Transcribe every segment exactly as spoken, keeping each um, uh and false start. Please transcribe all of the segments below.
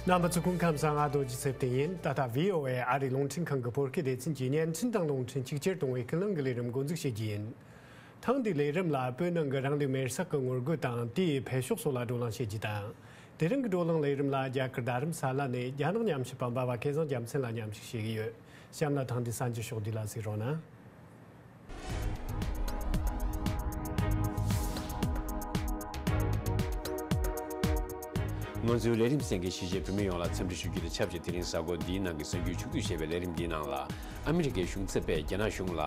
རྣམ་པ་ཚོ་སྐུ་ཁམས་བཟང་། ང་རྡོ་རྗེ་ཚེ་བརྟན་ཡིན། ད་ལྟ་བྷི་ཨོ་ཨེ་ཨ་རིའི་རླུང་འཕྲིན་ཁང་གི་བོད་སྐད་སྡེ་ཚན་གྱིས་བརྙན་འཕྲིན་དང་རླུང་འཕྲིན་ཆིག་ཆར་གཏོང་བའི་ཀུན་གླེང་གི་ལས་རིམ་འགོ་འཛུགས་བྱེད་རྒྱུ་ཡིན། ཐེངས་འདིའི་ལས་རིམ་ལ་བོད་ནང་གི་རང་ལུས་མེར་སྲེག་གི་ངོ་རྒོལ་དང་དེའི་འཕེལ་ཕྱོགས་སོགས་ལ་བགྲོ་གླེང་བྱེད་རྒྱུ་དང་། དེ་རིང་གི་བགྲོ་གླེང་ལས་རིམ་ལ་རྒྱ་གར་རྡ་རམ་ས་ལ་ནས་རྒྱ་ནག་ཉམས་ཞིབ་པ་འབའ་བ་སྐལ་བཟང་རྒྱལ་མཚན་ལ་མཉམ་ཞུགས་བྱེད་ཀྱི་ཡོད། གཤམ་ལ་ཐེངས་འདིའི་གསར་འགྱུར་ཕྱོགས་བསྡུས་ལ་གཟིགས་རོགས་གནང་། ང་ཚོའི་ལས་རིམ་གསན་མཁན་གཞིས་བྱེས་བོད་མི་ཡོངས་ལ་འཚམས་འདྲི་ཞུ་རྒྱུ་དང་ཆབས་ཅིག་དེ་རིང་གཟའ་འཁོར་འདིའི་ནང་གི་གསར་འགྱུར་ཕྱོགས་བསྡུས་བྱས་པའི་ལས་རིམ་འདིའི་ནང་ལ། ཨ་མི་རི་ཀའི་གཞུང་ཚབ་པས་རྒྱ་ནག་གཞུང་ལ་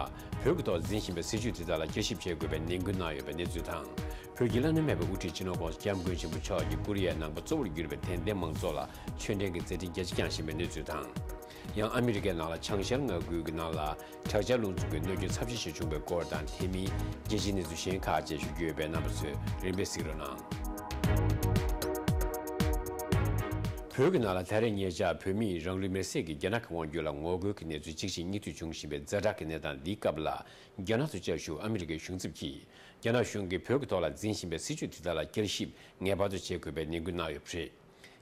བོད་ཀྱིས་ཐོག་འཛིན་བཞིན་པའི་སྲིད་བྱུས་དེ་དག་ལ་བསྐྱར་ཞིབ་བྱེད་དགོས་པའི་ནན་སྐུལ་གནང་ཡོད་པའི་གནས་ཚུལ་དང་། བོད་ཀྱི་བླ་ན་མེད་པའི་དབུ་ཁྲིད་སྤྱི་ནོར་༧གོང་ས་༧སྐྱབས་མགོན་ཆེན་པོ་མཆོག་གིས་ཀོ་རི་ཡའི་ནང་པ་གཙོ་བོར་གྱུར་པའི་དད་ལྡན་མང་ཚོགས་ལ་ཆོས་འབྲེལ་གྱི་མཛད་འཕྲིན་རྒྱ་ཆེ་བསྐྱངས་བཞིན་པའི་གནས་ཚུལ་དང་། ཡང་ཨ་མི་རི་ཀའི་ནང་ལ་བྱང་ཤར་མངའ་ཁུལ་གྱི་ནང་ལ་དྲག་ཆར་རླུང་འཚུབ་ཀྱིས་གནོད་སྐྱོན་ཚབས་ཆེ་ཞིག་བྱུང་བའི་སྐོར་དང་། དེ་མིན་རྒྱལ་སྤྱིའི་གནས་ཚུལ་གཞན་ཁག་བཅས་ཞུ་རྒྱུ་ཡོད་པས། རྣམ་པ་ཚོས་རིམ་པས་གཟིགས་རོགས་གནང་། བོད་ཀྱི་ནང་ལ་ད་རེས་ཉེ་ཆར་བོད་མིས་རང་ལུས་མེར་སྲེག་གིས་རྒྱ་ནག་གི་དབང་སྒྱུར་ལ་ངོ་རྒོལ་གྱི་གནས་ཚུལ་གཅིག་རྗེས་གཉིས་མཐུད་བྱུང་བཞིན་པའི་ཛ་དྲག་གི་གནས་སྟངས་འདིའི་སྐབས་ལ། རྒྱ་ནག་ཏུ་བཅའ་བཞུགས་ཨ་མི་རི་ཀའི་གཞུང་ཚབ་ཀྱིས་རྒྱ་ནག་གཞུང་གིས་བོད་ཀྱི་ཐོག་ལ་འཛིན་བཞིན་པའི་སྲིད་བྱུས་དེ་དག་ལ་བསྐྱར་ཞིབ་ངེས་པར་དུ་བྱེད་དགོས་པའི་ནན་སྐུལ་གནང་ཡོད་པ་རེད།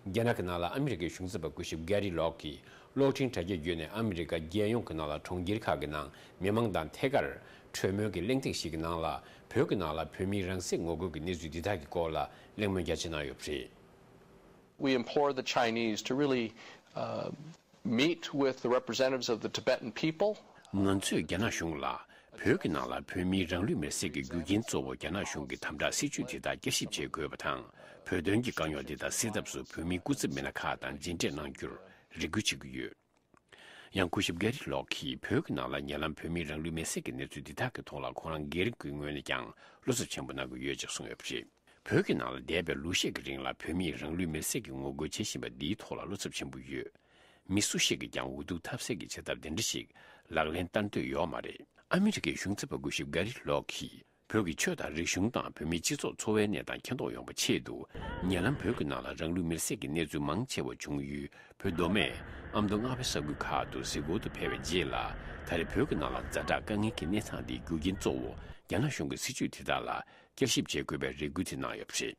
རྒྱ་ནག་གི་ནང་ལ་ཨ་མི་རི་ཀའི་གཞུང་ཚབ་པ་སྐུ་ཞབས་Gary Locke་གིས་གློག་འཕྲིན་དྲ་རྒྱའི་བརྒྱུད་ནས་ཨ་མི་རི་ཀ་རྒྱལ་ཡོངས་ཀྱི་ནང་ལ་གྲོང་ཁྱེར་ཁག་གི་ནང་མི་མང་དང་ཐད་ཀར་གྲོས་མོལ་གྱི་གླེང་སྟེགས་ཤིག་གི་ནང་ལ་བོད་ཀྱི་ནང་ལ་བོད་མིའི་རང་སྲེག་ངོ་རྒོལ་གྱི་གནས་ཚུལ་འདི་དག་གི་སྐོར་ལ་གླེང་མོལ་རྒྱ་ཆེ་གནང་ཡོད་པ་རེད། We implore the Chinese to really, uh, meet with the representatives of the Tibetan people. ང་ཚོས་རྒྱ་ནག་གཞུང་ལ་བོད་ཀྱི་ནང་ལ་བོད་མིའི་རང་ལུས་མེར་སྲེག་གི་རྒྱུ་རྐྱེན་གཙོ་བོ་རྒྱ་ནག་གཞུང་གི་དམ་དྲག་སྲིད་བྱུས་དེ་དག་བསྐྱར་ཞིབ་བྱེད་དགོས་པ་དང་། བོད་དོན་གྱི་དཀའ་རྙོག་དེ་དག་སེལ་ཐབས་སུ་བོད་མིའི་སྐུ་ཚབ་མི་སྣ་ཁག་དང་མཇལ་འཕྲད་གནང་རྒྱུར་རེ་སྐུལ་བྱེད་ཀྱི་ཡོད། ཡང་སྐུ་ཞབས་Gary Locke་གིས་བོད་ཀྱི་ནང་ལ་ཉེ་ལམ་བོད་མིའི་རང་ལུས་མེར་སྲེག་གི་གནས་ཚུལ་འདི་དག་གི་ཐོག་ལ་ཁོ་རང་སྒེར་གྱི་ངོས་ནས་ཀྱང་བློ་འཚབ་ཆེན་པོ་གནང་གི་ཡོད་ཅེས་གསུངས་ཡོད་པ་རེད། བོད་ཀྱི་ནང་ལ་འདས་པའི་ལོ་ཤས་ཀྱི་རིང་ལ་བོད་མིས་རང་ལུས་མེར་སྲེག་གི་ངོ་རྒོལ་བྱེད་བཞིན་པ་འདིའི་ཐོག་ལ་བློ་འཚབ་ཆེན་པོ་ཡོད། མི་སུ་ཞིག་གིས་ཀྱང་འུ་ཐུག་ཐབས་ཟད་ཀྱི་བྱེད་ཐབས་དེ་འདྲ་ཞིག་ལག་ལེན་བསྟར་འདོད་ཡོད་མ་རེད། ཨ་མི་རི་ཀའི་གཞུང་ཚབ་པ་སྐུ་ཞབས་Gary Locke་གིས་བོད་ཀྱི་ཆོས་དང་རིག་གཞུང་དང་བོད་མིའི་སྤྱི་ཚོགས་འཚོ་བའི་གནས་སྟངས་མཁྱེན་རྟོགས་ཡོང་བའི་ཆེད་དུ། ཉེ་ལམ་བོད་ཀྱི་ནང་ལ་རང་ལུས་མེར་སྲེག་གི་གནས་ཚུལ་མང་ཆེ་བ་བྱུང་ཡུལ་བོད་མདོ་སྨད་ཨ་མདོ་རྔ་བའི་ས་ཁུལ་ཁག་ཏུ་གཟིགས་སྐོར་དུ་ཕེབས་པའི་རྗེས་ལ། ད་རེས་བོད་ཀྱི་ནང་ལ་ཛ་དྲག་དཀའ་ངལ་གྱི་གནས་སྟངས་འདིའི་རྒྱུ་རྐྱེན་གཙོ་བོ་རྒྱ་ནག་གཞུང་གི་སྲིད་བྱུས་དེ་དག་ལ་བསྐྱར་ཞིབ་བྱེད་དགོས་པའི་རེ་སྐུལ་དེ་གནང་ཡོད་པ་རེད།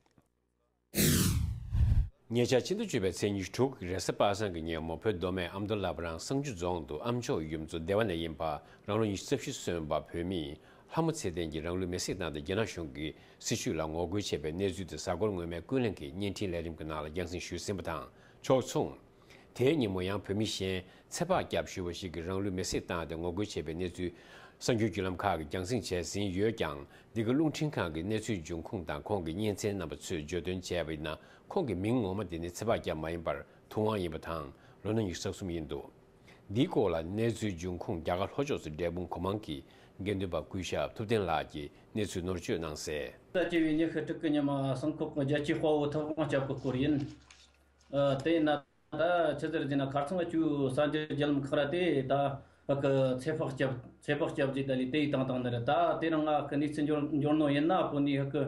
ཉེ་ཆར་ཕྱི་ཟླ་བཅུ་པའི་ཚེས་ཉི་ཤུ་དྲུག་གི་རེས་གཟའ་པ་སངས་ཀྱི་ཉིན་མོ། བོད་མདོ་སྨད་ཨ་མདོ་བླ་བྲང་བསང་ཆུ་རྫོང་དུ་ཨ་མཆོག་ཡུལ་གཙོ་སྡེ་བ་ནས་ཡིན་པ་རང་ལོ་ཉི་ཤུ་རྩ་བཞི་སོན་པ་བོད་མི་ལྷ་མོ་ཚེ་བརྟན་གྱིས་རང་ལུས་མེར་སྲེག་གནང་སྟེ། རྒྱ་ནག་གཞུང་གི་སྲིད་བྱུས་ལ་ངོ་རྒོལ་བྱས་པའི་གནས་ཚུལ་དེ་གཟའ་འཁོར་སྔོན་མའི་ཀུན་གླེང་གི་བརྙན་འཕྲིན་ལས་རིམ་གྱི་ནང་ལ་རྒྱང་སྲིང་ཞུས་ཟིན་པ་དང་ཕྱོགས་མཚུངས། དེའི་ཉིན་མོ་ཡང་བོད་མི་གཞན་ཚེ་དཔག་སྐྱབས་ཞུ་བ་ཞིག་གིས་རང་ལུས་མེར་སྲེག་བཏང་སྟེ་ངོ་རྒོལ་བྱས་པའི་གནས་ཚུལ་གསར་འགྱུར་བརྒྱུད་ལམ་ཁག་གིས་རྒྱང་སྲིང་བྱས་ཟིན་ཡོད་ཀྱང་། འདི་ག་རླུང་འཕྲིན་ཁང་གི་གནས་ཚུལ་འབྱུང་ཁུངས་དང་ཁོང་གི་གཉེན་ཚན་རྣམ་པ་ཚོས་བརྗོད་དོན་བྱས་པ་ཡིན་ན། ཁོང་གི་མིང་ངོ་མ་དེ་ནི་ཚེ་དཔག་སྐྱབས་མ་ཡིན་པར་ཐུབ་དབང་ཡིན་པ་དང་། ལོ་ན་ཉི་ཤུ་རྩ་གསུམ་ཡིན་འདུག་འདིའི་སྐོར་ལ་གནས་ཚུལ་འབྱུང་ཁུངས་རྒྱ་གར་ལྷོ་ཕྱོགས་སུ་འབྲས་སྤུངས་གོ་མང་གི་དགེ་འདུན་པ་སྐུ་ཞབས་ཐུབ་བསྟན་ལགས་ཀྱིས་གནས་ཚུལ་ནོར་བཅོས་གནང་གསལ། ད་ཆེ་བའི་ཉི་ཤུ་དྲུག་གི་ཉི་མ་སང་ཁོག་གི་རྒྱལ་གཅེས་དཔའ་བོ་ཐུབ་དབང་སྐྱབས་ཀྱི་སྐོར་ཡིན། ཨ། དེ་ཡིན་ན་ད་ཆི་ཟེར་རྒྱུ་ན། ཁ་རྩང་བཅུ་གསར་འགྱུར་བརྒྱུད་ལམ་ཁག་ར་དེ་ད་ཧ་གི་ཚེ་དཔག་སྐྱབས་ཚེ་དཔག་སྐྱབས་ཟེར་ད་ལི་དེ་ཡི་དང་དང་ནི་རེད། ད་དེ་རིང་ང་གི་གནས་ཚུལ་འབྱོར་འབྱོར་ནོ་ཡིན་ན། བོད་ནས་ཧ་གི་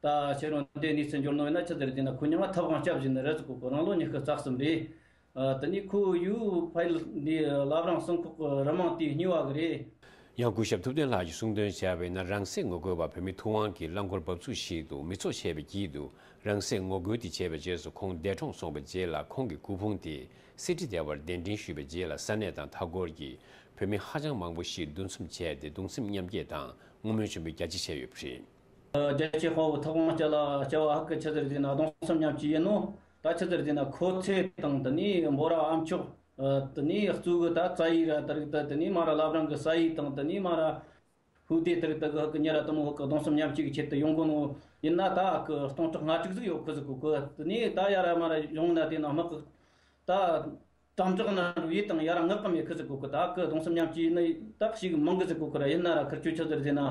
ད་ཁྱེད་རང་འདི་གནས་ཚུལ་འབྱོར་ནོ་ཡིན་ན། ཆི་ཟེར་རྒྱུ་ན། ཁོ་མྱིང་ང་ཐུབ་དབང་སྐྱབས་ཟེར་ནི་རེད་ཟེར་གོ་གི། རང་ལོ་ཉི་ཤུ་རྩ་གསུམ་རེད། ཨ། དེ་ནས་ཁོ་ཡུལ་ཕ་ཡུལ་འདི་བླ་བྲང་བསང་ཁོག་གི་རི་མང་དེའི་སྨྱུག་བ་གི་རེད། ཡང་སྐུ་ཞབས་ཐུབ་བསྟན་ལགས་ཀྱིས་གསུངས་དོན་བྱས་པ་ཡིན་ན། རང་སྲེག་ངོ་རྒོལ་བ་བོད་མི་ཐུབ་དབང་གིས་རླངས་འཁོར་འབབ་ཚུགས་ཤིག་ཏུ་མི་ཚོགས་ཆད་པའི་དཀྱིལ་དུ་རང་སྲེག་ངོ་རྒོལ་དེ་བྱས་པའི་རྗེས་སུ། ཁོང་འདས་གྲོངས་སོང་བའི་རྗེས་ལ། ཁོང་གི་སྐུ་ཕུང་དེ་གསེར་ཁྲི་སྡེ་བར་གདན་འདྲེན་ཞུས་པའི་རྗེས་ལ། ས་གནས་དང་མཐའ་འཁོར་གྱི་བོད་མི་ཧ་ཅང་མང་པོ་ཞིག་འདུ་འཛོམས་བྱས་ཏེ། གདུང་སེམས་མཉམ་སྐྱེད་དང་བསྔོ་སྨོན་ཆེན་པོ་རྒྱ་ཆེ་བྱས་ཡོད་པ་རེད། རྒྱལ་གཅེས་དཔའ་བོ་ཐུབ་དབང་སྐྱབས་ལ་སྐྱབས་བ་ཧ་གི་ཆི་ཟེར་རྒྱུ་ན། གདུང་སེམས་མཉམ་སྐྱེད་ཡིན་ནོ། ད་ཆི་ཟེར་རྒྱུ་ན། ཁོ་ཚེ་དང་། དེ་ནས་འབོ་ར་ཨ་མཆོག་དེ་ནས་གཙོ་གི་ད་རྩ་ཡིག་ར་དེ་རིགས་ད། དེ་ནས་མ་ར་བླ་བྲང་གི་ས་ཡིག་དང་། དེ་ནས་མ་ར་ཧུ་དེ་དེ་རིགས་ད་གི་ཧ་གི་ཉེ་ར་དེ་མོ་ཧ་གི་གདུང་སེམས་མཉམ་སྐྱེད་ཀྱི་ཆེད་དུ་ཡོང་གོ་ནོ་ཡིན་ན། ད་ཧ་གི་སྟོང་ཕྲག་ལྔ་དྲུག་ཟིག་ཡོད་གི་ཟེར་གོ་གི། དེ་ནས་ད་ཡ་ར་མ་ར་ཡོང་ན་དེ་ན་དམག་གི་ད། དམ་དྲག་ན་རུ་ཡིད་དང་ཡ་ར་ངག་གམ་ཡེ་ཁི་ཟིག་གོ་གི། ད་ཁི་གདུང་སེམས་མཉམ་སྐྱེད་ནི་ད་ཞིག་མང་གི་ཟིག་གོ་གི་ར། ཡིན་ན་ར་ཁིར་ཆོ་ཆི་ཟེར་ཟེར་ན།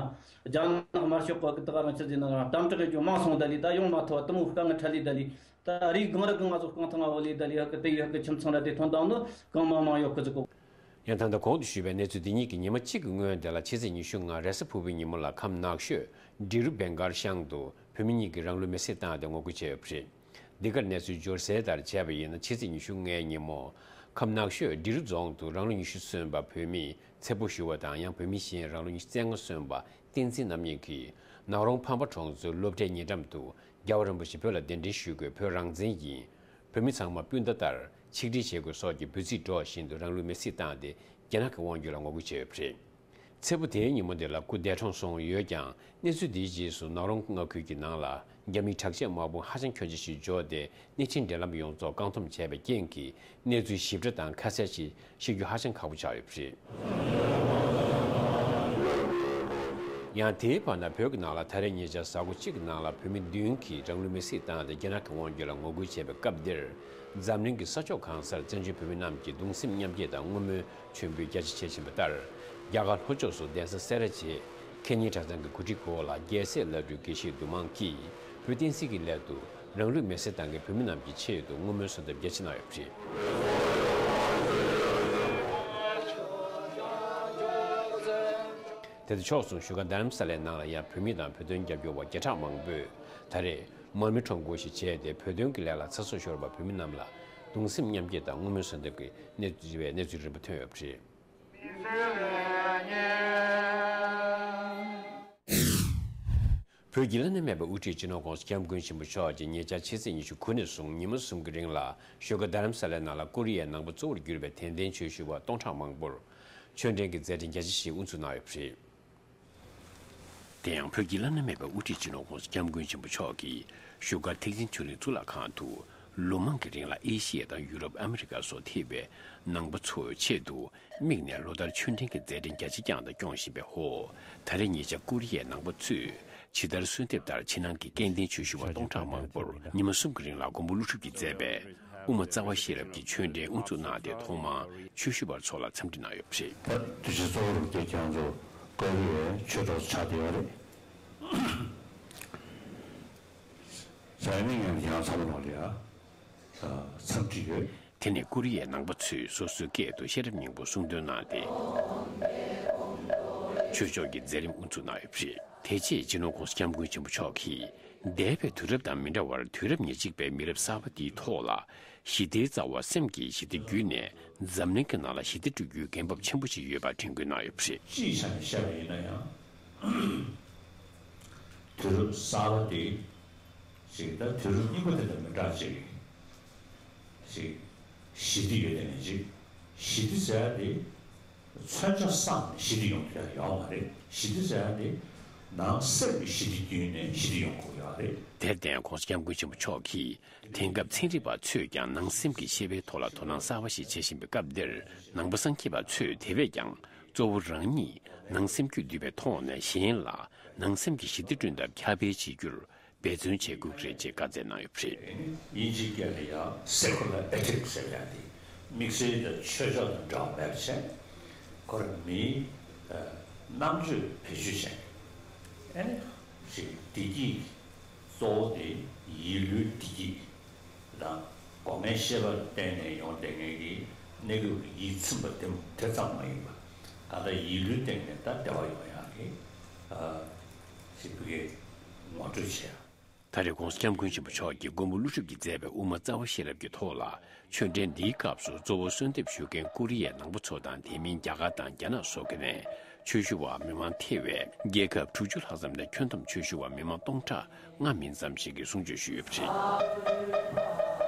རྒྱ་ནག་དམར་ཤོག་གི་ད་ག་རང་ཆི་ཟེར་ན་ར། དམ་དྲག་གི་ཇོ་མང་སོང་ད་ལི། ད་ཡོང་མ་ཐོ་དུ་མོ་དཀའ་ངལ་འཕྲད་ལི་ད་ལི། ད་རིགས་གང་ར་གི་ང་ཚོ་རྐང་ཐང་ང་བོ་ལི་ད་ལི། ཧ་གི་དེ་ཡི་ཧ་གི་ཁྱིམ་ཚང་ར་དེ་ཐོན་དང་ནི་གང་མང་མང་ཡོད་ཁི་ཟིག་གོ། ཡང་ད་ལྟ་གོང་དུ་ཞུས་པའི་གནས་ཚུལ་འདི་ཉིད་ཀྱི་ཉི་མ་གཅིག་གི་སྔོན་དེ་ལ། ཕྱི་ཚེས་ཉི་ཤུ་ལྔ་རེས་གཟའ་ཕུར་བུའི་ཉིན་མོ་ལ་ཁམས་ནགས་ཤོད་འབྲི་རུ་བེང་གར་ཤང་དུ་བོད་མི་གཉིས་ཀྱིས་རང་ལུས་མེར་སྲེག་བཏང་སྟེ་ངོ་རྒོལ་བྱས་ཡོད་པ་རེད། འདི་གར་གནས་ཚུལ་འབྱོར་གསལ་ལྟར་བྱས་པ་ཡིན་ན། ཕྱི་ཚེས་ཉི་ཤུ་ལྔའི་ཉིན་མོ། ཁམས་ནགས་ཤོད་འབྲི་རུ་རྫོང་དུ་རང་ལོ་ཉི་ཤུ་སོན་པ་བོད་མི་ཚེ་ཕུ་ཞུ་བ་དང་། ཡང་བོད་མི་གཞན་རང་ལོ་ཉི་ཤུ་རྩ་ལྔ་སོན་པ་བསྟན་འཛིན་རྣམ་གཉིས་ཀྱིས་ནག་རོང་ཕམ་པ་གྲོང་ཚོའི་སློབ་གྲྭའི་ཉེ་འགྲམ་དུ། རྒྱལ་བ་རིན་པོ་ཆེ་བོད་ལ་གདན་འདྲེན་ཞུ་དགོས། བོད་རང་བཙན་ཡིན། བོད་མི་ཚང་མ་སྤུན་ཟླ་ལྟར་ཆིག་སྒྲིལ་བྱེད་དགོས་སོགས་ཀྱི་འབོད་ཚིག་སྒྲོག་བཞིན་དུ་རང་ལུས་མེར་སྲེག་བཏང་སྟེ་རྒྱ་ནག་གི་དབང་སྒྱུར་ལ་ངོ་རྒོལ་བྱས་ཡོད་པ་རེད། ཚེས་པ་དེའི་ཉིན་མོ་འདི་ལ་སྐུ་འདས་གྲོངས་སོང་ཡོད་ཀྱང་། གནས་ཚུལ་འདིའི་རྗེས་སུ་ནག་རོང་མངའ་ཁུལ་གྱི་ནང་ལ་རྒྱ་མིའི་དྲག་ཆས་དམག་དཔུང་ཧ་ཅང་ཁྱོན་ཆེ་ཞིག་འབྱོར་ཏེ་གནས་ཆེན་འབྲེལ་ལམ་ཡོངས་རྫོགས་བཀག་སྡོམ་བྱས་པའི་རྐྱེན་གྱིས་གནས་ཚུལ་ཞིབ་ཕྲ་དང་ཁ་གསལ་ཞིག་ཤེས་རྒྱུ་ཧ་ཅང་ཁག་པོ་ཆགས་ཡོད་པ་རེད། ཡང་དེའི་བར་ན་བོད་ཀྱི་ནང་ལ་ད་རེས་ཉེ་ཆར་གཟའ་འཁོར་གཅིག་གི་ནང་ལ་བོད་མི་བདུན་གྱིས་རང་ལུས་མེར་སྲེག་བཏང་སྟེ་རྒྱ་ནག་གི་དབང་སྒྱུར་ལ་ངོ་རྒོལ་བྱས་པའི་སྐབས་འདིར། འཛམ་གླིང་གི་ས་ཕྱོགས་གང་སར་བཙན་བྱོལ་བོད་མི་རྣམས་ཀྱིས་གདུང་སེམས་མཉམ་སྐྱེད་དང་བསྔོ་སྨོན་མཆོད་འབུལ་རྒྱ་ཆེ་བྱེད་བཞིན་པ་ལྟར། རྒྱ་གར་ལྷོ་ཕྱོགས་སུ་གདན་ས་སེ་ར་བྱེས་ཁེ་ཉེ་གྲྭ་ཚང་གི་གོ་སྒྲིག་འོག་ལ་རྒྱལ་སྲས་བླ་སྤྲུལ་དགེ་བཤེས་འདུས་མང་གིས་བོད་བསྟན་སྲིད་ཀྱི་སླད་དུ་རང་ལུས་མེར་སྲེག་བཏང་མཁན་བོད་མི་རྣམས་ཀྱི་ཆེད་དུ་བསྔོ་སྨོན་གསོལ་འདེབས་རྒྱ་ཆེ་གནང་ཡོད་པ་རེད། དེ་དང་ཕྱོགས་མཚུངས་བཞུགས་སྒར་རྡ་རམ་ས་ལའི་ནང་ལ་ཡང་བོད་མི་དང་བོད་དོན་རྒྱབ་སྐྱོར་བ་བརྒྱ་ཕྲག་མང་པོས་ད་རེས་མར་མེ་ཁྲོམ་སྐོར་ཞིག་བྱས་ཏེ་བོད་དོན་གྱི་ལས་ལ་ཚ་སྲོག་ཤོར་བ་བོད་མི་རྣམས་ལ་གདུང་སེམས་མཉམ་སྐྱེད་དང་བསྔོ་སྨོན་གསོལ་འདེབས་ཀྱི་གནས་ཚུལ་བའི་གནས་ཚུལ་རིམ་པ་ཐོན་ཡོད་པ་རེད། བོད་ཀྱི་བླ་ན་མེད་པའི་དབུ་ཁྲིད་སྤྱི་ནོར་༸གོང་ས་༸སྐྱབས་མགོན་ཆེན་པོ་མཆོག་གིས་ཉེ་ཆར་ཕྱི་ཚེས་ཉི་ཤུ་དགུ་ནས་བཟུང་ཉི་མ་གསུམ་གྱི་རིང་ལ་བཞུགས་སྒར་རྡ་རམ་ས་ལའི་ནང་ལ་ཀོ་རི་ཡའི་ནང་པ་གཙོ་བོར་གྱུར་པའི་དད་ལྡན་ཆོས་ཞུ་བ་སྟོང་ཕྲག་མང་པོར་ཆོས་འབྲེལ་གྱི་མཛད་འཕྲིན་རྒྱ་ཆེ་ཞིག་དབུ་འཛུགས་གནང་ཡོད་པ་རེད། དེ་ཡང་བོད་ཀྱི་བླ་ན་མེད་པའི་དབུ་ཁྲིད་སྤྱི་ནོར་༸གོང་ས་༸སྐྱབས་མགོན་ཆེན་པོ་མཆོག་གིས་བཞུགས་སྒར་ཐེག་ཆེན་ཆོས་གླིང་གཙུག་ལག་ཁང་དུ་ལོ་མང་གི་རིང་ལ་ཨེ་ཤི་ཡ་དང་ཡུ་རོབ། ཨ་མི་རི་ཀ་སོགས་ཐེ་བའི་ནང་པ་ཚོའི་ཆེད་དུ་དམིགས་ནས་ལོ་ལྟར་ཆོས་འབྲེལ་གྱི་མཛད་འཕྲིན་རྒྱ་ཆེ་བསྐྱངས་དང་སྐྱོང་བཞིན་པའི་འོག་ད་རེས་ཉེ་ཆར་ཀོ་རི་ཡའི་ནང་པ་ཚོས་ཇི་ལྟར་གསོལ་འདེབས་ལྟར་ཕྱི་ནང་གི་སྐལ་ལྡན་ཆོས་ཞུ་བ་སྟོང་ཕྲག་མང་པོར་ཉི་མ་གསུམ་གྱི་རིང་ལ་མགོན་པོ་ཀླུ་སྒྲུབ་ཀྱིས་མཛད་པའི་དབུ་མ་རྩ་བ་ཤེས་རབ་ཀྱི་ཆོས་འབྲེལ་དབུ་འཛུགས་གནང་སྟེ་ཐོག་མར་ཆོས་ཞུ་བ་ཚོ་ལ་འཚམས་འདྲི་གནང་ཡོད་པ་རེད། དུས་ཆེན་གཙོ་བོར་གྱི་ཁྱེད་ཚོ་ཀོ་རི་ཡའི་ཆོས་གྲོགས་ཆགས་བསྡད་ཡོད་རེད། ས་ཡ་མིག་ངན་ཡང་ཚང་མ་ལ་ཡ་འཚམས་འདྲི་ཡོད། དེ་ནས་ཀོ་རི་ཡའི་ནང་པ་ཚོས་སོ་སོའི་སྐད་དུ་ཤེས་རབ་སྙིང་པོ་གསུང་འདོན་གནང་སྟེ། ཆོས་ཕྱོགས་ཀྱི་མཛད་རིམ་དབུ་འཛུགས་གནང་ཡོད་པ་རེད། དེ་རྗེས་སྤྱི་ནོར་༸གོང་ས་༸སྐྱབས་མགོན་ཆེན་པོ་མཆོག་གིས་འདས་པའི་དུས་རབས་དང་མི་འདྲ་བར་དུས་རབས་ཉེར་གཅིག་པའི་མི་རབས་གསར་པ་འདིའི་ཐོག་ལ་ཞི་བདེའི་རྩ་བ་སེམས་ཀྱི་ཞི་བདེ་བརྒྱུད་ནས་འཛམ་གླིང་གི་ནང་ལ་ཞི་བདེ་སྤྲོད་རྒྱུའི་འགན་བབ་ཆེན་པོ་ཅིག་ཡོད་པ་དྲན་སྐུལ་གནང་ཡོད་པ་རེད། སྤྱིའི་ཆ་ནས་བཤད་པ་ཡིན་ན་ཡང་། དུས་རབས་གསར་པ་འདི་ཅིག་ད་དུས་རབས་རྙིང་པ་དེ་དང་མི་འདྲ་ཅིག་ཅིག་ཞི་བདེ་ཡོད་དེ་ནས་ཅིག་ཞི་བདེ་ཟེར་ཡ་དེ་མཚོན་ཆ་བསམ་ནས་ཞི་བདེ་ཡོང་ཐུབ་ཡ་ཡོད་མ་རེད། ཞི་བདེ་ཟེར་ཡ་དེ་ནང་སེམས་ཀྱི་ཞི་བདེ་བརྒྱུད་ནས་ཞི་བདེ་ཡོང་དགོས་ཡོད་རེད། དེར་བརྟེན་༸གོང་ས་༸སྐྱབས་མགོན་ཆེན་པོ་མཆོག་གིས་དེང་སྐབས་ཚན་རིག་པ་ཚོས་ཀྱང་ནང་སེམས་ཀྱི་ཤེས་པའི་ཐོག་ལ་དོ་སྣང་གསར་པ་ཞིག་བྱེད་བཞིན་པའི་སྐབས་འདིར་ནང་པ་སངས་རྒྱས་པ་ཚོས་དེ་བས་ཀྱང་གཙོ་བོ་རང་ཉིད་ནང་སེམས་རྒྱུད་འདུལ་བའི་ཐོག་ནས་གཞན་ལ་ནང་སེམས་ཀྱི་ཞི་བདེ་བསྐྲུན་ཐབས་ཁྱབ་སྤེལ་བྱེད་རྒྱུར་འབད་བརྩོན་བྱེད་དགོས་ཀྱི་རེད་ཅེས་བཀའ་སྩལ་གནང་ཡོད་པ་རེད། དབྱིན་ཇིའི་སྐད་ལ་ཡང་secular ethics ཟེར་ཡ་དེ་དམིགས་བསལ་དང་ཆོས་ཕྱོགས་དང་འབྲེལ་བ་མེད་པ་བྱས། ཁོ་རང་མིའི་ཨ་རྣམ་དཔྱོད་བེད་སྤྱོད་བྱས། ཨ་ནི་ཞིག་བདེ་སྐྱིད་གཙོ་བོ་དེ་ཡིད་བློའི་བདེ་སྐྱིད་དང་སྒོ་ལྔའི་ཤེས་པ་ལ་བརྟེན་ནས་ཡོང་བསྡད་མཁན་གྱི་གནས་སྐབས་ཀྱི་ཡིད་ཚིམ་པ་དེ་དེ་ཙམ་མ་ཡིན་པ། ད་ལྟ་ཡིད་བློའི་སྟེང་ནས་ད་བདེ་བ་ཡོང་ཡག་གི་ཨ་ཞིག་བི་གའི་ངོ་སྤྲོད་བྱས། ད་རེས་༸གོང་ས་༸སྐྱབས་མགོན་ཆེན་པོ་མཆོག་གིས་མགོན་པོ་ཀླུ་སྒྲུབ་ཀྱིས་མཛད་པའི་དབུ་མ་རྩ་བ་ཤེས་རབ་ཀྱི་ཐོག་ལ་ཆོས་འབྲེལ་འདིའི་སྐབས་སུ་གཙོ་བོ་གསོལ་འདེབས་ཞུ་མཁན་ཀོ་རི་ཡའི་ནང་པ་ཚོ་དང་དེ་མིན་རྒྱ་གར་དང་རྒྱ་ནག་སོགས་ཀྱི་ནས་ཆོས་ཞུ་བ་མི་མང་ཐེ་བའི་རྒྱལ་ཁབ་དྲུག་ཅུ་ལྷག་ཙམ་ནས་ཁྱོན་བསྡོམས་ཆོས་ཞུ་བ་མི་མང་སྟོང་ཕྲག་ལྔ་མིན་ཙམ་ཞིག་གིས་གསུང་ཆོས་ཞུས་ཡོད་པ་རེད།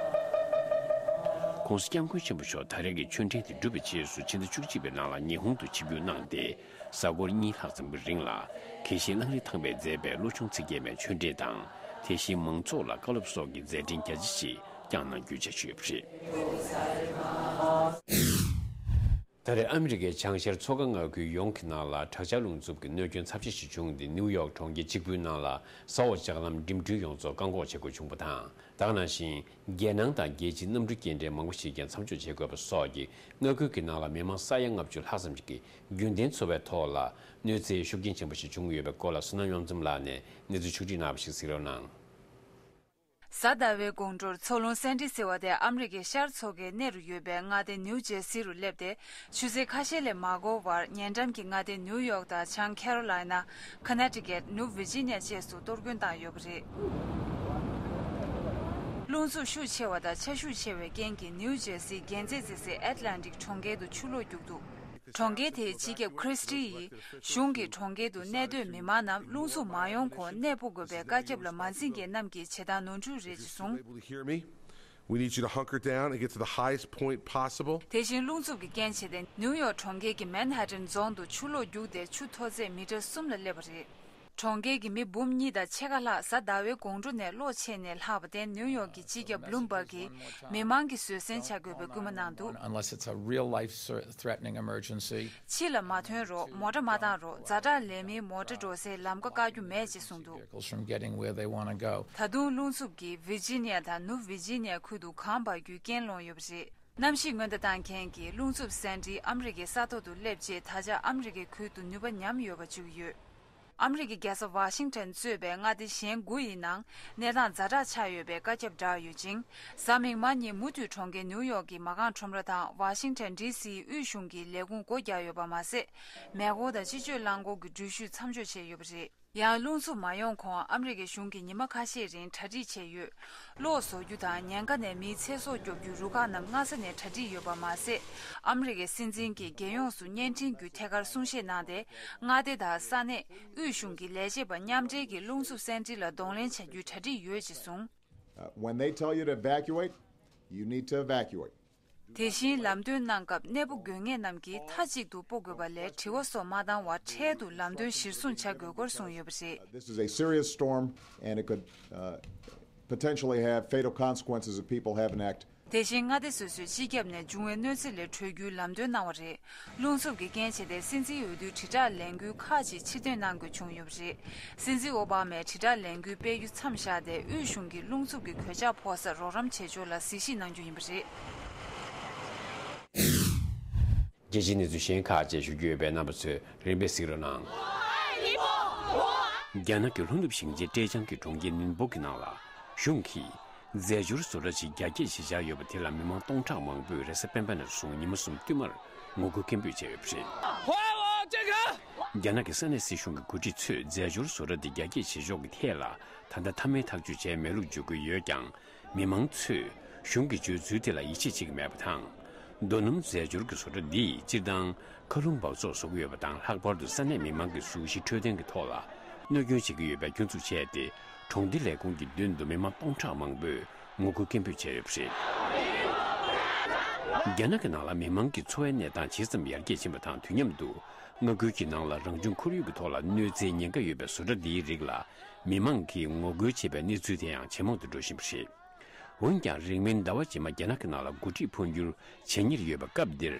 ༸གོང་ས་༸སྐྱབས་མགོན་ཆེན་པོ་མཆོག་ད་རེས་ཀྱི་ཆོས་འབྲེལ་དེ་གྲུབ་པའི་རྗེས་སུ་ཕྱི་ཟླ་བཅུ་གཅིག་པའི་ནང་ལ་ཉི་ཧོང་དུ་ཆིབས་བསྒྱུར་གནང་སྟེ། གཟའ་འཁོར་གཉིས་ལྷག་ཙམ་གྱི་རིང་ལ་དགེ་བཤེས་གླང་རི་ཐང་པས་མཛད་པའི་བློ་ཆུང་ཚིག་བརྒྱད་མའི་ཆོས་འབྲེལ་དང་། དེ་བཞིན་མང་ཚོགས་ལ་བཀའ་སློབ་སོགས་ཀྱི་མཛད་འཕྲིན་རྒྱ་ཆེ་ཞིག་བསྐྱངས་གནང་རྒྱུའི་འཆར་གཞི་ཡོད་པ་རེད། ད་རེས་ཨ་མི་རི་ཀའི་བྱང་ཤར་མཚོ་ཁ་མངའ་ཁུལ་ཡོངས་ཀྱི་ནང་ལ་དྲག་ཆར་རླུང་འཚུབ་ཀྱི་གནོད་སྐྱོན་ཚབས་ཆེ་ཞིག་བྱུང་སྟེ། ནིའུ་ཡོག་གྲོང་ཁྱེར་གཅིག་པུའི་ནང་ལ་ས་འོག་ལྕགས་ལམ་འགྲིམ་འགྲུལ་ཡོངས་རྫོགས་བཀག་འགོག་བྱེད་དགོས་བྱུང་བ་དང་། ད་ག་ནང་བཞིན། རྒྱལ་ནང་དང་རྒྱལ་སྤྱིའི་གནམ་གྲུ་སྐྱེལ་འདྲེན་མང་པོ་ཞིག་ཀྱང་མཚམས་འཇོག་བྱེད་དགོས་པ་སོགས་ཀྱིས་མངའ་ཁུལ་གྱི་ནང་ལ་མི་མང་ས་ཡ་ལྔ་བཅུ་ལྷག་ཙམ་ཞིག་གི་རྒྱུན་ལྡན་འཚོ་བའི་ཐོག་ལ་གནོད་འཚེ་ཤུགས་རྐྱེན་ཆེན་པོ་ཞིག་བྱུང་ཡོད་པའི་སྐོར་ལ་བསོད་ནམས་གཡུང་ཚམ་ལགས་ནས་གནས་ཚུལ་ཕྱོགས་སྒྲིག་གནང་བ་ཞིག་གཟིགས་རོགས་གནང་། གཟའ་ཟླ་བའི་དགོང་དྲོར་མཚོ་རླུང་སེན་ཏྲི་ཟེར་བ་དེ་ཨ་མི་རི་ཀའི་ཤར་མཚོ་ཁའི་སྣེ་རུ་ཡོད་པའི་མངའ་སྡེ་ནིའུ་ཇེར་སི་རུ་སླེབས་ཏེ། ཆུ་ཚོད་ཁ་ཤས་ལས་མ་འགོར་བར་ཉེ་འགྲམ་གྱི་མངའ་སྡེ་ནིའུ་ཡོག་དང་བྱང་ཁེ་རོ་ལའི་ན། ཁ་ན་ཊི་ཀེཊ། ནུབ་ཝི་ཇི་ནི་ཡ་བཅས་སུ་གཏོར་སྐྱོན་བཏང་ཡོད་པ་རེད། རླུང་འཚུབ་ཤུགས་ཆེ་བ་དང་ཆར་ཤུགས་ཆེ་བའི་རྐྱེན་གྱིས་ནིའུ་ཇེར་སིའི་རྒྱལ་རྩེ་ཟེར་སའི་ཨེཊ་ལན་ཊིག་གྲོང་ཁྱེར་དུ་ཆུ་ལོག་རྒྱུག་འདུག་གྲོང་ཁྱེར་དེའི་སྤྱི་ཁྱབ་ཁྲིས་ཊི་ཡིས་གཞུང་གིས་གྲོང་ཁྱེར་དུ་གནས་སྡོད་མི་མང་རྣམས་རླུང་འཚུབ་མ་ཡོང་གོང་གནས་སྤོ་དགོས་པའི་བཀའ་ཁྱབ་ལ་མ་འཛེམས་མཁན་རྣམས་ཀྱི་བྱེད་སྟངས་ནོར་འཁྲུལ་རེད་ཅེས་གསུངས། Able to hear me? We need you to hunker down and get to the highest point possible. དེ་བཞིན་རླུང་འཚུབ་ཀྱི་རྐྱེན་བྱས་ཏེ་ནིའུ་ཡོག་གྲོང་ཁྱེར་གྱི་མན་ཧ་ཏན་རྫོང་དུ་ཆུ་ལོག་རྒྱུགས་ཏེ་ཆུ་མཐོ་ཚད་མི་ཊར་གསུམ་ལ་སླེབས་པ་རེད། གྲོང་ཁྱེར་གྱི་མི་འབུམ་གཉིས་དང་ཕྱེད་ཀ་ལྷག་གཟའ་ཟླ་བའི་དགོང་དྲོ་ནས་གློག་ཆད་ནས་ལྷག་པ་དེ་ནིའུ་ཡོག་གི་སྤྱི་ཁྱབ་བྷ་ལུམ་བྷག་གིས་མི་མང་གིས་བཟོད་བསྲན་བྱ་དགོས་པའི་སྐུལ་མ་གནང་འདུག Unless it's a real life threatening emergency. ཕྱི་ལ་མ་ཐོན་རོགས། མོ་ཊ་མ་བཏང་རོགས། ཛ་དྲག་ལས་མིའི་མོ་ཊ་འགྲོ་སའི་ལམ་ཀ་བཀག་རྒྱུ་མེད་ཅེས་གསུངས་འདུག Vehicles from getting where they want to go. ད་དུང་རླུང་འཚུབ་ཀྱིས་ཝི་ཇི་ནི་ཡ་དང་ནུབ་ཝི་ཇི་ནི་ཡ་ཁུལ་དུ་གངས་འབག་རྒྱུའི་རྐྱེན་སློང་ཡོད་པ་རེད། གནམ་གཤིས་སྔོན་བརྡ་བཏང་མཁན་གྱིས་རླུང་འཚུབ་སེ་ཌི་ཨ་མི་རི་ཀའི་ས་ཐོག་ཏུ་སླེབས་རྗེས་ད་ཆ་ཨ་མི་རི་ཀའི་ཁུལ་དུ་ནུས་པ་ཉམས་ཡོད་པ་བརྗོད་ཀྱི་ཡོད། ཨ་མི་རི་ཀའི་རྒྱལ་ས་ཝ་ཤིང་ཊོན་གཙོས་པའི་མངའ་སྡེ་གཞན་དགུ་ཡི་ནང་གནས་སྟངས་ཛ་དྲག་ཆགས་ཡོད་པའི་བཀའ་ཁྱབ་བསྒྲགས་ཡོད་ཅིང་། གཟའ་མིག་དམར་ཉིན་མུ་མཐུད་གྲོང་ཁྱེར་ནིའུ་ཡོག་གི་མ་རྐང་ཁྲོམ་ར་དང་ཝ་ཤིང་ཊོན་ཌི་སིའི་དབུས་གཞུང་གི་ལས་ཁུངས་སྒོ་རྒྱག་ཡོད་པ་མ་ཟད། མེ་འཁོར་དང་སྤྱི་སྤྱོད་རླངས་འཁོར་གྱི་འགྲུལ་བཞུད་མཚམས་འཇོག་བྱས་ཡོད་པ་རེད། ཡང་རླུང་འཚུབ་མ་ཡོང་གོང་ཨ་མི་རི་ཀའི་གཞུང་གིས་ཉི་མ་ཁ་ཤས་རིང་གྲ་སྒྲིག་བྱས་ཡོད། གློག་བཟོ་རྒྱུ་དང་ཉེན་ཁ་ནས་མིའི་ཚེ་སྲོག་སྐྱོབ་རྒྱུའི་རུ་ཁག་རྣམས་སྔ་ས་ནས་གྲ་སྒྲིག་ཡོད་པ་མ་ཟད། ཨ་མི་རི་ཀའི་སྲིད་འཛིན་གྱིས་རྒྱལ་ཡོངས་སུ་བརྙན་འཕྲིན་བརྒྱུད་ཐད་ཀར་གསུང་བཤད་གནང་སྟེ། མངའ་སྡེ་དང་ས་གནས་དབུས་གཞུང་གི་ལས་བྱེད་པ་མཉམ་འབྲེལ་གྱིས་རླུང་འཚུབ་སེ་ཌི་ལ་གདོང་ལེན་བྱ་རྒྱུའི་གྲ་སྒྲིག་ཡོད་ཅེས་གསུངས། Uh, when they tell you to evacuate, you need to evacuate. དེ་བཞིན་ལམ་སྟོན་གནང་སྐབས་གནས་སྤོ་དགོས་ངེས་རྣམས་ཀྱིས་མཐའ་གཅིག་ཏུ་སྤོ་དགོས་པ་ལས་དྲི་བ་སོགས་མ་བཏང་བར་འཕྲལ་དུ་ལམ་སྟོན་གཞིར་བཟུང་བྱ་དགོས་སྐོར་གསུངས་ཡོད་པ་རེད། Uh, this is a serious storm and it could, uh, potentially have fatal consequences if people haven't acted. དེ་བཞིན་མངའ་སྡེ་སོ་སོའི་སྤྱི་ཁྱབ་ནས་འབྱུང་བའི་གནོད་འཚེ་ལས་གྲོལ་རྒྱུའི་ལམ་སྟོན་གནང་བ་རེད། རླུང་འཚུབ་ཀྱི་རྐྱེན་བྱས་ཏེ་སྲིད་འཛིན་འོས་བསྡུའི་དྲིལ་བསྒྲགས་ལས་འགུལ་ཁག་ཅིག་ཕྱིར་འཐེན་གནང་དགོས་བྱུང་ཡོད་པ་རེད། སྲིད་འཛིན་ཨོ་བྷ་མས་དྲིལ་བསྒྲགས་ལས་འགུལ་སྤེལ་རྒྱུ་མཚམས་བཞག་སྟེ་དབུས་གཞུང་གིས་རླུང་འཚུབ་ཀྱི་གོད་ཆག་ཕོག་སར་རོགས་རམ་བྱེད་ཕྱོགས་ལ་གཟིགས་ཞིབ་གནང་རྒྱུ་ཡིན་པ་རེད། རྒྱལ་སྤྱིའི་གནས་ཚུལ་གཞན་ཁག་བཅས་ཞུ་རྒྱུ་ཡོད་པས་རྣམ་པ་ཚོས་རིམ་པས་གཟིགས་རོགས་གནང་། རྒྱ་ནག་གི་ལྷོ་ནུབ་ཞིང་ཆེན་ཀྲེ་ཅང་གི་གྲོང་ཁྱེར་ནུན་པོ་གི་ནང་ལ་གཞུང་གིས་རྫས་སྦྱོར་བཟོ་གྲྭ་ཞིག་རྒྱ་སྐྱེད་བྱེད་འཆར་ཡོད་པ་དེ་ལ་མི་མང་སྟོང་ཕྲག་མང་པོས་རེས་གཟའ་སྤེན་པ་ནས་བཟུང་ཉི་མ་གསུམ་བསྟུད་མར་ངོ་རྒོལ་སྐད་འབོད་བྱས་ཡོད་པ་རེད། རྒྱ་ནག་གི་ས་གནས་སྲིད་གཞུང་གི་འགོ་ཁྲིད་ཚོས་རྫས་སྦྱོར་བཟོ་གྲྭ་འདི་རྒྱ་སྐྱེད་བྱེད་ཕྱོགས་ཀྱི་ཐད་ལ་ད་ལྟ་མཐའ་མའི་ཐག་གཅོད་བྱས་མེད་ལུགས་བརྗོད་ཀྱི་ཡོད་ཀྱང་། མི་མང་ཚོས་གཞུང་གི་བརྗོད་ཚུལ་དེ་ལ་ཡིད་ཆེས་བྱེད་ཀྱི་མེད་པ་དང་། རྡོ་སྣུམ་རྫས་སྦྱོར་གྱི་བཟོ་གྲྭ་འདིས་སྤྱིར་བཏང་མཁའ་རླུང་འབག་བཙོག་བཟོ་གི་ཡོད་པ་དང་། ལྷག་པར་དུ་ས་གནས་མི་མང་གི་གཟུགས་གཞི་འཕྲོད་བསྟེན་གྱི་ཐོག་ལ་གནོད་སྐྱོན་བྱེད་ཀྱི་ཡོད་པའི་སྐྱོན་འཛུགས་བྱས་ཏེ། གྲོང་སྡེ་ལས་ཁུངས་ཀྱི་མདུན་དུ་མི་མང་སྟོང་ཕྲག་མང་པོས་ངོ་རྒོལ་སྐད་འབོད་བྱས་ཡོད་པ་རེད། རྒྱ་ནག་གི་ནང་ལ་མི་མང་གི་འཚོ་བའི་གནས་སྟངས་ཇི་ཙམ་ཡར་རྒྱས་ཕྱིན་པ་དང་དུས་མཉམ་དུ། མངའ་ཁུལ་གྱི་ནང་ལ་རང་བྱུང་ཁོར་ཡུག་གི་ཐོག་ལ་གནོད་འཚེའི་ཉེན་ཁ་ཡོད་པའི་བཟོ་གྲྭ་འདིའི་རིགས་ལ་མི་མང་གིས་ངོ་རྒོལ་བྱེད་པའི་གནས་ཚུལ་དེ་ཡང་ཇེ་མང་དུ་འགྲོ་བཞིན་པ་རེད། འོན་ཀྱང་། རིང་མིན་ཟླ་བ་རྗེས་མ་རྒྱ་ནག་གི་ནང་ལ་འགོ་ཁྲིད་འཕོ་འགྱུར་བྱེད་ཉེར་ཡོད་པའི་སྐབས་འདིར།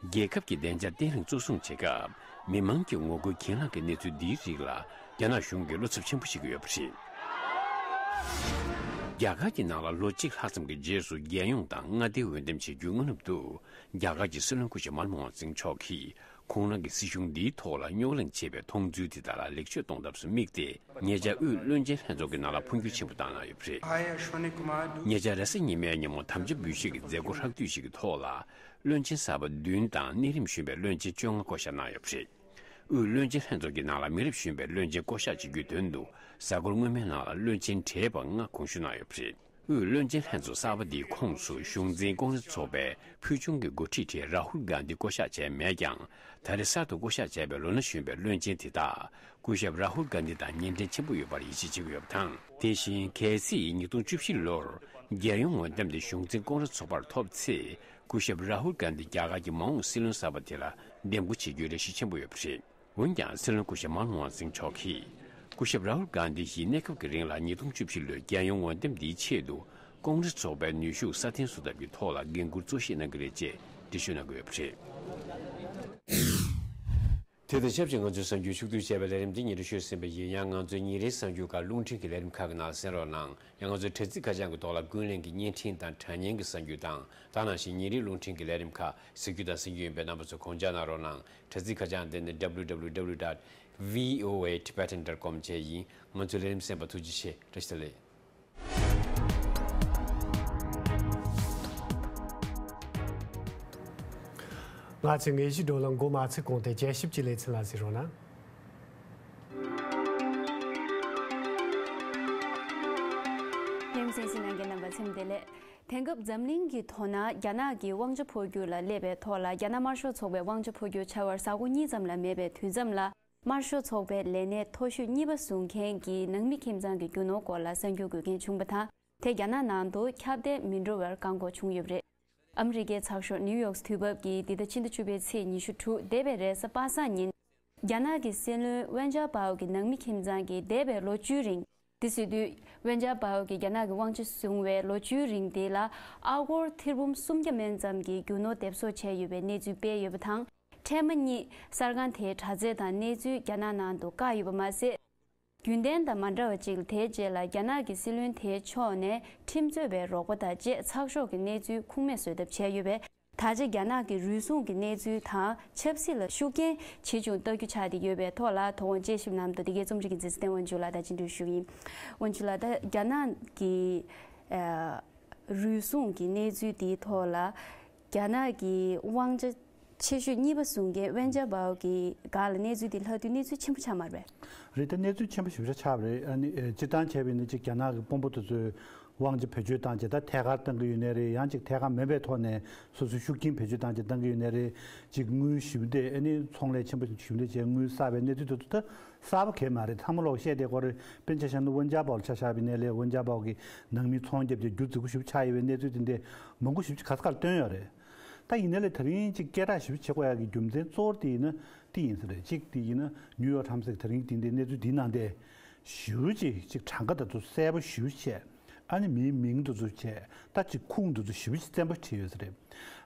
རྒྱལ་ཁབ་ཀྱི་བདེ་འཇགས་བརྟན་ལྷིང་གཙོ་བཟུང་བྱེད་སྐབས། མི་མང་གི་ངོ་རྒོལ་གྱེན་ལངས་ཀྱི་གནས་ཚུལ་འདིའི་རིགས་ལ་རྒྱ་ནག་གཞུང་གིས་བློ་འཚབ་ཆེན་པོ་བྱེད་ཀྱི་ཡོད་པ་རེད། རྒྱ་གར་གྱི་ནང་ལ་ལོ་གཅིག་ལྷག་ཙམ་གྱི་རྗེས་སུ། རྒྱལ་ཡོངས་དང་མངའ་སྡེའི་འོས་འདེམས་བྱེད་རྒྱུའི་སྔ་ནུབ་ཏུ། རྒྱ་གར་གྱི་སྲིད་བློན་སྐུ་ཞབས་མན་མོ་ཧན་སིང་མཆོག་གིས། ཁོང་རང་གི་སྲིད་གཞུང་འདིའི་ཐོག་ལ་རྙོག་གླེང་བྱས་པའི་མཐོང་ཚུལ་དེ་དག་ལ་ལེགས་བཅོས་གཏོང་ཐབས་སུ་དམིགས་ཏེ། ཉེ་ཆར་དབུས་བློན་ཆེན་ལྷན་ཚོགས་ཀྱི་ནང་ལ་འཕོ་འགྱུར་ཆེན་པོ་བཏང་གནང་ཡོད་པ་རེད། ཉེ་ཆར་རེས་གཟའ་ཉི་མའི་ཉིན་མོ་དམ་བཅའ་འབུལ་བཞེས་ཀྱི་མཛད་སྒོ་ཧྲག་བསྡུས་ཤིག་གི་ཐོག་ལ། བློན་ཆེན་གསར་པ་བདུན་དང་གནས་རིམ་གཞོན་པའི་བློན་ཆེན་བཅོ་ལྔ་བསྐོ་གཞག་གནང་ཡོད་པ་རེད། དབུས་བློན་ཆེན་ལྷན་ཚོགས་ཀྱི་ནང་ལ་མི་རབས་གཞོན་པའི་བློན་ཆེན་བསྐོ་གཞག་བྱེད་རྒྱུའི་དོན་དུ། གཟའ་འཁོར་སྔོན་མའི་ནང་ལ་བློན་ཆེན་བགྲེས་པ་ལྔ་དགོངས་ཞུ་གནང་ཡོད་པ་རེད། དབུས་བློན་ཆེན་ལྷན་ཚོགས་གསར་པ་འདིའི་ཁོངས་སུ་གཞུང་འཛིན་ཀོང་རེས་ཚོགས་པའི་ཕུལ་བྱུང་གི་འགོ་ཁྲིད་གྲས་རཱ་ཧུལ་གྷན་དྷི་བསྐོ་གཞག་བྱས་མེད་ཀྱང་། ད་རེས་གསར་དུ་བསྐོ་གཞག་བྱས་པའི་ལོ་ན་གཞོན་པའི་བློན་ཆེན་དེ་དག་སྐུ་ཞབས་རཱ་ཧུལ་གྷན་དྷི་དང་གཉེན་འཕྲད་ཆེན་པོ་ཡོད་པར་ཡིད་ཆེས་བྱེད་ཀྱི་ཡོད་པ་དང་། དེ་བཞིན་གལ་སྲིད་ཉིས་སྟོང་བཅུ་བཞི་ལོར་རྒྱལ་ཡོངས་འོས་འདེམས་དེ་གཞུང་འཛིན་ཀོང་རེས་ཚོགས་པར་ཐོབ་ཚེ། སྐུ་ཞབས་རཱ་ཧུལ་གྷན་དྷི་རྒྱ་གར་གྱི་མ་འོངས་སྲིད་བློན་གསར་པ་དེ་ལ་འདེམས་བསྐོ་བྱེད་རྒྱུའི་རེ་ཞིག་ཆེན་པོ་ཡོད་པ་རེད། འོན་ཀྱང་། སྲིད་བློན་སྐུ་ཞབས་མན་མོ་ཧན་སིང་མཆོག་གིས། སྐུ་ཞབས་རཱ་ཧུལ་གྷན་དྷི་ཡིས་གནས་སྐབས་ཀྱི་རིང་ལ་ཉིས་སྟོང་བཅུ་བཞི་ལོའི་རྒྱལ་ཡོངས་འོས་འདེམས་འདིའི་ཆེད་དུ། ཀོང་རེས་ཚོགས་པའི་ནུས་ཤུགས་སྲ་བརྟན་བཟོ་ཐབས་ཀྱི་ཐོག་ལ་འགན་འཁུར་གཙོ་བཞེས་གནང་གི་རེད་ཅེས་འགྲེལ་བརྗོད་གནང་གི་ཡོད་པ་རེད། དེ་དང་ཆབས་ཅིག་ང་ཚོའི་གསར་འགྱུར་ཕྱོགས་བསྡུས་བྱས་པའི་ལས་རིམ་འདི་ཉིན་རེ་ཞུས་ཟིན་པ་ཡིན། ཡང་ང་ཚོའི་ཉིན་རེའི་གསར་འགྱུར་ཁག་རླུང་འཕྲིན་གྱི་ལས་རིམ་ཁག་གི་ནང་ལ་གསན་རོགས་གནང་། ཡང་ང་ཚོའི་དྲ་ཚིགས་ཁ་བྱང་གི་ཐོག་ལ་ཀུན་གླེང་གི་བརྙན་འཕྲིན་དང་དྲ་བརྙན་གྱི་གསར་འགྱུར་དང་། ད་ནང་བཞིན་ཉིན་རེའི་རླུང་འཕྲིན་གྱི་ལས་རིམ་ཁག་གཟིགས་རྒྱུ་དང་གསན་རྒྱུ་ཡིན་པས། རྣམ་པ་ཚོས་དགོངས་འཇགས་གནང་རོགས་གནང་། དྲ་ཚིགས་ཁ་བྱང་དེ་ནི་W W W dot V O A Tibetan dot com བཅས་ཡིན། ང་ཚོའི་ལས་རིམ་གསན་པར་ཐུགས་རྗེ་ཆེ། བཀྲ་ཤིས་བདེ་ལེགས། ང་ཚོའི་དངོས་གཞིའི་བགྲོ་གླེང་འགོ་མ་ཚུགས་གོང་དུ་དཔྱད་ཞིབ་ཀྱི་ལེ་ཚན་ལ་གཟིགས་རོགས་གནང་། ལེ་ཚན་གཟིགས་གནང་མཁན་རྣམ་པ་ཚང་མ་བདེ་ལེགས། དེང་སྐབས་འཛམ་གླིང་གི་ཐོག་ན་རྒྱ་ནག་གིས་དབང་ཆ་འཕོ་འགྱུར་ལ་སླེབས་པའི་ཐོག་ལ། རྒྱ་ནག་དམར་ཤོག་ཚོགས་པའི་དབང་ཆ་འཕོ་འགྱུར་བྱ་བར་གཟའ་འཁོར་གཉིས་ཙམ་ལ་མེད་པའི་དུས་མཚམས་ལ། དམར་ཤོག་ཚོགས་པའི་ལས་གནས་མཐོ་ཤོས་གཉིས་པ་བཟུང་མཁན་གྱི་ནང་མི་ཁྱིམ་ཚང་གི་རྒྱུ་ནོར་སྐོར་ལ་གསར་འགྱུར་འགོད་མཁན་བྱུང་བ་དང་། དེ་རྒྱ་ནག་ནང་དུ་ཁྱབ་གདལ་མི་འགྲོ་བར་བཀག་འགོག་བྱུང་ཡོད་པ་རེད། ཨ་མི་རི་ཀའི་ཚགས་ཤོག་ནིའུ་ཡོག་དུས་བབ་ཀྱིས་འདི་ཟླ་ཕྱི་ཟླ་བཅུ་པའི་ཚེས་ཉི་ཤུ་དྲུག་འདས་པའི་རེས་གཟའ་པ་སངས་ཉིན། རྒྱ་ནག་གི་སྲིད་བློན་ཝེན་ཅཱ་པའོ་གི་ནང་མི་ཁྱིམ་ཚང་གིས་འདས་པའི་ལོ་བཅུའི་རིང་། དེ་སྲིད་དུས་ཝེན་ཅཱ་པའོ་གིས་རྒྱ་ནག་གི་དབང་ཆ་བཟུང་བའི་ལོ་བཅུའི་རིང་དེ་ལ་ཨ་སྒོར་ཐེར་འབུམ་སུམ་བརྒྱ་མན་ཙམ་གྱི་རྒྱུ་ནོར་སྡེབ་གསོག་བྱས་ཡོད་པའི་གནས་ཚུལ་སྤེལ་ཡོད་པ་དང་། འཕྲལ་མ་གཉིས་གསར་ཁང་དེའི་དྲ་ཚིགས་དང་གནས་ཚུལ་རྒྱ་ནག་ནང་དུ་བཀག་ཡོད་པ་མ་ཟད། རྒྱུན་ལྡན་དང་མ་འདྲ་བ་ཅིག་ལ། དེའི་རྗེས་ལ་རྒྱ་ནག་གི་སྲིད་བློན་དེའི་ཕྱོགས་ནས་ཁྲིམས་རྩོད་པའི་རོགས་པ་དང་བཅས་ཚགས་ཤོག་གི་གནས་ཚུལ་ཁུངས་མེད་བཟོ་ཐབས་བྱས་ཡོད་པས། ད་ཆ་རྒྱ་ནག་གི་རུལ་སུངས་ཀྱི་གནས་ཚུལ་དང་ཆབ་སྲིད་ལ་ཤུགས་རྐྱེན་ཇི་བྱུང་ལྟ་རྒྱུ་ཆགས་བསྡད་ཡོད་པའི་ཐོག་ལ་དོ་དགོང་དཔྱད་ཞིབ་གནང་དོ། འདི་གའི་རྩོམ་སྒྲིག་གི་མཛད་བསྟན་དབང་ཕྱུག་ལགས་དང་བཅར་འདྲི་ཞུ་གི་ཡིན། དབང་ཕྱུག་ལགས། ད་རྒྱ་ནག་གི་ཨ་རུལ་སུངས་ཀྱི་གནས་ཚུལ་དེའི་ཐོག་ལ་རྒྱ་ནག་གི་དབང་ཆ་ཆེ་ཤོས་གཉིས་པ་བཟུང་མཁན་ཝེན་ཅཱ་པའོ་གི་སྒང་ལ་གནས་ཚུལ་འདི་ལྷག་དུས་གནས་ཚུལ་ཆེན་པོ་ཆགས་མ་རེད་པས། རེད། ད་གནས་ཚུལ་ཆེན་པོ་ཞེ་པོ་ཅིག་ཆགས་པ་རེད། ཨ་ནི་ཨེ་སྤྱིར་བཏང་བྱས་པ་ཡིན་ན་ཅིག་རྒྱ་ནག་གི་དཔོན་པོ་དེ་ཚོས་དབང་ཆ་བེད་སྤྱོད་བཏང་བྱས་ད་ཐད་ཀར་བཏང་གི་ཡོད་ནའི་རེད། ཡང་ཅིག་ཐད་ཀར་མིན་པའི་ཐོག་ནས་སོ་སོའི་ཤུགས་རྐྱེན་བེད་སྤྱོད་བཏང་བྱས་བཏང་གི་ཡོད་ནའི་རེད། ཅིག་དངུལ་ཞེ་པོ་དེ་ཨ་ནི་ཚོང་ལས་ཆེན་པོ་ཞེ་པོ་དེ་བྱས་དངུལ་བསགས་པའི་གནས་ཚུལ་དེ་ཚོ་ད་གསར་པ་གང་ཡང་མ་རེད། ཚང་མ་ལོག་བཤད་བསྡད་ཀྱི་ཡོད་རེད། དཔེར་ན་ཆ་བཞག་ན་ཝེན་ཅཱ་པའོ་ལ་ཆ་བཞག་པ་ཡིན་ནའི་རེད། ཝེན་ཅཱ་པའོ་གི་ནང་མི་ཚོང་བརྒྱབ་བྱས་རྒྱུ་རྫིག་པོ་ཞེ་པོ་ཆགས་ཡོད་པའི་གནས་ཚུལ་དེ་འདྲ་མང་པོ་ཞེ་པོ་ཅིག་ག་ས་ག་ལ་བཏོན་ཡོད་རེད། ད་ཡིན་ནའི་ལས་དེ་རིང་ཅིག་སྐད་གྲགས་ཞེ་པོ་བྱེད་དགོས་ཡག་གི་རྒྱུ་མཚན་གཙོ་བོ་དེ་ཡིན་ན་དེ་ཡིན་ས་རེད། གཅིག་དེ་ཡིན་ན་ནིའུ་ཡོག་ཊའིམ་སི་གི་དེ་རིང་དེ་འདྲའི་གནས་ཚུལ་འདིའི་ནང་དེ་ཞེ་པོ་ཅིག་ཅིག་གྲངས་ཀ་དེ་ཚོ་གསལ་པོ་ཞེ་པོ་བྱས། ཨ་ནི་མིའི་མིང་དེ་ཚོ་བྱས། ད་ཅིག་ཁུངས་དེ་ཚོ་ཞེ་པོ་ཅིག་བཙན་པོ་བྲིས་ཡོད་ས་རེད།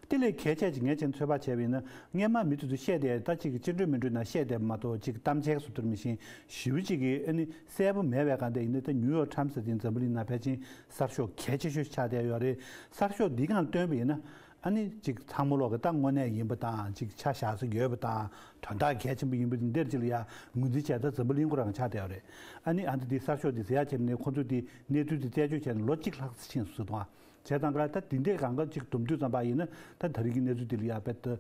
དེ་ལས་གལ་ཆེ་ཅིག་ངས་ཅིག་ཚོད་དཔག་བྱས་པ་ཡིན་ན་སྔན་མ་མི་དེ་ཚོ་བཤད་དེ་ད་ཅིག་སྤྱི་འགྲོས་མི་འགྲོས་ནང་བཤད་དེ་མ་གཏོགས་ཅིག་གཏམ་འཆལ་བཟོ་ཐུབ་མི་ཤེས་ཞེ་པོ་ཅིག་གི་ཨ་ནི་གསལ་པོ་མེད་པའི་སྒང་དེ་ཡིན་ན། ད་ནིའུ་ཡོག་ཊའིམ་སི་དེ་འཛམ་བུ་གླིང་ནང་ཕལ་ཆེར་གསར་ཤོག་གལ་ཆེ་ཤོས་ཆགས་བསྡད་ཡོད་རེད། གསར་ཤོག་འདིའི་སྒང་བཏོན་པ་ཡིན་ན། ཨ་ནི་ཅིག་ཚང་མ་ལོག་གི་ད་དངོས་གནས་ཡིན་པ་དང་ཅིག་ཆ་བཞག་ས་ཡོད་པ་དང་དོན་དག་གལ་ཆེན་པོ་ཡིན་པ་འདིར་ཅིག་ལ་ཡ་ངོས་འཛིན་བྱས། ད་འཛམ་བུ་གླིང་ཁོ་རང་ཆགས་བསྡད་ཡོད་རེད། ཨ་ནི་ཨ་ནི་འདི་གསར་ཤོག་འདི་ཟེར་ཡ་བྱས་ནས་ཁོ་ཚོས་འདི་གནས་ཚུལ་འདི་རྩད་གཅོད་བྱས་ནས་ལོ་གཅིག་ལྷག་ཙམ་ཕྱིན་སོང་ཟེར་འདུག་ཨ། བྱས་ཙང་ག་ད་འདི་འདྲའི་སྒང་ག་ཅིག་བསྡོམས་དུས་ཙམ་པ་ཡིན་ན་ད་དེ་རིང་གི་གནས་ཚུལ་འདི་ལ་ཡ་དཔེ་ད་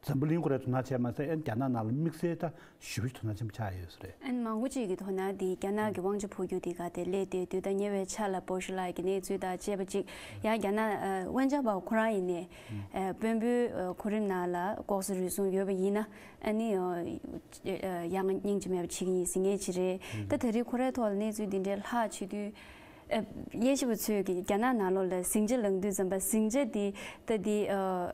འཛམ་བུ་གླིང་ཁོ་རང་དོ་སྣང་བྱས་མ་ཟད། ཨ་ནི་རྒྱ་ནག་ནང་ལ་དམིགས་བསལ་ད་ཞེ་པོ་ཅིག་དོ་སྣང་ཆེན་པོ་ཆགས་ཡོད་ས་རེད། ཨ་ནི་མང་པོ་ཅིག་གི་དོ་སྣང་འདི་རྒྱ་ནག་གི་དབང་ཆ་འཕོ་འགྱུར་འདི་ག་དེ་སླེབས་བསྡད་དུས། ད་ཉེ་བའི་ཆར་ལ་པོ་ཤུ་ལགས་ཀྱི་གནས་ཚུལ་དང་བཅས་པ་ཅིག་ཡང་རྒྱ་ནག་ཨ་ཝེན་ཅཱ་པའོ་ཁོ་རང་ཡིན་ནའི་ཨ་དཔོན་པོའི་ཨ་གོ་རིམ་ནང་ལ་ལྐོག་ཟ་རུལ་སུངས་ཡོད་པ་ཡིན་ན་ཨ་ནི་ཨ་ཡང་སྙིང་རྗེ་མེད་པ་བྱེད་ཀྱི་ཡིན་ཟེར་མཁན་ཅིག་རེད། ད་ད་རེས་ཁོ་རའི་ཐོག་ལ་གནས་ཚུལ་འདི་འདྲའི་ལྷག་བྱེད་དུས། ཨ་དབྱེ་ཞིབ་པ་ཚོས་ཀྱིས་རྒྱ་ནག་ནང་ལོགས་ལ་ཟིང་ཆ་ལངས་དུས་ཙམ་པ་ཟིང་ཆ་འདི་ད་འདི་ཨ་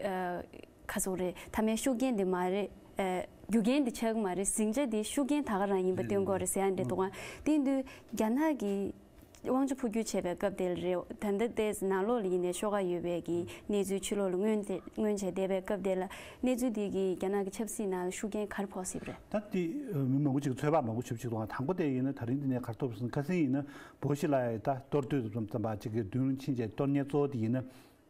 ཨ་ག་ཟེར་དགོས་རེད། མཐའ་མའི་ཤུགས་རྐྱེན་འདི་མ་རེད། ཨ་རྒྱུ་རྐྱེན་འདི་ཆགས་ཀྱི་མ་རེད། ཟིང་ཆ་འདི་ཤུགས་རྐྱེན་ད་ག་རང་ཡིན་པ་སྟོན་གྱི་ཡོད་རེད་ཟེར་ཡ་འདྲ་འདུག་ག་དེ་ཡིན་དུས་རྒྱ་ནག་གི་དབང་ཆ་འཕོ་འགྱུར་བྱས་པའི་སྐབས་དེ་ལ་རེད། ད་ལྟ་ཏོག་ཙམ་ནང་ལོགས་ལ་ཡིན་ནའི་ཤོག་ཁག་ཡོད་པའི་གི་གནས་ཚུལ་ཕྱི་ལོགས་ལ་མངོན་ཏེ་མངོན་བྱས་བསྡད་པའི་སྐབས་དེ་ལ་གནས་ཚུལ་འདི་གིས་རྒྱ་ནག་གི་ཆབ་སྲིད་ནང་ལ་ཤུགས་རྐྱེན་ག་རེ་ཕོག་སྲིད་པ་རེད། ད་དེ་མི་མང་པོ་ཅིག་ཚོད་དཔག་མང་པོ་ཞེ་པོ་ཅིག་འདུག་ག་དང་པོ་དེ་ཡིན་ན་ད་རིང་འདི་ནས་ག་རེ་ཐོབ་སོང་། ཁ་སང་ཡིན་ན་པོ་ཤུ་ལགས་ད་གཏོར་དུས་ཙམ་ཙམ་པ་ཅིག་གི་མདུན་ཕྱིན་བྱས་གཏོར་མཁན་གཙོ་བོ་དེ་ཡིན་ན།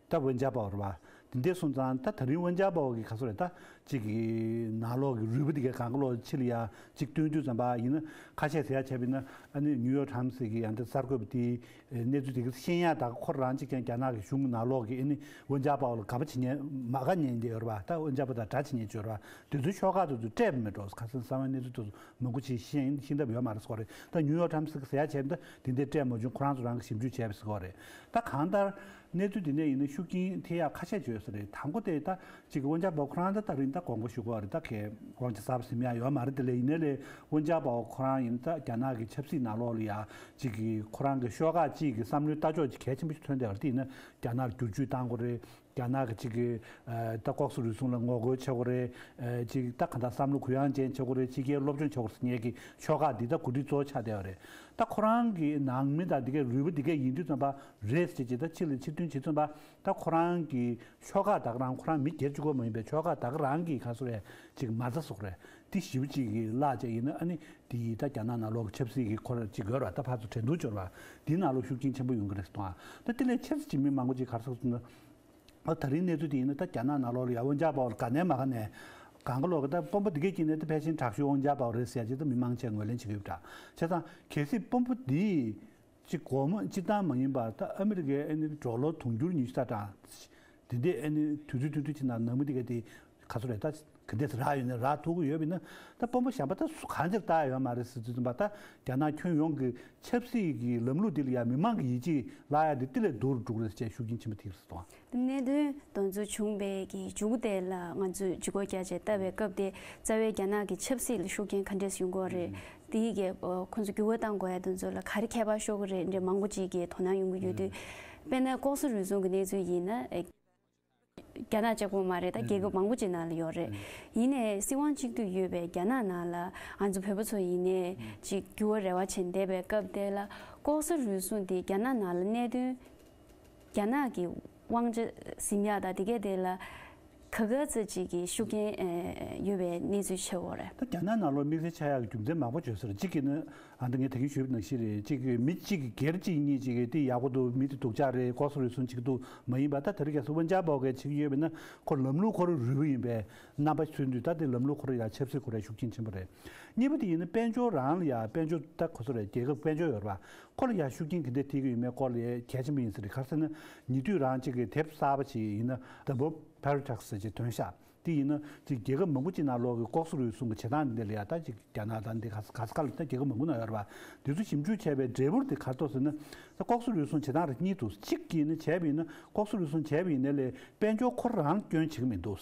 ད་ཝེན་ཅཱ་པའོ་རེད་པ། དེ་འདྲ་སོང་ཙང་ད་ད་རིང་ཝེན་ཅཱ་པའོ་གི་ག་ཚོད་རེད། ད་ཅིག་གི་ནང་ལོགས་ཀྱི་རུས་པ་དེ་གའི་སྒང་ག་ལོག་ཕྱི་ལ་ཡ་ཅིག་སྟོན་དུས་ཙམ་པ་ཡིན་ན། ཁ་ཤས་ཟེར་ཡ་བྱས་པ་ཡིན་ན་ཨ་ནི་ནིའུ་ཡོག་ཊའིམ་སི་གི་ཡང་འདི་གསར་འགོད་པ་དེའི་གནས་ཚུལ་དེ་ག་ཤེས་ཡ་ད་ཁོ་རང་ཅིག་ཀྱང་རྒྱ་ནག་གི་གཞུང་གི་ནང་ལོགས་ཀྱི་ཨ་ནི་ཝེན་ཅཱ་པའོ་ལ་དགག་པ་བྱེད་མཁན་མ་དགའ་མཁན་དེ་ཡོད་རེད་པ། ད་ཝེན་ཅཱ་པའོ་དང་དགྲ་བྱེད་མཁན་ཅིག་ཡོད་རེད་པ། དེ་ཚོའི་ཤོག་ཁག་དེ་ཚོ་སྤྲད་པ་མེད་འགྲོ། ཁ་སང་གསང་བའི་གནས་ཚུལ་དེ་ཚོ་མང་པོ་ཅིག་ཤེས་ཤེས་ཐབས་ཡོད་མ་རེད་ཟེར་གྱི་ཡོད་རེད། ད་ནིའུ་ཡོག་ཊའིམ་སི་གི་ཟེར་ཡ་བྱས་པ་ཡིན་ན་དེ་འདྲའི་སྤྲད་མ་བྱུང་། ཁོ་རང་ཚོ་རང་གིས་ཞིབ་འཇུག་བྱས་པ་ཟེར་གྱི་ཡོད་རེད། ད་གང་ལྟར་གནས་ཚུལ་འདི་ནས་ཡིན་ན་ཤུགས་རྐྱེན་ཐེབས་ཡག་ཁ་ཤས་ཅིག་ཡོད་ས་རེད། དང་པོ་དེ་ད་ཅིག་ཝེན་ཅཱ་པའོ་ཁོ་རང་ད་ད་རིང་ད་དགོངས་པ་ཞུ་དགོས་རེད། ད་གའི་དབང་ཆ་གསར་པ་ཟིན་ཡག་ཡོད་མ་རེད། དེ་ལས་ཡིན་ནའི་ལས་ཝེན་ཅཱ་པའོ་ཁོ་རང་ཡིན་ད་རྒྱ་ནག་གི་ཆབ་སྲིད་ནང་ལོགས་ལ་ཡ་ཅིག་གི་ཁོ་རང་གི་ཤོག་ཁག་ཅིག་གི་བསམ་བློའི་ལྟ་ཕྱོགས་ཅིག་གལ་ཆེན་པོ་ཞིག་ཐོན་བསྡད་པ་རེད། དེ་ཡིན་ན་རྒྱ་ནག་བསྒྱུར་བཅོས་གཏང་དགོས་རེད། རྒྱ་ནག་གི་ཅིག་གི་ཨ་ད་ལྐོག་ཟ་རུལ་སུངས་ལ་ངོ་རྒོལ་བྱེད་དགོས་རེད། ཨ་ཅིག་ད་གང་ལྟར་བསམ་བློ་གུ་ཡངས་ཅན་བྱེད་དགོས་རེད། ཕྱི་རྒྱལ་སློབ་སྦྱོང་བྱེད་དགོས་རེད་ཟེར་མཁན་གྱི་ཤོག་ཁག་འདི་ད་གོ་སྒྲིག་གཙོ་བོ་ཆགས་བསྡད་པ་རེད། ད་ཁོ་རང་གི་ནང་མི་དང་འདི་གའི་རུས་པ་འདི་གའི་ཡིན་དུས་ཙམ་པ་རེད་ཟེར་ཅིག་ད་ཕྱི་ལ་ཕྱིར་འདོན་བྱེད་དུས་ཙམ་པ་ད་ཁོ་རང་གི་ཤོག་ཁག་ད་ག་རང་ཁོ་རང་མི་སྒེར་གཅིག་པོ་མ་ཡིན་པའི་ཤོག་ཁག་ད་ག་རང་གི་ག་ཚོད་རེད་ཅིག་མ་རྩ་བཟོ་དགོས་རེད། དེ་ཞེ་པོ་ཅིག་གི་བརླག་བྱས་ཡིན་ན་ཨ་ནི་དེ་ད་རྒྱ་ནག་ནང་ལོགས་ཀྱི་ཆབ་སྲིད་ཀྱི་ཁོ་ར་ཅིག་ཡོད་ར། ད་ཕར་ཚུར་འགྲན་བསྡུར་འབྱོར་བ་དེའི་ནང་ལོགས་ཤུགས་རྐྱེན་ཆེན་པོ་ཡོང་གི་རེད་ཟེར་དང་། ད་དེ་ལས་ཆེ་ས་ཅིག་མི་མང་པོ་ཅིག་ག་རེ་ཟེར་སོང་ན། ཨ་ད་རིང་གནས་ཚུལ་དེ་ཡིན་ན་ད་རྒྱ་ནག་ནང་ལོགས་ལ་ཡ་ཝེན་ཅཱ་པའོ་ལ་དགའ་ནས་མ་དགའ་ནས་གང་ག་ལོག་གི་ད་དཔོན་པོ་འདི་གའི་དཀྱིལ་ནས་ད་ཕལ་ཆེར་དྲག་ཤོས་ཝེན་ཅཱ་པའོ་རེད་ཟེར་ཡ་ཅིག་ད་མི་མང་ཆེ་ངོས་ལེན་བྱེད་ཀྱི་ཡོད་པ་འདྲ། བྱས་ཙང་གལ་སྲིད་དཔོན་པོ་འདིས་ཅིག་སྒོར་མོ་སྤྱིར་བཏང་མ་ཡིན་པར་ད་ཨ་མི་རི་ཀའི་ཨ་ནི་ཌོ་ལར་དུང་ཕྱུར་ཉི་ཤུ་རྩ་གྲངས་དེ་འདྲས་ཨ་ནི་དུས་ཚོད་ཐུང་ཐུང་ཅིག་ནང་ནང་མི་འདི་ག་དེ་ག་ཚོད་རེད། ད་ ག་འདྲས་རག་ཡོད་ན་རག་ཐུབ་ཀྱི་ཡོད་པ་ཡིན་ན། ད་དཔོན་པོ་གཞན་པ་ད་སུ་གང་ཅིར་བལྟ་ཡ་ཡོད་མ་རེད་ཟེར་དུས་ཙམ་པ། ད་རྒྱ་ནག་ཁྱོན་ཡོངས་ཀྱི་ཆབ་སྲིད་ཀྱི་ལམ་ལུགས་འདི་ལ་ཡང་མི་མང་གི་ཡིད་ཆེས་བརླག་ཡ་འདི་ཏི་ལས་སྡུག་རུ་འགྲོ་གི་རེད་ཅེས་ཤུགས་རྐྱེན་ཆེན་པོ་ཐེབས་སྲིད་དོ། གནད་དོན་དེ་ཚོ་བྱུང་བའི་གི་མཇུག་དེ་ལ་ང་ཚོས་ལྗིད་ཁོག་རྒྱ་ཆེ་ལྟ་བའི་སྐབས་དེ། རྩ་བའི་རྒྱ་ནག་གི་ཆབ་སྲིད་ལ་ཤུགས་རྐྱེན་ག་འདྲས་ཡོང་གི་ཡོད་རེད། དེའི་གི་ཁོང་ཚོ་འགྱུར་བ་གཏང་དགོས་ཡ་དེ་ཚོ་ལ་ག་རེ་ཁྱད་པར་ཤོར་གི་རེད་འདྲ་མང་པོ་ཅིག་གི་དོ་སྣང་ཡོང་གི་ཡོད་དུས། དཔེར་ན་ལྐོག་ཟ་རུལ་སུངས་ཀྱི་གནས་ཚུལ་ཡིན་ན། རྒྱ་ནག་གཅིག་པོ་མ་རེད། ད་རྒྱལ་ཁབ་མང་པོ་ཅིག་ནང་ལ་ཡོད་རེད། ཡིན་ནའི་སྲིད་དབང་གཅིག་སྡུད་ཡོད་པའི་རྒྱ་ནག་ནང་ལ་ང་ཚོ་བོད་པ་ཚོ་ཡིན་ནའི་ཅིག་འགྱུར་བ་རེ་བ་བྱེད་བསྡད་པའི་སྐབས་དེ་ལ། ལྐོག་ཟ་རུལ་སུངས་དེ་རྒྱ་ནག་ནང་ལ་གནད་དོན་རྒྱ་ནག་གི་དབང་ཆ་ཟིན་ཡག་དང་དེ་གས་དེ་ལ་ག་ག་ཚོད་ཅིག་གི་ཤུགས་རྐྱེན་ཡོད་པའི་གནས་ཚུལ་ཆེ་བོ་རེད། ད་རྒྱ་ནག་ནང་ལོགས་དམིགས་བསལ་ཆགས་ཡག་གི་རྒྱུ་མཚན་མང་པོ་བརྗོད་ས་རེད། གཅིག་གིས་ནི། ཨ། འདི་ངས་ད་གིན་ཞུས་པ་ནང་བཞིན་རེད། གཅིག་གིས་མི་གཅིག་གིས་སྒེར་གཅིག་གཉིས་གཅིག་གིས་དེ་ཡག་པོ་འདུག་མི་དེ་སྡུག་ཅག་རེད། ལྐོག་ཟ་རུལ་སུངས་བྱེད་ཀྱི་འདུག་མ་ཡིན་པ། ད་དེ་རིང་ཁ་སང་ཝུན་ཅཱ་པའོ་གིས་བྱེད་ཀྱི་ཡོད་པ་ཡིན་ན། ཁོ་ལམ་ལུགས་ཁོ་རང་རུལ་བ་ཡིན་པའི་རྣམ་པ་མཚོན་དུས། ད་དེ་ལམ་ལུགས་ཁོ་རང་ཡང་ཆབ་སྲིད་ཁོ་རང་ཤུགས་རྐྱེན་ཆེན་པོ་རེད། གཉིས་པ་དེ་ཡིན་ན་དཔལ་འབྱོར་རང་ལ་ཡང་། དཔལ་འབྱོར་ད་ཁོ་ཚོ་རེད། རྒྱལ་ཁབ་དཔལ་འབྱོར་ཡོད་རེད་པ། ཁོ་ལ་ཡང་ཤུགས་རྐྱེན་ག་འདྲས་ཐེབས་ཀྱི་ཡོད་མེད་སྐོར་ལ་ཡང་གལ་ཆེན་པོ་ཡིན་ས་རེད། ག་རེ་ཟེར་ན། ཉེ་དུས་རང་གཅིག་གི་དེབ་གསར་པ་ཅིག་ཡིན་ན། The Bob Paradox ཟེར་ཅིག་ཐོན་ཤག་དེ་ཡིན་ན་ཅིག་རྒྱལ་ཁབ་མང་པོ་ཅིག་ནང་ལོགས་ཀྱི་ལྐོག་ཟ་རུལ་སུངས་ཀྱི་བྱེད་སྟངས་འདི་ལ་ཡང་། ད་ཅིག་རྒྱ་ནག་དང་འདི་ག་ས་ག་ས་ག་ལ། ད་རྒྱལ་ཁབ་མང་པོ་ནང་ཡོད་རེད་པ། འདི་ཚོ་ཞིབ་འཇུག་བྱས་པའི་འབྲས་བུ་དེ་ག་རེ་འདུག་ཟེར་ན། ད་ལྐོག་ཟ་རུལ་སུངས་བྱེད་སྟངས་རིགས་གཉིས་འདུག་གཅིག་གིས་ནི་བྱས་པ་ཡིན་ན། ལྐོག་ཟ་རུལ་སུངས་བྱས་པ་ཡིན་ནའི་ལས་དཔལ་འབྱོར་ཁོ་རང་སྐྱོན་བྱེད་ཀྱི་མི་འདུག་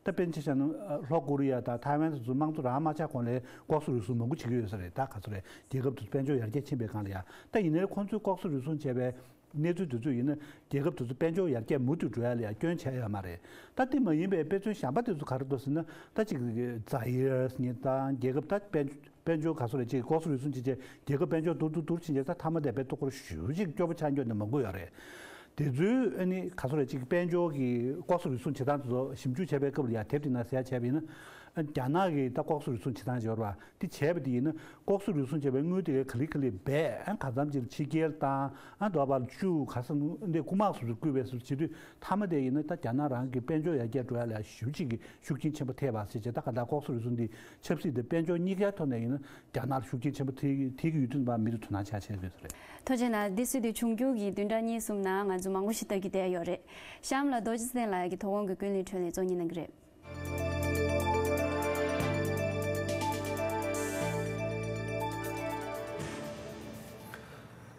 ད་དཔེར་ན་ཆ་བཞག་ན། ལྷོ་ཀོ་རི་ཡ་དང་ཐའེ་ཝན་སོགས་ཚོ་དམངས་གཙོ་རང་མ་ཆགས་གོང་ལ་ལྐོག་ཟ་རུལ་སུངས་མང་པོ་བྱེད་ཀྱི་ཡོད་ས་རེད། ད་ག་ཚོད་རེད། རྒྱལ་ཁབ་དེ་ཚོ་དཔལ་འབྱོར་ཡར་རྒྱས་ཕྱིན་པའི་སྒང་ལ་ཡ། ད་ཡིན་ནའི་ཁོང་ཚོས་ལྐོག་ཟ་རུལ་སུངས་བྱས་པའི་གནས་ཚུལ་དེ་ཚོ་ཡིན་ན། རྒྱལ་ཁབ་དེ་ཚོ་དཔལ་འབྱོར་ཡར་རྒྱས་མུ་མཐུད་འགྲོ་ཡ་ལ་ཡ་སྐྱོན་བྱས་ཡོད་མ་རེད། ད་དེ་མ་ཡིན་པའི་དཔེ་མཚོན་གཞན་པ་དེ་ཚོ་ག་རེ་འདུག་ཟེར་ན། ད་ཅིག་ཛ་ཡིར་ནི་དང་རྒྱལ་ཁབ་ད་དཔལ་དཔལ་འབྱོར་ག་ཚོད་རེད། ཅིག་ལྐོག་ཟ་རུལ་སུངས་བྱས་བྱས་རྒྱལ་ཁབ་དཔལ་འབྱོར་སྡུག་སྡུག་སྡུག་ཕྱིན་བྱས། ད་མཐའ་མ་དེ་དཔེ་ལྟོ་གོར་ཞེ་པོ་ཅིག་སྐྱོ་པོ་ཆགས་རྒྱུ་ནི་མང་པོ་ཡོད་རེད། དེ་ཚོའི་ཨ་ནི་ག་ཚོད་རེད། ཅིག་དཔལ་འབྱོར་གྱི་ལྐོག་ཟ་རུལ་སུངས་བྱེད་སྟངས་དེ་ཚོ་ཞིབ་འཇུག་བྱས་པའི་སྐབས་ལ་ཡ། དེབ་དེ་ནང་གསལ་བྱས་པ་ཡིན་ན། ཨ། རྒྱ་ནག་གིས་ད་ལྐོག་ཟ་རུལ་སུངས་བྱེད་སྟངས་ཡོད་རེད་པ། དེ་བྱས་པ་དེ་ཡིན་ན། ལྐོག་ཟ་རུལ་སུངས་བྱས་པའི་དངུལ་དེ་ག་ལེ་ག་ལེ་སྦས། ཨ། གང་འཚམ་ཅིག་ཕྱི་རྒྱལ་བཏང་། ཨ། འདོད་པ་ལ་བཅུག་ག་ས་འདི་རྐུ་མ་སོགས་སུ་རྐུ་བའི་སོགས་བྱེད་དུས། མཐའ་མ་དེ་ཡིན་ན་ད་རྒྱ་ནག་རང་གི་དཔལ་འབྱོར་ཡར་རྒྱས་འགྲོ་ཡ་ལ་ཞེ་པོ་ཅིག་གི་ཤུགས་རྐྱེན་ཆེན་པོ་ཐེབས་པ་ཟེར་བྱས། ད་ག་ད་ལྐོག་ཟ་རུལ་སུངས་འདི་ཆབ་སྲིད་དང་དཔལ་འབྱོར་གཉིས་ཀའི་ཐོག་ནས་ཡིན་ན་རྒྱ་ནག་ལ་ཤུགས་རྐྱེན་ཆེན་པོ་ཐེབས་ཐེབས་ཀྱི་ཡོད་དུས་ཙམ་པ་མི་དེ་ཚོ་དོ་སྣང་ཆགས་ཆེ་དགོས་ས་རེད། ཐུགས་རྗེ་གནང་། འདི་སྲིད་དུ་འབྱུང་འགྱུར་གྱི་བདུན་ཕྲག་གཉིས་གསུམ་ནང་ང་ཚོ་མང་པོ་ཞིག་ལྟ་རྒྱུ་བསྡད་ཡོད་རེད། གཤམ་ལ་རྡོ་རྗེ་ཚེ་བརྟན་ལགས་ཀྱིས་དོ་དགོང་གི་ཀུན་གླེང་འཕྲོ་ལས་གཙོ་གཉེར་གནང་གི་རེད།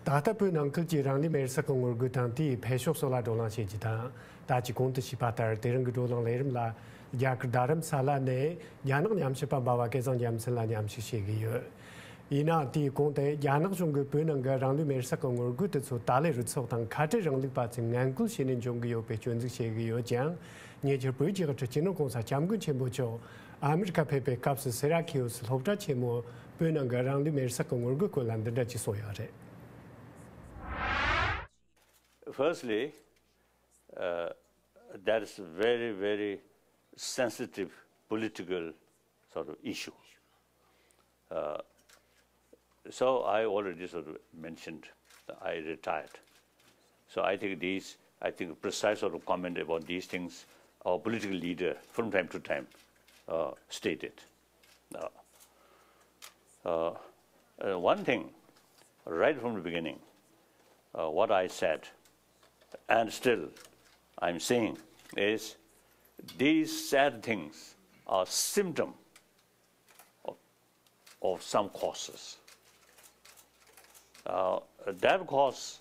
ད་ལྟ་བོད་ནང་ཁུལ་གྱི་རང་ལུས་མེར་སྲེག་གི་ངོ་རྒོལ་དང་དེའི་འཕེལ་ཕྱོགས་སོགས་ལ་བགྲོ་གླེང་བྱེད་རྒྱུ་དང་། ད་ཅི་གོང་དུ་ཞུས་པ་ལྟར། དེ་རིང་གི་བགྲོ་གླེང་ལས་རིམ་ལ་རྒྱ་གར་རྡ་རམ་ས་ལ་ནས་རྒྱ་ནག་ཉམས་ཞིབ་པ་འབའ་བ་སྐལ་བཟང་རྒྱལ་མཚན་ལ་མཉམ་ཞུགས་བྱེད་ཀྱི་ཡོད། ཡིན་ནའང་དེའི་གོང་དུ། རྒྱ་ནག་གཞུང་གིས་བོད་ནང་གི་རང་ལུས་མེར་སྲེག་གི་ངོ་རྒོལ་དེ་ཚོ་ཏཱ་ལའི་རུ་ཚོགས་དང་ཁ་བྲལ་རིང་ལུགས་པ་ཚོས་ངན་སྐུལ་བྱས་ནས་འབྱུང་གི་ཡོད་པའི་སྐྱོན་འཛུགས་བྱེད་ཀྱི་ཡོད་ཀྱང་། ཉེ་ཆར་བོད་རྒྱལ་ཁབ་སྤྱི་ནོར་༸གོང་ས་༸སྐྱབས་མགོན་ཆེན་པོ་མཆོག་ཨ་མི་རི་ཀ་ཕེབས་པའི་སྐབས་སུ། སེ་ར་ཁེའུ་སི་སློབ་གྲྭ་ཆེན་མོ་བོད་ནང་གི་རང་ལུས་མེར་སྲེག་གི་ངོ་རྒོལ་སྐོར་ལ་འདི་འདྲ་ཅིག་གསུངས་ཡོད་རེད། Firstly, uh, that is very, very sensitive political sort of issue. Uh, so I already sort of mentioned that I retired. So I think these, I think precise sort of comment about these things, our political leader from time to time, uh, stated. Uh, uh, uh, one thing, right from the beginning, uh, what I said, and still I'm saying, is these sad things are symptom of, of some causes. Uh, that cause,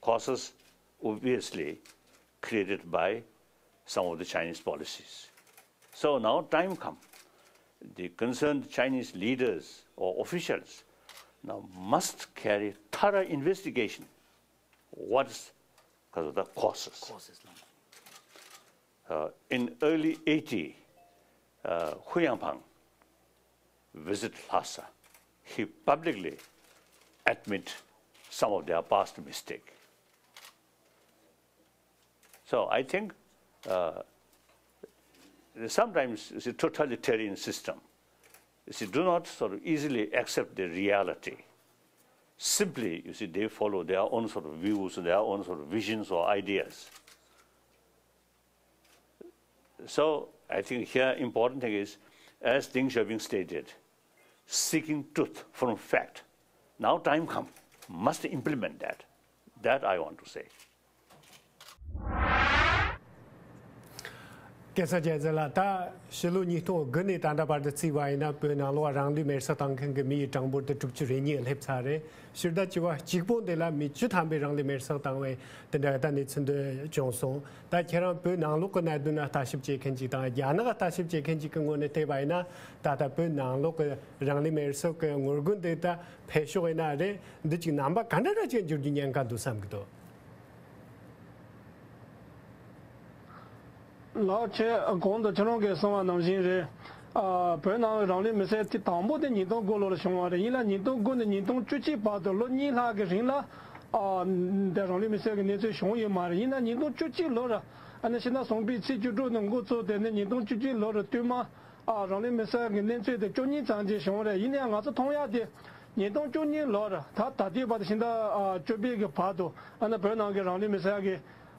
causes obviously created by some of the Chinese policies. So now time come, the concerned Chinese leaders or officials now must carry thorough investigation. What's because of the causes? Causes, no? Uh, in early eighty, uh, Hu Yangpang visit Lhasa. He publicly admit some of their past mistake. So I think, uh, sometimes it's a totalitarian system. You see, do not sort of easily accept the reality. Simply, you see, they follow their own sort of views, their own sort of visions or ideas. So I think here important thing is, as Deng Xiaoping stated, seeking truth from fact. Now time come, must implement that. That I want to say. སྐལ་བཟང་རྒྱལ་མཚན་ལགས། ད་ཕྱི་ལོ་ཉིས་སྟོང་དགུ་ནས་ད་ལྟ་བར་དུ་བརྩིས་པ་ཡིན་ན། བོད་ནང་ལོགས་རང་ལུས་མེར་སྲེག་བཏང་མཁན་གྱི་མི་ཡི་གྲངས་འབོར་དེ་དྲུག་ཅུ་རེ་གཉིས་སླེབས་ཚར་རེད། ཕྱི་ཟླ་བཅུ་པ་གཅིག་པོ་འདི་ལ་མི་བཅུ་ཐམ་པས་རང་ལུས་མེར་སྲེག་བཏང་བའི་དེ་འདྲ་ད་གནས་ཚུལ་འདི་བྱུང་སོང་། ད་ཁྱེད་རང་བོད་ནང་ལོགས་ཀྱི་གནད་དོན་ལ་ལྟ་ཞིབ་བྱེད་མཁན་ཅིག་དང་། རྒྱ་ནག་ལ་ལྟ་ཞིབ་བྱེད་མཁན་ཅིག་གི་ངོས་ནས་བལྟས་པ་ཡིན་ན། ད་ལྟ་བོད་ནང་ལོགས་ཀྱི་རང་ལུས་མེར་སྲེག་གི་ངོ་རྒོལ་འདི་ད་འཕེལ་ཕྱོགས་ཡིན་ན་རེད། འདི་ཅིག་རྣམ་པ་ག་འདྲ་འདྲ་ཅིག་འགྱུར་རྒྱུ་ཉེན་ཁ་འདུག་བསམ་གྱི་འདུག་ལགས། ཁྱེད་གོང་དུ་ཁྱེད་རང་གིས་གསུངས་པ་ནང་བཞིན་རེད། ཨ། བོད་ནང་རང་ལུས་མེར་སྲེག་དེ་དང་པོ་དེ་ཉིས་སྟོང་དགུ་ལོར་བྱུང་བ་རེད། ཡིན་ལ་ཉིས་སྟོང་དགུ་ནས་ཉིས་སྟོང་བཅུ་གཅིག་བར་དུ་ལོ་གཉིས་ལྷག་གི་རིང་ལ། ཨ། འདི་རང་ལུས་མེར་སྲེག་གི་གནས་ཚུལ་བྱུང་ཡོད་མ་རེད། ཡིན་ན་ཉིས་སྟོང་བཅུ་གཅིག་ལོར། ཨ་ནི་ཕྱི་ཟླ་གསུམ་པའི་ཚེས་བཅུ་དྲུག་ནས་འགོ་བཙུགས་ཏེ་ནི་ཉིས་སྟོང་བཅུ་གཅིག་ལོར་བསྟུད་མར། ཨ། རང་ལུས་མེར་སྲེག་གི་གནས་ཚུལ་དེ་བཅུ་གཉིས་ཙམ་ཅིག་བྱུང་རེད། ཡིན་ན་ཡང་ང་ཚོ་མཐོང་ཡག་དེ། ཉིས་སྟོང་བཅུ་གཉིས་ལོར་ད་ད་ལྟའི་བར་དུ་ཕྱི་ཟླ་ཨ་བཅུ་པའི་གི་བར་དུ། ཨ་ནི་བོད་ནང་གི་རང་ལུས་མེར་སྲེག་གི་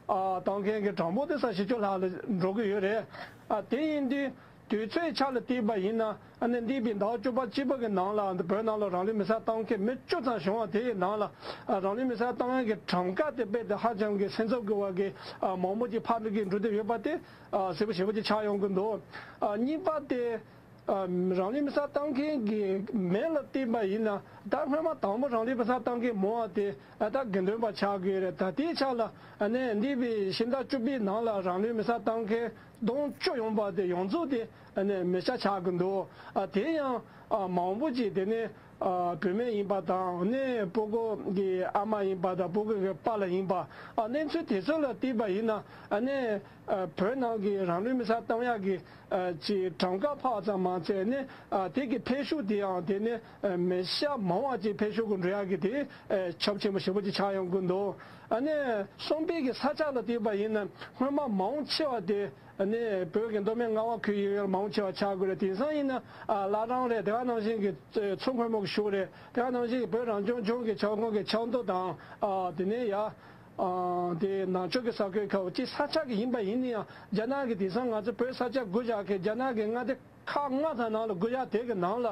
ཨ་བཏང་མཁན་གྱི་གྲངས་འབོར་དེ་ས་བཞི་བཅུ་ལྷག་ལ་འགྲོ་གི་ཡོད་རེད། ཨ། དེ་ཡིན་དུས་དུས་ཚོད་ཆ་ལ་བལྟས་པ་ཡིན་ན། ཨ་ནི་འདས་པའི་ཟླ་བ་བཅུ་པ་གཅིག་པ་གི་ནང་ལ་བོད་ནང་ལ་རང་ལུས་མེར་སྲེག་བཏང་མཁན་མི་བཅུ་ཙམ་བྱུང་བ་དེ་ཡི་ནང་ལ། ཨ། རང་ལུས་མེར་སྲེག་བཏང་མཁན་གྱི་གྲངས་ཀ་དེ་རྦད་དེ་ཧ་ཅང་གི་སེམས་འཚབ་དགོས་པ་གི་ཨ་མང་པོ་ཅིག་ཕར་འགྲོ་གི་འགྲོ་བསྡད་ཡོད་པ་དེ། ཨ། གསལ་པོ་ཞེ་པོ་ཅིག་ཆགས་ཡོང་གི་འདུག་ཨ། གཉིས་པ་དེ། ཨ། རང་ལུས་མེར་སྲེག་བཏང་མཁན་གྱི་མིང་ལ་བལྟས་པ་ཡིན་ན། ད་སྔོན་མ་དང་པོ་རང་ལུས་མེར་སྲེག་བཏང་མཁན་མང་བ་དེ། ཨ། ད་དགེ་འདུན་པ་ཆགས་ཀྱི་རེད། ད་ལྟའི་ཆ་ལ། ཨ་ནི་འདས་པའི་ཕྱི་ཟླ་བཅུ་པའི་ནང་ལ་རང་ལུས་མེར་སྲེག་བཏང་མཁན་བསྡོམས་བཅུ་ཡོང་པ་དེ་ཡོངས་རྫོགས་དེ། ཨ་ནི་མི་སྐྱ་ཆགས་ཀྱི་འདུག་ཨ། དེ་ཡང་ཨ་མང་པོ་ཅིག་དེ་ནི་ཨ་བུད་མེད་ཡིན་པ་དང་། ནི་སྤུ་གུ་གི་ཨ་མ་ཡིན་པ་དང་། སྤུ་གུ་གི་པཱ་ལགས་ཡིན་པ། ཨ། གནས་ཚུལ་དེ་ཚོ་ལ་བལྟས་པ་ཡིན་ན། ཨ་ནི། ཨ། བོད་ནང་གི་རང་ལུས་མེར་སྲེག་བཏང་ཡག་གི་ཨ་ཅིག་གྲངས་ཀ་འཕར་ཙམ་མ་ཚད་ནི། ཨ། དེ་གི་འཕེལ་ཤུགས་དེ་ཡང་དེ་ནི་ཨ་མི་སྐྱ་མང་བ་ཅིག་འཕེལ་ཤུགས་ཀྱི་འགྲོ་ཡག་གི་དེ་ཨ་ཁྱབ་ཆེན་པོ་ཞེ་པོ་ཅིག་ཆགས་ཡོང་གི་འདུག་ཨ་ནི་གསུམ་པའི་གི་ས་ཆ་ལ་བལྟས་པ་ཡིན་ན། སྔོན་མ་མང་ཆེ་བ་དེ་ཨ་ནི་བོད་ཀྱི་མདོ་སྨད་རྔ་བ་ཁུལ་ཡུལ་ཡུལ་མང་ཆེ་བ་ཆགས་དགོས་རེད། དེང་སང་ཡིན་ན་ཨ་བླ་བྲང་རེད། དེ་ག་ནང་བཞིན་གྱི་མཚོ་སྔོན་མོ་གི་ཤུག་རེད། དེ་ག་ནང་བཞིན་གྱི་བོད་རང་སྐྱོང་ལྗོངས་ཀྱི་ཁྱབ་ཁོངས་ཀྱི་ཆབ་མདོ་དང་། ཨ། དེ་ནས་ཡ། ཨ། དེ་ནང་ཆོས་ཀྱི་ས་ཁུལ་ཁག་ཅིག་ས་ཆ་གི་ཡིན་པ་ཡིན་ན་ཡང་། རྒྱ་ནག་གི་དེང་སང་ང་ཚོ་བོད་ས་ཆ་བགོ་བཞག་མཁན་རྒྱ་ནག་གི་མངའ་སྡེ་ཁག་ལྔ་དང་ནང་ལ་བགོ་བཞག་དེ་གི་ནང་ལ།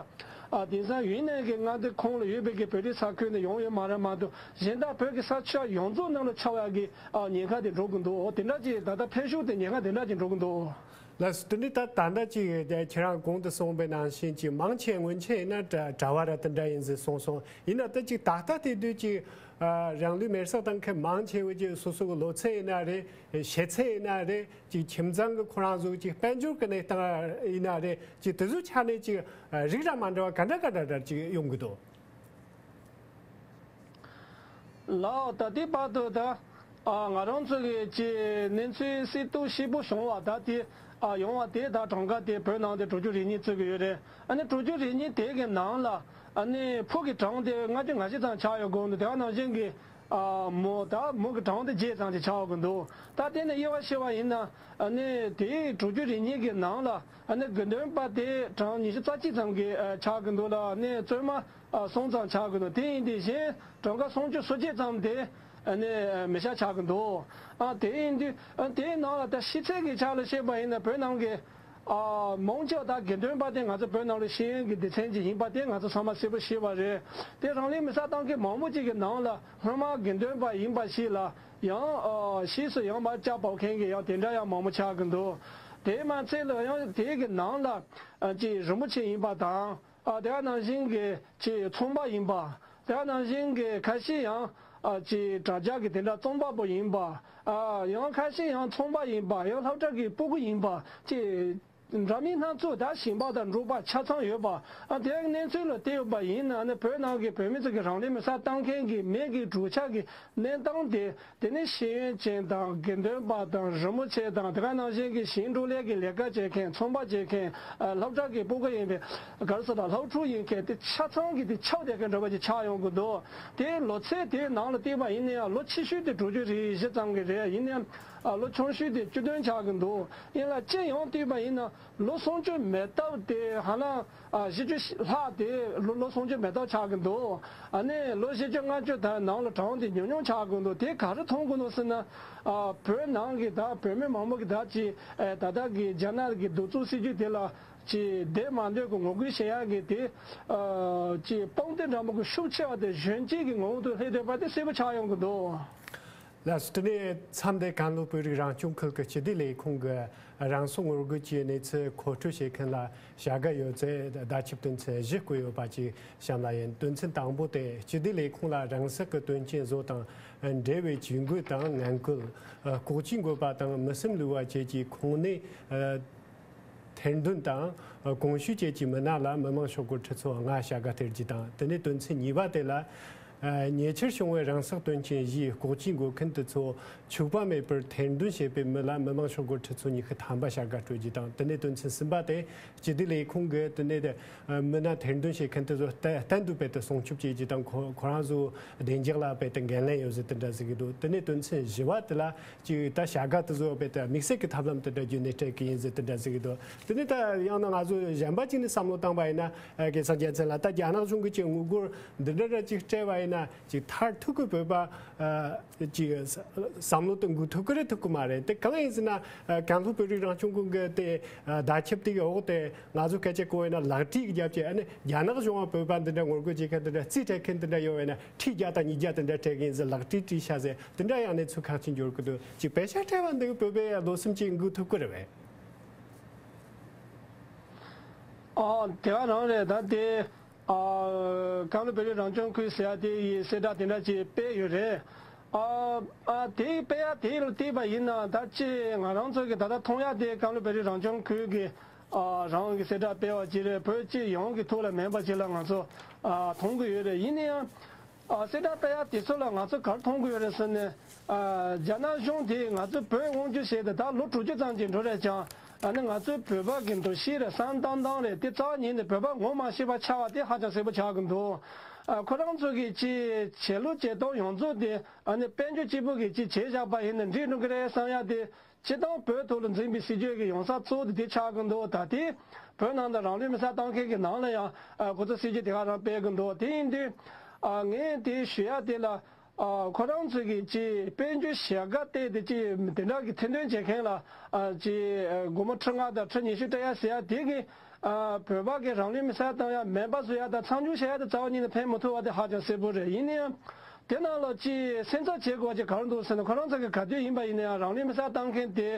ཨ། དེང་སང་ཡུན་ནན་གྱི་མངའ་སྡེ་ཁོངས་ལ་ཡོད་པའི་གི་བོད་རིགས་ས་ཁུལ་ནས་ཡོང་ཡོད་མ་རེད་མ་གཏོགས། གཞན་དག་བོད་ཀྱི་ས་ཆ་ཡོངས་རྫོགས་ནང་ལ་ཆགས་ཡག་གི་ཨ་ཉེན་ཁ་དེ་འགྲོ་གི་འདུག་འོ། དེ་འདྲ་ཅིག་ད་ལྟ་འཕེལ་ཤུགས་དེ་ཉེན་ཁ་དེ་འདྲ་ཅིག་འགྲོ་གི་འདུག་ལགས་སོ། དེ་ནི་ད་ད་ལྟ་ཅིག་ཁྱེད་རང་གོང་དུ་གསུངས་པའི་ནང་བཞིན་ཅིག་མང་ཆེ་སྔོན་ཆད་ཡིན་ན་གྲྭ་གྲྭ་བ་ར་དེ་འདྲ་ཡིན་ཟེར་གསུངས་སོང་། ཡིན་ན་ད་ཅིག་ད་ལྟ་དེ་དུས་ཅིག་ཨ། རང་ལུས་མེར་སྲེག་བཏང་མཁན་མང་ཆེ་བས་ཀྱི་སོ་སོ་གི་ལོ་ཚད་ཡིན་ན་རེད། ཤེས་ཚད་ཡིན་ན་རེད། ཅིག་ཁྱིམ་ཚང་གི་ཁོ་རང་ཚོ་ཅིག་དཔལ་འབྱོར་གྱི་གནས་སྟངས་ཡིན་ན་རེད། ཅིག་དེ་ཚོའི་ཆ་ནས་ཅིག་ཨ། རིགས་ར་མ་འདྲ་བ་ག་འདྲ་ག་འདྲ་འདྲ་ཅིག་ཡོང་གི་འདུག་ལགས། ད་ལྟའི་བར་དུ་ད། ཨ། ང་རང་ཚོ་གི་ཅིག་གནས་ཚུལ་གསལ་སྟོན་ཞིབ་པོ་བྱུང་བ་ད་དེ། ཨ། ཡོང་བ་དེ་ད་གྲངས་ཀ་དེ་བོད་ནང་དེ་དྲུག་ཅུ་རེ་གཉིས་ཚུད་ཀྱི་ཡོད་རེད། ཨ་ནི་དྲུག་ཅུ་རེ་གཉིས་དེ་གི་ནང་ལ། ཨ་ནི་ཕོ་གི་གྲངས་དེ་ལྔ་བཅུ་ང་བཞི་ཙམ་ཆགས་ཡོད་དགོས་འདུག་དེ་ག་ནང་བཞིན་གྱི། ཨ། མོ། ད་མོ་གི་གྲངས་དེ་བརྒྱད་ཙམ་ཅིག་ཆགས་ཡོད་དགོས་འདུག་ད་དེ་ནས་དབྱེ་བ་ཕྱེ་བ་ཡིན་ན། ཨ་ནི་དེའི་དྲུག་ཅུ་རེ་གཉིས་ཀྱི་ནང་ལ། ཨ་ནི་དགེ་འདུན་པ་དེ་གྲངས་ཉི་ཤུ་རྩ་གཅིག་ཙམ་གྱི་ཨ་ཆགས་ཀྱི་འདུག་ལ། ཨ་ནི་བཙུན་མ་ཨ་གསུམ་ཙམ་ཆགས་ཀྱི་འདུག་དེ་ཡིན་དུས་གཞན་གྲངས་ཀ་སུམ་ཅུ་སོ་བརྒྱད་ཙམ་དེ་ཨ་ནི་མི་སྐྱ་ཆགས་ཀྱི་འདུག་ཨ། དེ་ཡིན་དུས་ཨ་དེའི་ནང་ལ་ད་ཤེས་ཚད་ཀྱི་ཆ་ལ་བཤད་པ་ཡིན་ན། བོད་ནང་གི་ཨ་མང་ཆེ་བ་ད་དགེ་འདུན་པ་དེ་ང་ཚོ་བོད་ནང་ལ་ཤེས་ཡོན་གྱི་སྡེ་ཚན་ཅིག་ཡིན་པ་དེ་ང་ཚོ་ཚང་མ་གསལ་པོ་ཤེས་པ་རེད། དེ་རང་ལུས་མེར་སྲེག་བཏང་མཁན་མང་པོ་ཅིག་གི་ནང་ལ་སྔོན་མ་དགེ་འདུན་པ་ཡིན་པ་ཞིག་ལ་ཡང་ཨ་ཕྱིས་སུ་ཡང་མར་སྐྱ་བབས་མཁན་གྱི་ཡང་དེ་འདྲ་ཡང་མང་པོ་ཆགས་ཀྱི་འདུག་དེ་མ་ཚད་ལ་ཡང་དེ་གི་ནང་ལ་ཨ་ཅིག་རིན་པོ་ཆེ་ཡིན་པ་དང་། ཨ། དེ་ག་ནང་བཞིན་གྱི་ཅིག་ཚོང་པ་ཡིན་པ། དེ་ག་ནང་བཞིན་གྱི་ཁ་ཤས་ཡང་ཨ་ཅིག་དྲ་རྒྱ་གི་དེ་འདྲ་རྩོམ་པ་པོ་ཡིན་པ། ཨ། ཡང་ཁ་ཤས་ཡང་ཚོང་པ་ཡིན་པ། ཡང་སློབ་གྲྭ་གི་སྤུ་གུ་ཡིན་པ། ཅིག་འདྲ་མིན་སྣ་ཚོགས་ད་ཞིང་པ་དང་འབྲོག་པ་ཆ་ཚང་ཡོད་པ། ཨ། དེ་གནས་ཚུལ་ལ་བལྟས་ཡོད་པ་ཡིན་ན་ནི། བོད་ནང་གི་བོད་མི་ཚོ་གི་རང་ལུས་མེར་སྲེག་བཏང་མཁན་གྱི་མི་གི་གྲོས་ཆོད་ཀྱི་གནས་སྟངས་དེ། དེ་ནས་ཤེས་ཡོན་ཅན་དང་། དགེ་འདུན་པ་དང་། རིན་པོ་ཆེ་དང་། དེ་ག་ནང་བཞིན་གྱི་ཞིང་འབྲོག་ལས་ཀྱི་ལས་ཀ་བྱེད་མཁན། ཚོང་པ་བྱེད་མཁན། ཨ། སློབ་གྲྭ་གི་སྤུ་གུ་ཡིན་པའི་ག་རེ་ཟེར་ན་སློབ་ཕྲུག་ཡིན་མཁན་དེ་ཆ་ཚང་གི་དེ་ཆགས་བསྡད་མཁན་འདྲ་བ་ཅིག་ཆགས་ཡོང་གི་འདུག་དེ་ལོ་ཚད་དེའི་ནང་ལ་བལྟས་པ་ཡིན་ན་ཡང་། ལོ་ཆེ་ཤོས་དེ་དྲུག་ཅུ་རེ་བཞི་ཙམ་གྱི་རེད། ཡིན་ན་ཡང་ཨ་ལོ་ཆུང་ཤོས་དེ་བཅུ་བདུན་ཆགས་ཀྱི་འདུག་ཡིན་ལ་སྤྱི་ཡོངས་བལྟས་པ་ཡིན་ན། ལོ་སུམ་ཅུ་མེ་སྟག་དེ་ཧ་ལམ་ཨ་བཞི་བཅུ་ལྷག་དེ་ལོ་ལོ་སུམ་ཅུ་མེ་སྟག་ཆགས་ཀྱི་འདུག་ཨ་ནི་ལོ་བཞི་བཅུ་ལྔ་བཅུ་དེ་ནང་ལ་གྲངས་དེ་ཉུང་ཉུང་ཆགས་ཀྱི་འདུག་དེ་ག་རེ་མཐོང་གི་འདུག་ཟེར་ན། ཨ་བོད་ནང་གི་ད་བོད་མི་མང་པོ་གི་ད་ཅིག་ཨ་ད་ལྟ་གི་རྒྱ་ནག་གི་གདུག་རྩུབ་སྲིད་ཇུས་དེ་ལ་ཅིག་བསྡད་མ་འདོད་ཀྱི་ངོ་རྒོལ་བྱེད་ཡག་གི་དེ་ཨ་ཅིག་དཔང་རྟགས་འདྲ་མོ་གི་ཤུགས་ཆེ་བ་དེ་གཞོན་སྐྱེས་ཀྱི་ངོ་བོ་དུ་སླེབས་བསྡད་པ་དེ་གསལ་པོ་ཆགས་ཡོང་གི་འདུག་ལགས་སོ། དེ་ནས་མཚམས་འདིར་ཀན་ལྷོ་བོད་རིགས་རང་སྐྱོང་ཁུལ་གྱི་སྤྱི་བདེ་ལས་ཁུངས་ཀྱིས་རང་སྲོག་ངོ་རྒོལ་གྱི་གནས་ཚུལ་མཁོ་སྤྲོད་བྱེད་མཁན་ལ་བྱ་དགའ་ཡོད་ཚད་བརྡ་ཁྱབ་དོན་ཚན་བཞི་བཀོད་ཡོད་པ་ཅིག་གཤམ་ལ་ཡིན། དོན་ཚན་དང་པོ་དེ་སྤྱི་བདེ་ལས་ཁུངས་ལ་རང་སྲོག་གི་དོན་རྐྱེན་བཟོ་དང་འབྲེལ་བའི་ཇུས་འགོད་དང་ངན་སྐུལ། ལྐོག་ཇུས་འགོད་པ་དང་མི་སེམས་བསླུ་བ་བཅས་ཀྱི་ཁུངས་སྣེ་ཐེར་འདོན་དང་གོང་ཞུས་བཅས་ཀྱི་མི་སྣ་ལ་མི་མང་ཤོག་སྒོར་ཁྲི་ཚོ་ལྔ་བྱ་དགའ་སྟེར་རྒྱུ་དང་། དེ་ནས་དོན་ཚན་གཉིས་པ་དེ་ལ། ཉེ་ཆར་བྱུང་བའི་རང་སྲོག་དོན་རྐྱེན་བཞིའི་ལྐོག་ཇུས་འགོད་མཁན་དེ་ཚོ་འཕྱུགས་པ་མེད་པར་ཐེར་འདོན་བྱེད་པའི་མི་ལ་མི་མང་ཤོག་སྒོར་ཁྲི་ཚོ་ཉི་ཤུ་ཐམ་པ་བྱ་དགའ་སྤྲོད་རྒྱུ་དང་། དེ་ནས་དོན་ཚན་གསུམ་པ་དེ་སྤྱི་བདེ་ལས་ཁུངས་ཀྱིས་དེ་ནས་མི་སྣ་ཐེར་འདོན་བྱེད་མཁན་དེ་ཚོ་གཏན་དུ་རྦད་དེ་སྲུང་སྐྱོབ་བྱེད་རྒྱུ་དང་། ཁོ་ཁོ་རང་ཚོ་བདེ་འཇགས་ལ་རྦད་དེ་འགན་ལེན་ཡོད་ཟེར་དེ་འདྲ་ཟེར་གྱི་འདུག་དེ་ནས་དོན་ཚན་བཞི་པ་དེ་ལ། ཅིག་ད་བྱ་དགའ་དེ་ཚོ་རྦད་དེ་དམིགས་བསལ་གྱི་ཐབས་ལམ་དེ་འདྲ་བརྒྱུད་ནས་སྤྲད་ཀྱི་ཡིན་ཟེར་དེ་འདྲ་ཟེར་གྱི་འདུག་དེ་ནས་ད་ཡང་ན་ང་ཚོ་གཞན་པ་ཅིག་ནས་བསམ་བློ་བཏང་བ་ཡིན་ན། ཨ། སྐལ་བཟང་རྒྱལ་མཚན་ལགས། ད་རྒྱ་ནག་གཞུང་གིས་ཅིག་དངུལ་སྒོར་འདི་འདྲ་འདྲ་ཅིག་སྤྲད་པ་ཡིན་ན། ཅིག་མཐར་ཐུག་གི་བོད་པ། ཨ། ཅིག་བསམ་བློ་དེ་འགུག་ཐུབ་ཀྱི་རེད་ཐུབ་ཀྱི་མ་རེད། དེ་གང་ཡིན་ཟེར་ན། ཨ། ཀན་ལྷོ་བོད་རིགས་རང་སྐྱོང་ཁུལ་གྱི་དེ། ཨ། བརྡ་ཁྱབ་དེ་གི་འོག་དེ་ང་ཚོ་སྐད་ཆ་གོ་བ་ཡིན་ན་ལག་བྲིས་ཀྱི་རྒྱབ་ཀྱི། ཨ་ནི་རྒྱ་ནག་གཞུང་བ་བོད་པ་འདི་འདྲ་ངོ་རྒོལ་བྱེད་མཁན་འདི་འདྲ་རྩིས་སྤྲད་མཁན་འདི་འདྲ་ཡོད་པ་ཡིན་ན། ཁྲི་བརྒྱ་དང་ཉིས་བརྒྱ་དེ་འདྲ་སྤྲད་ཀྱི་ཡིན་ཟེར། ལག་བྲིས་བྲིས་ཤག་ཟེར། དེ་འདྲ་ཡང་གནས་ཚུལ་ཁག་ཅིག་འབྱོར་གྱི་འདུག་ཅིག་པེ་ཤག་སྤྲད་པ་འདི་གིས་བོད་པའི་བློ་སེམས་ཅིག་འགུག་ཐུབ་ཀྱི་རེད་པས། ཨ། དེ་ག་རང་རེད། ད་དེ། ཨ། ཀན་ལྷོ་བོད་རིགས་རང་སྐྱོང་ཁུལ་ཟེར་ཡ་དེ་ཡི་གསལ་བསྒྲགས་དེ་འདྲ་ཅིག་སྤེལ་ཡོད་རེད། ཨ། ཨ། དེ་སྤེལ་ཡ་དེ་ལ་བལྟས་པ་ཡིན་ན། ད་ཅི་ང་རང་ཚོ་གི་ད་ལྟ་མཐོང་ཡ་དེ་ཀན་ལྷོ་བོད་རིགས་རང་སྐྱོང་ཁུལ་གྱི། ཨ། རང་གི་གསལ་བསྒྲགས་སྤེལ་བ་ཅིག་རེད། བོད་སྤྱི་ཡོངས་ཀྱི་ཐོག་ལ་མིན་པ་ཅིག་ལ་ང་ཚོ། ཨ། མཐོང་གི་ཡོད་རེད། ཡིན་ན་ཡང་། ཨ། གསལ་བསྒྲགས་སྤེལ་ཡ་དེ་ཚོ་ལ་ང་ཚོ་ག་རེ་མཐོང་གི་ཡོད་རེད་ཟེར་ན། ཨ། རྒྱ་ནག་གཞུང་དེས་ང་ཚོ་བོད་དབང་སྒྱུར་བྱས་ཏེ་ད་ལོ་དྲུག་ཅུ་ཙམ་ཅིག་འགྲོ་རེད་ཀྱང་། ཨ་ནི་ང་ཚོའི་བོད་པ་གི་འདུ་ཤེས་རེད། བསམ་བཏང་སྟངས་རེད། དེ་རྩ་བ་ཉིད་ནས་བོད་པ་ངོ་མ་ཤེས་པ་ཆགས་པ་དེ་ཧ་ཅང་གསལ་པོ་ཆགས་ཀྱི་འདུག་ཨ། ཁོ་རང་ཚོ་གི་ཅིག་བྱེད་ལུགས་བྱེད་སྟངས་ཡོངས་རྫོགས་དེ། ཨ་ནི་དཔལ་འབྱོར་གཅིག་པུ་གི་ཅིག་བྱས་བཞག་པ་ཡིན་ན་འགྲིག་འགྲོ་གི་རེད་བསམ་ཡ་དེ། སྤྱིར་བཏང་བོད་ཐོག་ལ་འཛིན་པའི་སྲིད་ཇུས་ཀྱི་ཡོང་ས་གཙོ་བོ་དེ་དེ་ཆགས་ཀྱི་འདུག་ད་དེ་བོད་ནང་དུ་རང་ལུས་མེར་སྲེག་བཏང་མཁན་གྱི་ནང་ལ་ཡང་། ཨ། ཁོ་ཚོ་སྲིད་ཇུས་དེ་ག་རང་སྤེལ་གྱི་འདུག་དེ་ཡིན་དུས། ཨ། ངས་དེ་ཞུ་ཡ་དེ་ལ། ཨ། ཁོ་རང་ཚོ་གིས་ཅིག་དཔལ་འབྱོར་བྱ་དགའ་སྤྲད་དེ་ཅིག་དེ་འདྲ་གི་ཐེར་འདོན་བྱེད་མཁན་ལ། ཨ། ཅིག་སྒོར་མོ་ཁྲི་ལྔ་དང་ཁྲི་ཉི་ཤུ་སྤྲད་ཡ་ཟེར་ཡ་དེ་གིས། ཨ། བོད་པ་གིས་རང་ལུས་མེར་སྲེག་བཏང་ཡ་མེད་པ་བཟོ་ཡ་དང་མཚམས་འཇོག་བྱེད་ཡ་དེ་རྩ་བ་ཉིད་ནས་ཕན་མི་ཐོགས་པ་དེ་ཧ་ཅང་གསལ་པོ་རེད། ཡིན་ན་ཡང་། དེ་ནང་ལ་ཅིག་སེམས་འཚབ་བྱེད་དགོས་པ་ཅིག་ག་རེ་འདུག་ཟེར་ན། ཁོ་རང་ཚོ་གི་ག་དུས་ཡིན་པ་ཡིན་ན་ཡང་རང་ལུས་མེར་སྲེག་བཏང་མཁན་དེ།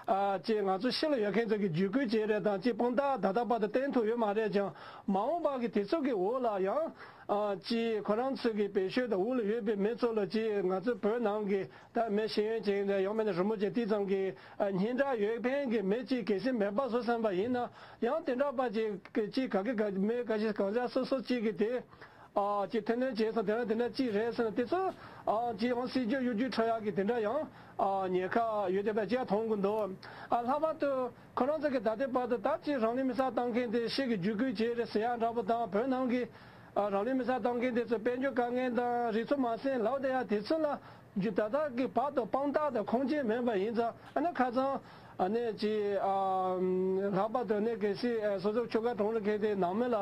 ཨ། ཅིག་ང་ཚོ་ཕྱི་ལ་ཡོད་མཁན་ཚོ་གི་བརྒྱུད་སྐུལ་བྱས་རེད་དང་། ཅིག་དཔང་རྟགས་ད་ལྟ་བར་དུ་བསྟན་ཐུབ་ཡོད་མ་རེད་ཀྱང་། མ་འོངས་པ་གི་དུས་ཚོད་ཀྱི་འོག་ལ་ཡང་། ཨ། ཅིག་ཁོ་རང་ཚོ་གི་བེད་སྤྱོད་དང་འོག་ལ་ཡོད་པའི་མི་ཚོ་ལ། ཅིག་ང་ཚོ་བོད་ནང་གི་ད་མི་ཤེས་ཡོན་ཅན་དང་། ཡང་མིན་ན་རི་མོ་ཅན་དེ་ཙམ་གྱི། ཨ། སྙན་གྲགས་ཡོད་མཁན་གྱི་མི་ཅིག་གལ་སྲིད་མེད་པ་བཟོ་བསམ་པ་ཡིན་ན། ཡང་དེ་འདྲ་པ་ཅིག་ཅིག་ག་གི་ག་མི་ག་ཅིག་གང་ཟག་སོ་སོ་ཅིག་གིས་དེ། ཨ། ཅིག་ཐེར་འདོན་བྱས་སོང་། དེ་འདྲ་དེ་འདྲ་ཅིག་རེད་ཟེར་ན། དེ་ཚོ། ཨ། ཅིག་ཡང་སྲིད་ཇུས་གཡོ་སྒྱུ་འཕྲོད་ཡག་གི་དེ་འདྲ་ཡང་། ཨ། ཉེན་ཁ་ཡོད་བསྡད་པ་ཅིག་མཐོང་གི་འདུག་ཨ། ལྷག་པར་དུ་ཁོ་རང་ཚོ་གི་ད་ལྟའི་བར་དུ་ད་ཅིག་རང་ལུས་མེར་སྲེག་བཏང་མཁན་དེ་ཕྱི་གི་བརྒྱུད་སྐུལ་བྱས་རེད་ཟེར་ཡག་འདྲ་པོ་དང་། བོད་ནང་གི། ཨ། རང་ལུས་མེར་སྲེག་བཏང་མཁན་དེ་ཚོ་དཔལ་འབྱོར་དཀའ་ངལ་དང་རིག་མཚོ་མ་ཟིན་ལབ་བསྡད་ཡག་དེ་ཚོ་ལ། རྒྱུ་ད་ལྟ་གི་བར་དུ་དཔང་རྟགས་དང་ཁུངས་སྐྱེལ་མེད་པ་ཡིན་ཙང་། ཨ་ནི་ཁ་སང་། ཨ་ནི་ཅིག་ཨ། ལྷག་པར་དུ་ནས་གལ་སྲིད། ཨ། སོ་སོ་ཆོལ་ཁ་གྲོང་ཁྱེར་དེ་ནང་མི་ལ།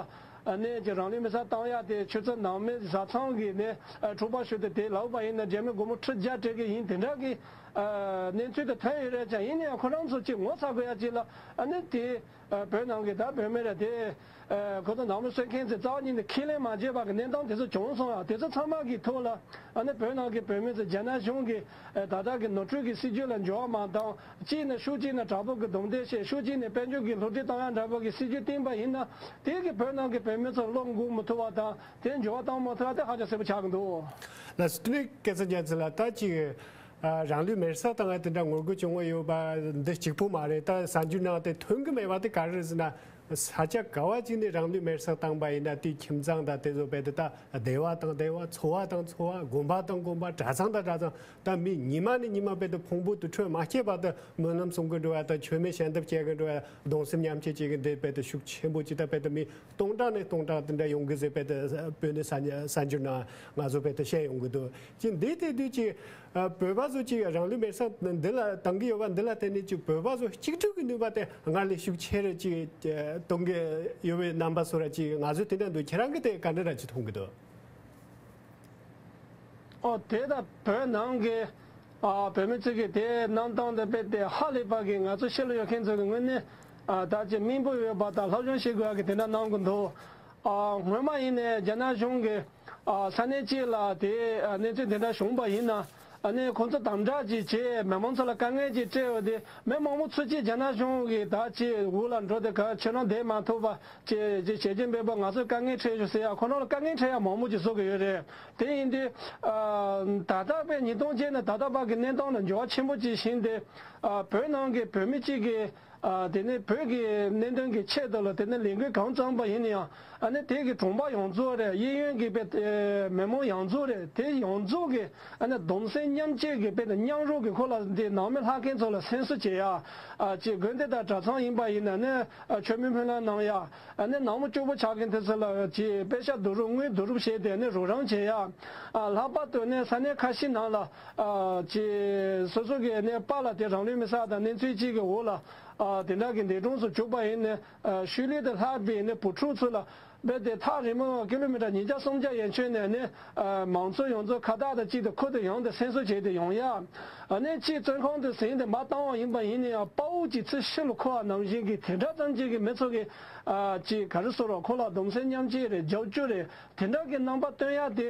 ཨ་ནི་ཅིག་རང་ལུས་མེར་སྲེག་བཏང་ཡག་དེ་ཆུ་ཚོད་ནང་མི་བཟའ་ཚང་གི་ནས། ཨ། འཁྲུག་པ་ཞུ་དེ་དེ་ལབ་པ་ཡིན་ན། རྒྱ་མི་སྒོར་མོ་ཁྲི་བརྒྱ་སྤྲད་གི་ཡིན་དེ་འདྲ་གི། ཨ། གནས་ཚུལ་དེ་ཐོན་ཡོད་རེད་ཀྱང་། ཡིན་ན་ཡང་ཁོ་རང་ཚོ་ཅིག་ངོ་ཚ་དགོས་ཡག་ཅིག་ལ། ཨ་ནི་དེ། ཨ། བོད་ནང་གི་ད་བོད་མི་རེད་དེ། ཨ། ཁོ་ཚོ་ནང་མི་གསོད་མཁན་ཚོས་རྩ་བ་ཉིད་ནས་ཁས་ལེན་མ་བྱས་པ་གི་གནས་སྟངས་དེ་ཚོ་བྱུང་སོང་ཡ། དེ་ཚོ་ཚང་མ་གི་ཐོག་ལ། ཨ་ནི་བོད་ནང་གི་བོད་མི་ཚོ་རྒྱ་ནག་གཞུང་གི། ཨ། ད་ལྟ་གི་ནོར་འཁྲུལ་གི་སྲིད་ཇུས་ལ་འགྱུར་བ་མ་བཏང་། གཅིག་ནས་ཤུགས་གཅིག་ནས་དྲག་པོ་གི་རྡུང་རྡེག་བྱས། ཤུགས་གཅིག་ནས་དཔལ་འབྱོར་གི་སློབ་ཁྲིད་བཏང་ཡ་འདྲ་པོ་གི་སྲིད་ཇུས་བཏིང་པ་ཡིན་ན། དེ་གི་བོད་ནང་གི་བོད་མི་ཚོ་བློ་འགུག་མི་ཐུབ་པ་དང་། དེ་འགྱུར་བ་བཏང་མ་ཐུབ་པ་དེ་ཧ་ཅང་གསལ་པོ་ཆགས་ཀྱི་འདུག་ལགས་སོ། དེ་ནས་སྐལ་བཟང་རྒྱལ་མཚན་ལགས། ད་ཅིག་ཨ། རང་ལུས་མེར་སྲེག་བཏང་ཡ་དེ་འདྲ་ངོ་རྒོལ་བྱུང་བ་ཡོད་པ་འདི་གཅིག་པོ་མ་རེད། ད་གསར་འགྱུར་ནང་དེ་ཐོན་གི་མེད་པ་དེ་ག་རེ་རེད་ཟེར་ན། ས་ཆ་ག་བ་ཅིག་ནས་རང་ལུས་མེར་སྲེག་བཏང་པ་ཡིན་ན། དེའི་ཁྱིམ་ཚང་དང་དེ་ཚོ་རྦད་དེ་ད་སྡེ་བ་དང་སྡེ་བ། ཚོ་བ་དང་ཚོ་བ། དགོན་པ་དང་དགོན་པ། གྲྭ་ཚང་དང་གྲྭ་ཚང་། ད་མི་ཉི་མ་ནས་ཉི་མ་རྦད་དེ་ཕུང་པོ་དུར་ཁྲོད་མ་སྐྱེས་བར་དུ་སྨོན་ལམ་གསུང་གི་འགྲོ་ཡ་དང་། མཆོད་མེ་ཞལ་འདེབས་བྱེད་གི་འགྲོ་ཡ། གདུང་སེམས་མཉམ་སྐྱེད་བྱེད་གི་འདི་རྦད་དེ་ཤུགས་ཆེན་པོ་ཅིག་ད་རྦད་དེ་མི་སྟོང་ཕྲག་ནས་སྟོང་ཕྲག་དེ་འདྲ་ཡོང་གི་ཟེར། རྦད་དེ་བོད་ནས་གསར་གསར་འགྱུར་ནང་ང་ཚོ་རྦད་དེ་བཤད་ཡོང་གི་འདུག་ཅིག་འདི་དེ་དུས་ཅིག་ཨ། བོད་པ་ཚོ་ཅིག་རང་ལུས་མེར་སྲེག་འདི་ལ་བཏང་གི་ཡོད་པ་འདི་ལ་བརྟེན་ནས། ཅིག་བོད་པ་ཚོ་གཅིག་སྒྲིལ་གྱི་ནུས་པ་དེ་སྔར་ལས་ཤུགས་ཆེ་རུ་ཅིག་གཏོང་གི་ཡོད་པའི་རྣམ་པ་བཟོ་འདྲ་ཅིག་ང་ཚོས་དེ་འདྲ་འདུག་ཁྱེད་རང་གིས་དེ་ག་འདྲ་འདྲ་ཅིག་མཐོང་གི་འདུག་ཨོ། དེ་ད་བོད་ནང་གི། ཨ། བོད་མི་ཚོ་གིས་དེ་གནང་སྟངས་དེ་རྦད་དེ་ཧ་ལས་པ་གི། ང་ཚོ་ཕྱི་ལ་ཡོད་མཁན་ཚོ་གི་ངོས་ནས། ཨ། ད་ཅིག་སྨིན་པོ་ཡོད་པ་དང་སློབ་སྦྱོང་བྱེད་དགོས་ཡ་གི་དེ་འདྲ་གནང་གི་འདུག་ཨ། སྔོན་མ་ཡིན་ནའི་རྒྱ་ནག་གཞུང་གིས། ཨ། ས་གནས་གཅིག་ལ་དེ། ཨ། གནས་ཚུལ་དེ་འདྲ་བྱུང་པ་ཡིན་ན། ཨ། ཨ་ནི་ཁོང་ཚོ་དམ་དྲག་ཅིག་བྱས། མི་མང་ཚོ་ལ་དཀའ་ངལ་ཅིག་སྤྲད་ཡོད་དེ། མི་མང་པོ་ཚོས་ཅིག་རྒྱ་ནག་གཞུང་གིས་ད་ཅིག་འོག་ལ་འགྲོ་དེ་ག་ཁྱེད་རང་བསྡད་མ་ཐུབ་པ་ཅིག་ཅིག་བྱེད་ཀྱིན་པས་པ། ང་ཚོ་དཀའ་ངལ་འཕྲད་ཡོད་ཟེར་ཡ། ཁོ་རང་ལ་དཀའ་ངལ་འཕྲད་ཡ་མང་པོ་ཅིག་བཟོ་གི་ཡོད་རེད། དེ་ཡིན་དུས་ཨ་ད་ལྟ་པའི་ཉིས་སྟོང་བརྒྱད་ནས་ད་ལྟ་བར་གྱི་གནས་སྟངས་ལ་འགྱུར་བ་ཆེན་པོ་ཅིག་ཕྱིན་ཏེ། ཨ་བོད་ནང་གི་བོད་མི་གཅིག་གིས་ཨ་དེ་ནི་བོད་ཀྱི་གནད་དོན་གྱི་ཆེད་དུ་ལ་དེ་ནི་ལས་འགུལ་གང་བརྩམས་པ་ཡིན་ན་ཡང་། ཨ་ནི་དེ་གི་གྲོང་པ་ཡོངས་རྫོགས་རེད། གཡས་གཡོན་གྱི་པའི་ཨེ་མི་མང་ཡོངས་རྫོགས་རེད། དེ་ཡོངས་རྫོགས་ཀྱི་ཨ་ནི་གདུང་སེམས་མཉམ་སྐྱེད་ཀྱི་པའི་མཉམ་རུབ་ཀྱི་ཁོ་ལ་འདི་ནང་མི་ལྷག་མཁན་ཚོ་ལ་སེམས་གསོ་བྱེད་ཡ། ཨ་ཅིག་དགོན་སྡེ་དང་གྲྭ་ཚང་ཡིན་པ་ཡིན་ན་ནི་ཨ་མཆོད་མེ་སྨོན་ལམ་གནང་ཡ། ཨ་ནི་ནང་མི་སྐྱོ་པོ་ཆགས་མཁན་དེ་ཚོ་ལ་ཅིག་པེ་ཤ་བསྡུ་རུབ་དངུལ་བསྡུ་རུབ་བྱས་ཏེ་ནི་རོགས་རམ་བྱེད་ཡ། ཨ་ལྷག་པར་དུ་ནི་ས་གནས་ཁ་ཤས་ནང་ལ་ཨ་ཅིག་སོ་སོ་གི་ནི་པཱ་ལགས་དེ་རང་ལུས་མེར་སྲེག་དང་གནས་ཚུལ་གཅིག་གི་འོག་ལ། ཨ་དེ་འདྲ་གི་འདས་གྲོངས་སུ་གྱུར་པ་ཡིན་ནས། ཨ་ཤུལ་ལུས་དེ་ལྷག་པའི་ནི་བུ་ཕྲུག་ཚོ་ལ་རྦད་དེ་ཐག་རིང་མོ་ཀི་ལོ་མི་ཊར་ཉིས་བརྒྱ་སུམ་བརྒྱ་ཡན་ཆོད་ནས་ནི་ཨ་མང་ཚོགས་ཡོངས་རྫོགས་ཁ་བཏགས་དང་གཅིག་ཏུ་ཁུར་དུ་ཡོང་སྟེ་སེམས་གསོ་བྱས་ཏེ་ཡོང་ཡ། ཨ་ནི་གཅིག་བཙོན་ཁང་དུ་ཟིན་ཏེ་མར་བཏང་བ་ཡིན་པ་ཡིན་ན་ཡང་། དཔའ་བོ་གཅིག་ཚེ་ཤི་ལ་འཁོར་བ་ནང་བཞིན་གྱི་དེ་འདྲ་ཙམ་ཅིག་གི་མི་ཚོ་གི་ཨ་ཅིག་ག་རེ་ཟེར་རོགས། ཁོ་ལ་གདུང་སེམས་མཉམ་སྐྱེད་རེད། རྒྱབ་སྐྱོར་རེད། དེ་འདྲ་གི་རྣམ་པ་སྟོན་ཡ་དེ་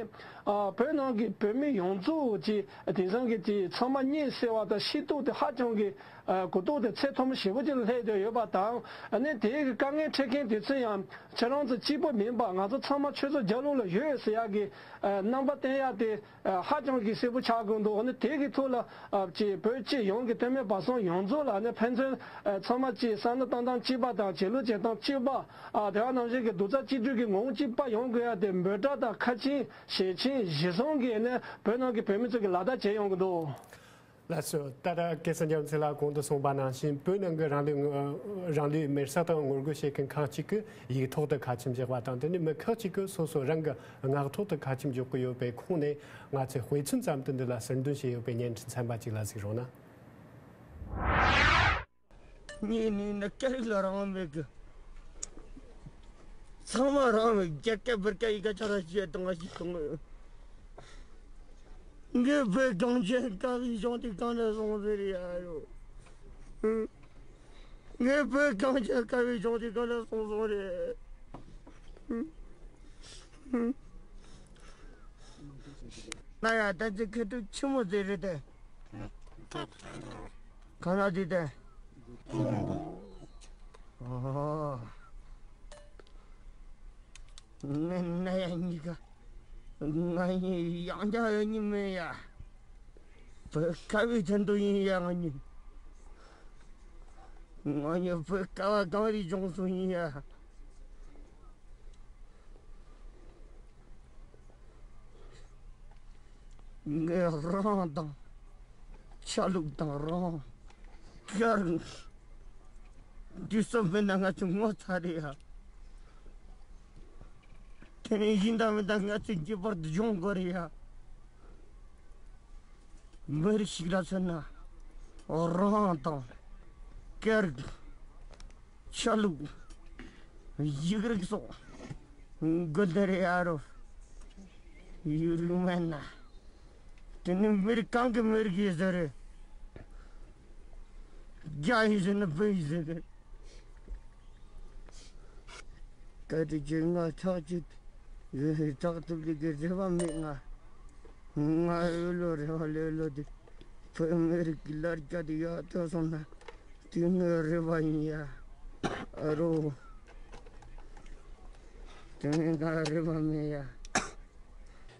ཨ་བོད་ནང་གི་བོད་མི་ཡོངས་རྫོགས་ཀྱི་དེང་སང་གི་དེ་ཚང་མ་སྙིང་བརྩེ་བ་དང་ཤེས་རྟོགས་དེ་ཧ་ཅང་གི་ཨ་གོ་རྟོགས་དེ་ཚད་མཐོ་པོ་ཞེ་པོ་ཅིག་ལ་སླེབས་བསྡད་ཡོད་པ་དང་། ཨ་ནི་དེའི་གི་དཀའ་ངལ་འཕྲད་མཁན་དེ་ཚོ་ཡང་ཁྱེད་རང་ཚོ་གཅིག་པོ་མིན་པ། ང་ཚོ་ཚང་མ་ཆོས་ཚོགས་རྒྱབ་ལོགས་ལ་ཡོད་ཟེར་ཡ་གི་ཨ་རྣམ་པ་བསྟན་ཡ་དེ་ཨ་ཧ་ཅང་གི་གསལ་པོ་ཆགས་དགོས་འདུག་ཨ་ནི་དེ་གི་ཐོག་ལ་ཨ་ཅིག་བོད་སྤྱི་ཡོངས་ཀྱི་སྟོད་སྨད་བར་གསུམ་ཡོངས་རྫོགས་ལ་ཨ་ནི་ཕན་ཚུན་ཨ་ཚང་མ་ཅིག་བསམ་བློ་གཏོང་སྟངས་གཅིག་པ་དང་། བྱེད་ལུགས་བྱེད་སྟངས་གཅིག་པ། ཨ་དེ་བ་ནང་བཞིན་གྱི་རྡོག་རྩ་གཅིག་སྒྲིལ་གྱི་ངོ་བོ་གཅིག་པ་ཡོང་དགོས་ཡ་དེ་འབོད་སྒྲ་དང་ཁ་ཆེམས་ཞལ་ཆེམས་གཞིར་བཟུང་གིས་ནི་བོད་ནང་གི་བོད་མི་ཚོ་གིས་ལག་བསྟར་བྱེད་ཡོང་གི་འདུག་ལགས་སོ། ད་ལྟ་སྐལ་བཟང་རྒྱལ་མཚན་ལགས་གོང་དུ་གསུངས་པ་ནང་བཞིན། བོད་ནང་གི་རང་ལུས་ངོ་རང་ལུས་མེར་སྲེག་དང་ངོ་རྒོལ་བྱེད་མཁན་ཁག་ཅིག་གིས་ཡིག་ཐོག་ཏུ་ཁ་ཆེམས་བཞག་པ་དང་། དེ་ནས་མི་ཁག་ཅིག་གིས་སོ་སོ་རང་གི་ངག་ཐོག་ཏུ་ཁ་ཆེམས་འཇོག་གི་ཡོད་པའི་ཁོངས་ནས། ང་ཚོས་དཔེ་མཚོན་ཙམ་དུ་འདི་ལ་ཟུར་འདོན་བྱས་ཡོད་པའི་བརྙན་འཕྲིན་ཚན་པ་ཅིག་ལ་གཟིགས་རོགས་གནང་། ངས་ནི་ནི་སྐད་རིགས་ལ་རང་མེད་གི། ཚང་མ་རང་མེད། རྒྱ་སྐད་བོད་སྐད་ཡི་གེ་ཆ་ར་བཤད་དང་ཞིག་གཏོང་གི། ངས་བོད་གངས་ཅན་ཀ་བའི་གཞུང་དེ་གང་ནས་སོང་ཟེར་ཡ་ཡོད། ངས་བོད་གངས་ཅན་ཀ་བའི་གཞུང་དེ་གང་ནས་སོང་སོང་རེད། ན་ཡ་ད་ཅི་ཁེ་ཏུ་ཆི་མོ་ཟེར་རེད་དེ། ག་ན་དེ་དེ། ཨོ། ངས་ན་ཡ་གཉིས་ཀ། ང་གཉིས་ཡང་བསྐྱར་ཡོད་ཉི་མེད་ཡ། བོད་ཀ་བའི་ཚན་དུ་ཡིན་ཡ། ང་གཉིས། ང་གཉིས་བོད་ཀ་བ་གངས་རིའི་ལྗོངས་སུ་ཡིན་ཡ། ངས་རང་དང་། ཆ་ལུགས་དང་རང་། ཀར། དུས་སུ་མིན་ན་ང་ཚོ་ངོ་ཚ་རེད་ཡ། དེ་ནས་ཡིན་དང་མིན་དང་ང་ཚོ་འགྱུར་བར་སྦྱོང་དགོས་རེད་ཡ། མི་རིགས་ཤིག་ལ་མཚོན་ན། རང་དབང་དང་། སྐད་རིགས། ཆ་ལུགས། ཡིག་རིགས་སོགས། དགོས་འདི་རེད་ཨ་རོ། ཡིག་རིགས་མེད་ན། དེ་ནི་མི་རིགས་གང་གི་མི་རིགས་ཡིན་ཟེར་རེད། རྒྱ་ཡིན་ཟེར་ན་བོད་ཡིན་ཟེར་གི། བཀའ་དྲིན་ཆེ། ང་ཆགས་ཀྱི། ཡོད་ཧེ་ཐག་ཐུབ་ལི་གི་རེ་བ་མེད་ང་། ང་ཨོ་ལོ་རེ་བ་ལེ་ལོ་དེ། བོད་མི་རིགས་ཀྱི་ལར་རྒྱ་དེ་ཡག་ཐོག་སོང་ན་དེ་ངའི་རེ་བ་ཡིན་ཡ། ཨ་རོ། དེ་ངའི་ང་རེ་བ་མེད་ཡ།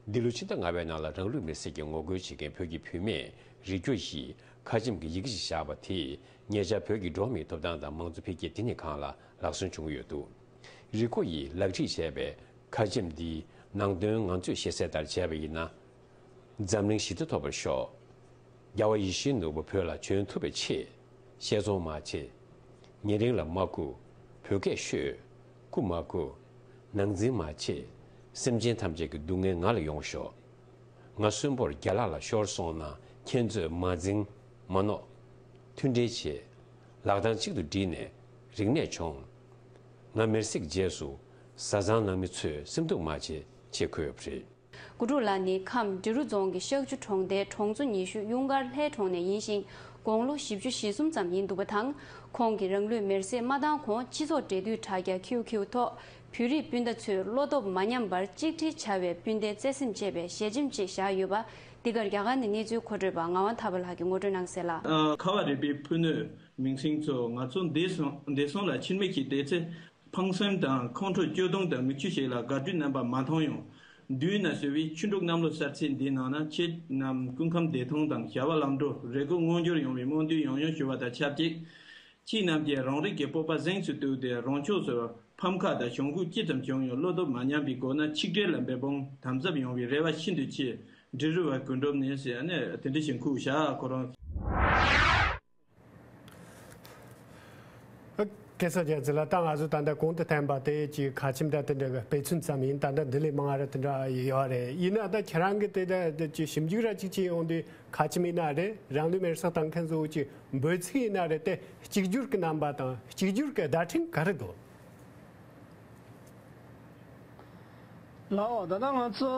འདི་ལོ་ཕྱི་ཟླ་ལྔ་པའི་ནང་ལ་རང་ལུས་མེར་སྲེག་གིས་ངོ་རྒོལ་བྱེད་མཁན་བོད་ཀྱི་བུད་མེད་རིག་སྐྱོ་ཡིས་ཁ་ཆེམས་ཀྱི་ཡི་གེ་ཞིག་བཞག་པ་དེས་ཉེ་ཆར་བོད་ཀྱི་འགྲོ་བ་མིའི་ཐོབ་ཐང་དང་མང་གཙོ་འཕེལ་རྒྱས་འདི་ནས་གང་ལ་ལག་སོན་བྱུང་ཡོད་འདུག་རིག་སྐྱོ་ཡིས་ལག་བྲིས་བྱས་པའི་ཁ་ཆེམས་འདིའི་ནང་དོན་ང་ཚོས་ཤེས་གསལ་ལྟར་བྱས་པ་ཡིན་ན། འཛམ་གླིང་ཞི་བདེ་ཐོབ་པར་ཤོག་རྒྱལ་བ་ཡིད་བཞིན་ནོར་བུ་བོད་ལ་བྱོན་ཐུབ་པའི་ཆེད། ཤེས་ཚོང་མ་བྱེད། ཉེ་རིང་ལ་མ་སྒུག་བོད་སྐད་ཤོད། རྐུ་མ་སྒུག་ནང་འཛིང་མ་བྱེད། སེམས་ཅན་ཐམས་ཅད་ཀྱི་སྡུག་བསྔལ་ང་ལ་ཡོང་ཤོག་ང་གསོན་པོར་རྒྱ་ལག་ལ་ཤོར་སོང་ན་ཁྱེད་ཚོས་མ་འཛིང་མ་མནོ། མཐུན་སྒྲིལ་བྱེད། ལག་གདང་གཅིག་ཏུ་སྒྲིལ་ནས་རིག་གནས་སྦྱོང་། ང་མེར་སྲེག་རྗེས་སུ་བཟའ་ཚང་ནང་མི་ཚོས་སེམས་སྡུག་མ་བྱེད་ཅེས་འཁོད་ཡོད་པ་རེད། དགུ་ཕྲུག་ལགས་ནི་ཁམས་འབྲི་རུ་རྫོང་གི་ཤག་ཆུ་གྲོང་རྡལ་གྲོང་ཚོ་ཉི་ཤུ་གཡུང་དཀར་ལྷའི་གྲོང་ནས་ཡིན་ཞིང་། དགུང་ལོ་བཞི་བཅུ་ཞེ་གསུམ་ཙམ་ཡིན་འདུག་པ་དང་། ཁོང་གིས་རང་ལུས་མེར་སྲེག་མ་བཏང་གོང་སྤྱི་ཚོགས་འབྲེལ་མཐུད་དྲ་རྒྱ་ཁྱིའུ་ཁྱིའུ་ཐོག་བོད་རིགས་སྤུན་ཟླ་ཚོས་བློ་སྟོབས་མ་ཉམས་པར་གཅིག་སྒྲིལ་བྱ་བའི་སྤུན་ཟླའི་བརྩེ་སེམས་ཅེས་པའི་ཞལ་ཆེམས་ཅིག་བཞག་ཡོད་པ་ འདི་གར་རྒྱ་གར་ནས་གནས་ཚུལ་མཁོ་སྤྲོད་པ་ངག་དབང་ཐར་པ་ལགས་ཀྱིས་ངོ་སྤྲོད་གནང་གསལ་ལ། ཨ། ཁ་བ་རི་པའི་ཕུ་ནུ་མིང་སྲིང་ཚོ་ང་ཚོ་འདས་སོང་འདས་སོང་ལ་ཕྱིར་མིག་ཅིག་བལྟས་ཚེ། ཕངས་སེམས་དང་ཁོང་ཁྲོ་སྐྱོ་གདུང་དང་མིག་ཆུ་ཞིག་ལ་དགའ་སྤྲོའི་རྣམ་པ་མ་མཐོང་ཡང་། མདུན་ན་བཟོས་པའི་ཆུ་འབྲུག་གནམ་ལོ་གསར་ཚེས་འདིའི་ནང་ན་ཁྱེད་རྣམས་སྐུ་ཁམས་བདེ་ཐང་དང་བྱ་བ་ལམ་འགྲོ་རེ་སྐུལ་མངོན་འགྱུར་ཡོང་བའི་སྨོན་འདུན་ཡང་ཡང་ཞུ་བ་དང་ཆབས་ཅིག། ཁྱེད་རྣམས་ཀྱིས་རང་རིགས་ཀྱི་སྤོབས་པ་གཟེངས་སུ་བཏུད་དེ་རང་ཕྱོགས་སུ་ཕམ་ཁ་དང་གྱོང་གུད་ཅི་ཙམ་བྱུང་ཡང་བློ་སྟོབས་མ་ཉམས་པའི་སྒོ་ནས་ཆིག་སྒྲིལ་ལ་འབད་འབུངས་དམ་ཟབ་ཡོང་བའི་རེ་བ་ཤིན་ཏུ་ཆེ། འབྲི་རུ་བ་གུན་སྒྲུབ་ནས་ཟེར་ནས་དེ་འདྲ་ཞིག་ཁུག་བཞག་ཁོ་རང་། གེ་སར་རྒྱལ་རྩེ་ལགས། ད་ང་ཚོ་ད་ལྟ་གོང་དུ་ཐོན་པ་དེ་ཅིག་ཁ་ཆེམས་དང་དེ་འདྲ་གི་དཔེ་མཚོན་ཙམ་ཡིན། ད་ལྟ་འདི་ལས་མང་བ་ར་དེ་འདྲ་ཡོད་རེད། ཡིན་ན་ད་ཁྱེད་རང་གི་དེ་ད་ཅིག་ཞིབ་འཇུག་ར་ཅིག་བྱས་ཡོང་དུས་ཁ་ཆེམས་ཡིན་ན་རེད། རང་ལུས་མེར་སྲེག་བཏང་མཁན་ཚོ་ཅིག་འབོད་ཚིག་ཡིན་ན་རེད། དེ་གཅིག་གྱུར་གྱི་རྣམ་པ་དང་གཅིག་གྱུར་གྱི་བརྡ་འཕྲིན་ག་རེ་འདུག་ལགས། ད་ལྟ་ང་ཚོ་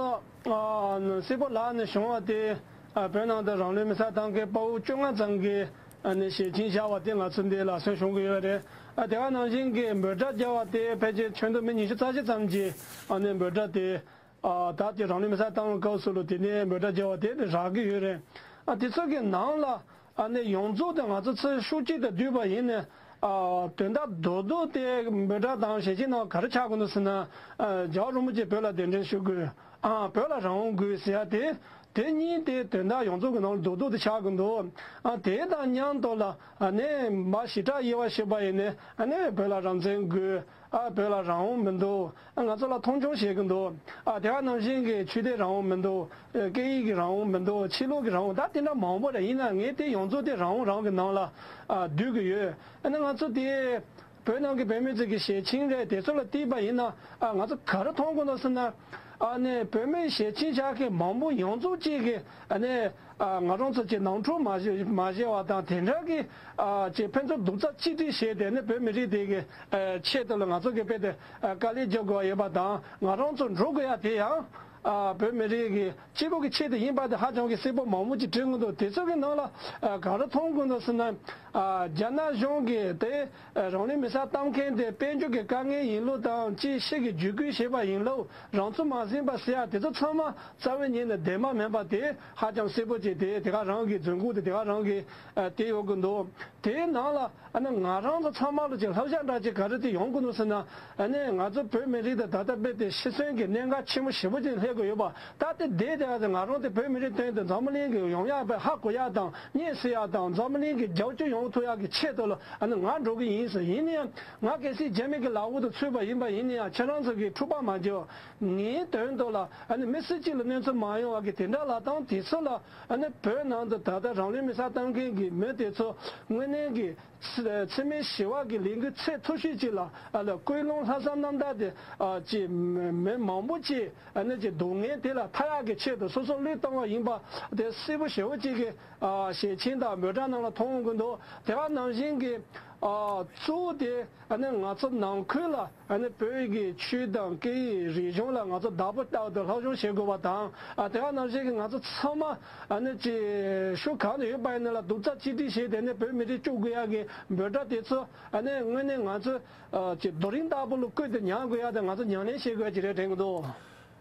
ཨ་སྲིད་པོ་ལག་ནས་བྱུང་བ་དེ། ཨ་བོད་ནང་དུ་རང་ལུས་མེར་སྲེག་བཏང་མཁན་དཔའ་བོ་བཅོ་ལྔ་ཙམ་གྱི་ཨ་ནི་ཞལ་ཆེམས་བཞག་པ་དེ་ང་ཚོ་འདི་ལ་གསན་བྱུང་གི་ཡོད་རེད། ཨ་དེ་ག་ནང་བཞིན་གྱི་འབོད་སྒྲ་བརྒྱབ་པ་དེ་ཕལ་ཆེར་ཁྱོན་བསྡོམས་མི་ཉི་ཤུ་རྩ་བཞི་ཙམ་གྱི་ཨ་ནི་འབོད་སྒྲ་དེ། ཨ་ད་དེ་རང་ལུས་མེར་སྲེག་བཏང་བའི་སྐབས་སུ་ལ་དེ་ནས་འབོད་སྒྲ་བརྒྱབ་པ་དེ་རག་གི་ཡོད་རེད། ཨ་དེ་ཚོ་གི་ནང་ལ་ཨ་ནི་ཡོངས་རྫོགས་དེ་ང་ཚོ་ཚོས་ཤུགས་གཅིག་ཏུ་བསྡུས་པ་ཡིན་ན། ཨ་དོན་དག་རྡོག་རྡོག་དེ་འབོད་སྒྲ་དང་ཞལ་ཆེམས་ནང་ག་རེ་ཆགས་དགོས་འདུག་ཟེར་ན། ཨ་རྒྱལ་བ་རིན་པོ་ཆེ་བོད་ལ་གདན་འདྲེན་ཞུ་དགོས། ཨ་བོད་ལ་རང་དབང་དགོས་ཟེར་ཡ་དེ། དེ་གཉིས་དེ་དོན་དག་ཡོངས་རྫོགས་ཀྱི་ནང་ལ་རྡོག་རྡོག་དེ་ཆགས་ཀྱི་འདུག་ཨ་དེ་དང་མཉམ་དུ་ལ་ཨ་ནི་མ་ཞེ་དྲག་དབྱེ་བ་ཕྱེ་བ་ཡིན་ན་ཨ་ནི་བོད་ལ་རང་བཙན་དགོས། ཨ་བོད་ལ་རང་དབང་མི་འདུག་ཨ་ང་ཚོ་ལ་མཐོང་ཆུང་བྱེད་ཀྱི་འདུག་ཨ་དེ་ག་ནང་བཞིན་གྱི་ཆོས་དད་རང་དབང་མི་འདུག་ཨ་སྐད་ཡིག་གི་རང་དབང་མི་འདུག་ཆོས་ལུགས་ཀྱི་རང་དབང་ད་དེ་འདྲ་མང་པོ་རེད། ཡིན་ན་ངས་དེ་ཡོངས་རྫོགས་དེ་རང་དབང་རང་གི་ནང་ལ་ཨ་བསྡུས་ཀྱི་ཡོད། ཨ་ནི་ང་ཚོ་དེ་བོད་ནང་གི་བོད་མི་ཚོ་གི་ཞལ་ཆེམས་རེད། དེ་ཚོ་ལ་བལྟས་པ་ཡིན་ན་ཨ་ང་ཚོ་ག་རེ་མཐོང་དགོས་འདུག་ཟེར་ན། ཨ་ནི་བོད་མིའི་ཞལ་ཆེམས་བཞག་མཁན་མང་པོ་ཡོངས་རྫོགས་གཅིག་གི་ཨ་ནི་ཨ་ང་རང་ཚོ་གི་ནང་འཁྲུག་མ་བྱེད་མ་བྱེད་པ་དང་དེ་འདྲ་གི་ཨ་ཅིག་ཕན་ཚུན་རྡོག་རྩ་གཅིག་སྒྲིལ་བྱས་ཏེ་ནི་བོད་མི་རིགས་དེ་གི་ཨ་ཆེད་དུ་ལ་ང་ཚོ་གི་དཔེ་དེ་ཨ་དཀའ་ལས་རྒྱག་དགོས་པ་ཡོད་པ་དང་ང་རང་ཚོ་འགྲོ་དགོས་ཡ་དེ་ཡང་ཨ་བོད་མི་རིགས་ཀྱི་གཅིག་པོ་གི་ཆེད་དུ་ཡིན་པ་དེ་ཧ་ཅང་གི་གསལ་པོ་མང་པོ་ཅིག་བྲིས་གི་འདུག་དེ་ཚོ་གི་ནང་ལ་ཨ་ག་རེ་མཐོང་གི་འདུག་ཟེར་ན། ཨ་རྒྱ་ནག་གཞུང་གིས་དེ་རང་ལུས་མེར་སྲེག་བཏང་མཁན་དེ་དཔལ་འབྱོར་གྱི་དཀའ་ངལ་ཡིན་ལུགས་དང་ཅིག་ཕྱི་གི་བརྒྱུད་སྐུལ་བྱས་པ་ཡིན་ལུགས། རང་ཚོད་མ་ཟིན་པ་ཟེར་ཡ་དེ་ཚོ་ཚང་མ་རྩ་བའི་ཉིད་ནས་བདེན་པ་མིན་པ་དེ་ཧ་ཅང་གསལ་པོ་བྱས་ཏེ་དེ་ག་རང་གི་རྫུན་རྐུབ་དེ་དེ་ག་རང་གི་ཨ་དེ་ཡོད་གི་འདུག་དེའི་ནང་ལ་ཨ་ནི་ང་རང་ཚོ་ཚང་མ་ལ་ཅིག་བསླབ་བྱ་འདྲ་ཅིག་ག་རེ་དེ་ཡོང་གི་འདུག་ཟེར་ན། ཨ་ནི་ང་ཚོ་བོད་མི་རིགས་དེ་ད་ལྟ་དཔེ་དེ་ཤི་གསོན་གྱི་གནད་འགག་ཆེན་པོ་ཞེ་པོ་ཅིག་སླེབས་ཀྱི་ཡོད་པ། ད་དེ་བསྡད་དེ་ང་ཚོ་དེ་བོད་མི་རིགས་དོན་དུ་འཛམ་བུ་གླིང་གི་ཡོང་ཡག་དཔེ་ཧ་གོ་ཡག་དང་རྙེད་སྲིད་ཡག་དང་འཛམ་བུ་གླིང་གི་རྒྱབ་སྐྱོར་ཡོང་ཐུབ་ཡག་གི་ཆེད་དུ་ལ་ཨ་ནི་ང་འགྲོ་གི་ཡིན་ཟེར། ཡིན་ན་ཡང་ང་གལ་སྲིད་རྒྱ་མི་གི་ལག་འོག་ཏུ་ཚུད་པ་ཡིན་པ་ཡིན་ན་ཡང་ཁྱེད་རང་ཚོ་གི་འཁྲུག་པ་མ་བྱེད། ངའི་དོན་དུ་ལ་ཨ་ནི་མི་སུ་གཅིག་ལ་གནོད་འཚེ་མ་ཡོང་བ་གི་དེ་འདྲ་ལབ་སྟངས་དེ་ཚོ་ལ་ཨ་ནི་བོད་ནང་དུ་ད་ལྟ་རང་ལུས་མེར་སྲེག་བཏང་མཁན་གྱི་མི་དེ་ཚོ་དངོས་གནས་ཀྱི་འཚེ་འཚེ་མེད་ཞི་བ་གི་ལས་འགུལ་ཚད་མཐོ་ཤོས་ཅིག་ལ་ཨ་ལ་ཀུན་སློང་ལྷག་བསམ་རྣམ་དག་དེ་ཨ་ཅིག་མི་མང་པོ་ཅིག་ཨ་ནི་ཅིག་སྡུག་བསྔལ་དེ་ལ་ཐར་ཡག་གི་ཆེད་དུ་སོ་སོ་བློས་བཏང་བ་ཡིན་པ་དེ་གསལ་པོ་ཞེ་པོ་ཅིག་གི་ཨ་ཞལ་ཆེམས་དང་འབོད་སྒྲ་ནང་ལ་མཐོང་གི་འདུག་དེ་ག་ནང་བཞིན་གྱི་ཨ་གཙོ་བོ་དེ་ཨ་ནི་ང་ཚོ་ནང་ཁུལ་ལ་ཨ་ནི་བོད་ཀྱི་ཆོས་དང་སྐད་ཡིག་རིག་གཞུང་ལ་ང་ཚོ་བདག་པོ་ལྟ་བུ་དང་སློབ་སྦྱོང་བྱེད་དགོས་པ་དང་། ཨ་དེ་ག་ནང་བཞིན་གྱི་ང་ཚོ་ཚང་མ་ཨ་ནི་ཅིག་ཤུགས་གང་ནས་ཡོད་པ་ཡིན་ན་ལ་རྡོག་རྩ་གཅིག་སྒྲིལ་བྱས་དེ་ནས་བོད་མི་རིགས་སྐྱོབ་དགོས་ཡག་གི་འབོད་སྒྲ་དེ་ཚོ་ཨ་ནི་དངོས་གནས་ང་ཚོ་ཨ་ཅིག་རྡོ་རིང་ལྟ་བུ་ལ་བརྐོས་ཏེ་ཉར་དགོས་ཡག་དང་ང་ཚོ་ཉམས་ལེན་བྱེད་དགོས་ཡག་ཅིག་རེད་དྲན་གྱི་འདུག་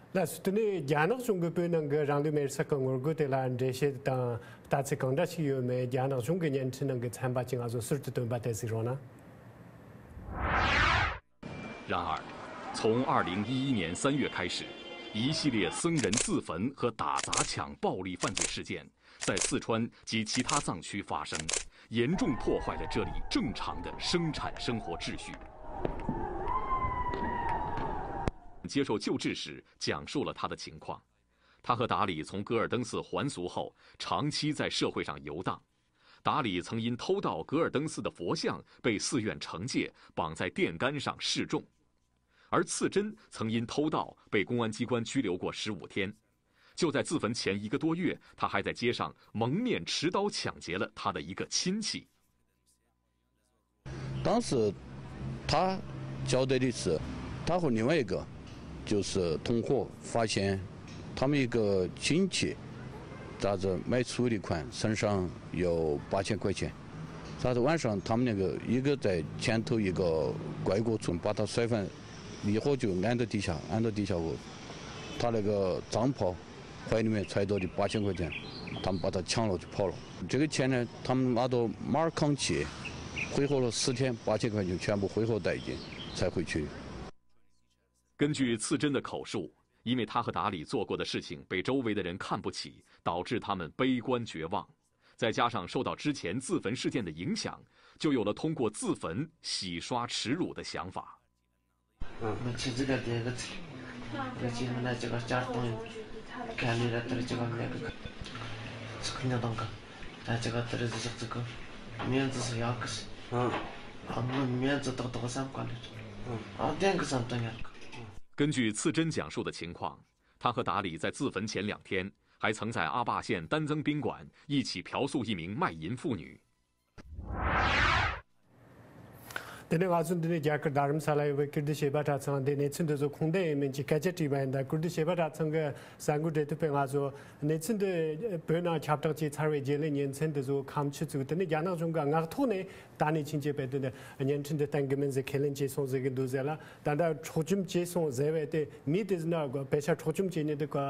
ལགས་སོ། དེ་ནས་རྒྱ་ནག་གཞུང་གིས་བོད་ནང་གི་རང་ལུས་མེར་སྲེག་གི་ངོ་རྒོལ་དེ་ལ་འགྲེལ་བཤད་དང་ལྟ་ཚུལ་གང་འདྲ་ཞིག་ཡོད་མེད་རྒྱ་ནག་གཞུང་གི་བརྙན་འཕྲིན་ནང་གི་ཚན་པ་ཅིག་ང་ཚོ་ཟུར་དུ་བཏོན་པ་དེ་གཟིགས་རོགས་གནང་། 然而，从二零一一年三月开始，一系列僧人自焚和打砸抢暴力犯罪事件在四川及其他藏区发生，严重破坏了这里正常的生产生活秩序。接受救治时讲述了他的情况，他和达里从格尔登寺还俗后，长期在社会上游荡。 达里曾因偷盗格尔登寺的佛像被寺院惩戒，绑在电杆上示众，而次真曾因偷盗被公安机关拘留过十五天。就在自焚前一个多月，他还在街上蒙面持刀抢劫了他的一个亲戚。当时他交代的是，他和另外一个就是同伙发现他们一个亲戚 扎着卖醋的款，身上有八千块钱。扎着晚上他们两个一个在前头，一个拐过去，把他摔翻，一伙就按到地下，按到地下后，他那个藏袍怀里面揣着的八千块钱，他们把它抢了就跑了。这个钱呢，他们拿到马尔康去，挥霍了四天，八千块钱全部挥霍殆尽，才回去。根据次真的口述，因为他和达里做过的事情被周围的人看不起，导致他们悲观绝望，再加上受到之前自焚事件的影响，就有了通过自焚洗刷耻辱的想法。 ང་ཆུ་ཚོད་ཀ་དེ་གི་ཚེ་ང་ཆུ་མི་ན་ཅི་ག་བསྐྱར་གཏོང་ཡོད། ཁ་ལི་ར་དར་ཅི་ག་མེད་གི། ཚིག་ཉོ་དང་གི་ད་ཅི་ག་དར་ཟི་ཞག་ཚིག་གི་མིན་ཙི་སུ་ཡག་གི་སི། ཨ་མི་མིན་ཙི་ཏག་ཏག་བསམ་ག་ལེར། ཨ་བདེན་གི་བསམ་དོན་ཡག་གི། 根据次真讲述的情况，他和达里在自焚前两天，还曾在阿坝县丹增宾馆一起嫖宿一名卖淫妇女。 དེ་ནས་ང་ཚོ་འདི་ནས་རྒྱ་གར་རྡ་རམ་ས་ལ་ཡོད་པའི་ཀིརྟི་བྱེས་པ་གྲྭ་ཚང་དེ་གནས་ཚུལ་འདི་ཚོ་ཁུངས་ལྡན་ཡིན་མིན་གྱི་སྐད་ཆ་དྲིས་པ་ཡིན། ད་ཀིརྟི་བྱེས་པ་གྲྭ་ཚང་གི་གསར་འགོད་གྲོས་ཐུབ་པས་ང་ཚོ་གནས་ཚུལ་འདི་བོད་ནང་ཁྱབ་བསྒྲགས་བྱས་ཚར་བའི་རྗེས་ལ་ཉིན་མཚན་འདི་ཚོ་ཁ་མཆུ་བཙུགས། དེ་ནས་རྒྱ་ནག་གཞུང་གི་མངགས་ཐོག་ནས་ད་ནས་ཕྱིན་ཆད་བལ་དོན་དུ་བརྙན་འཕྲིན་འདི་བསྟན་གི་མིན་ཟེར་ཁས་ལེན་བྱས་སོང་ཟེར་གི་འདུག་ཟེར་ལ། ད་ལྟ་འཕྲོག་བཅོམ་བྱས་སོང་ཟེར་བས་དེ་མི་དེ་ཟིན་ན་བེ་ཤ་འཕྲོག་བཅོམ་བྱས་ནས་འདུག་ག་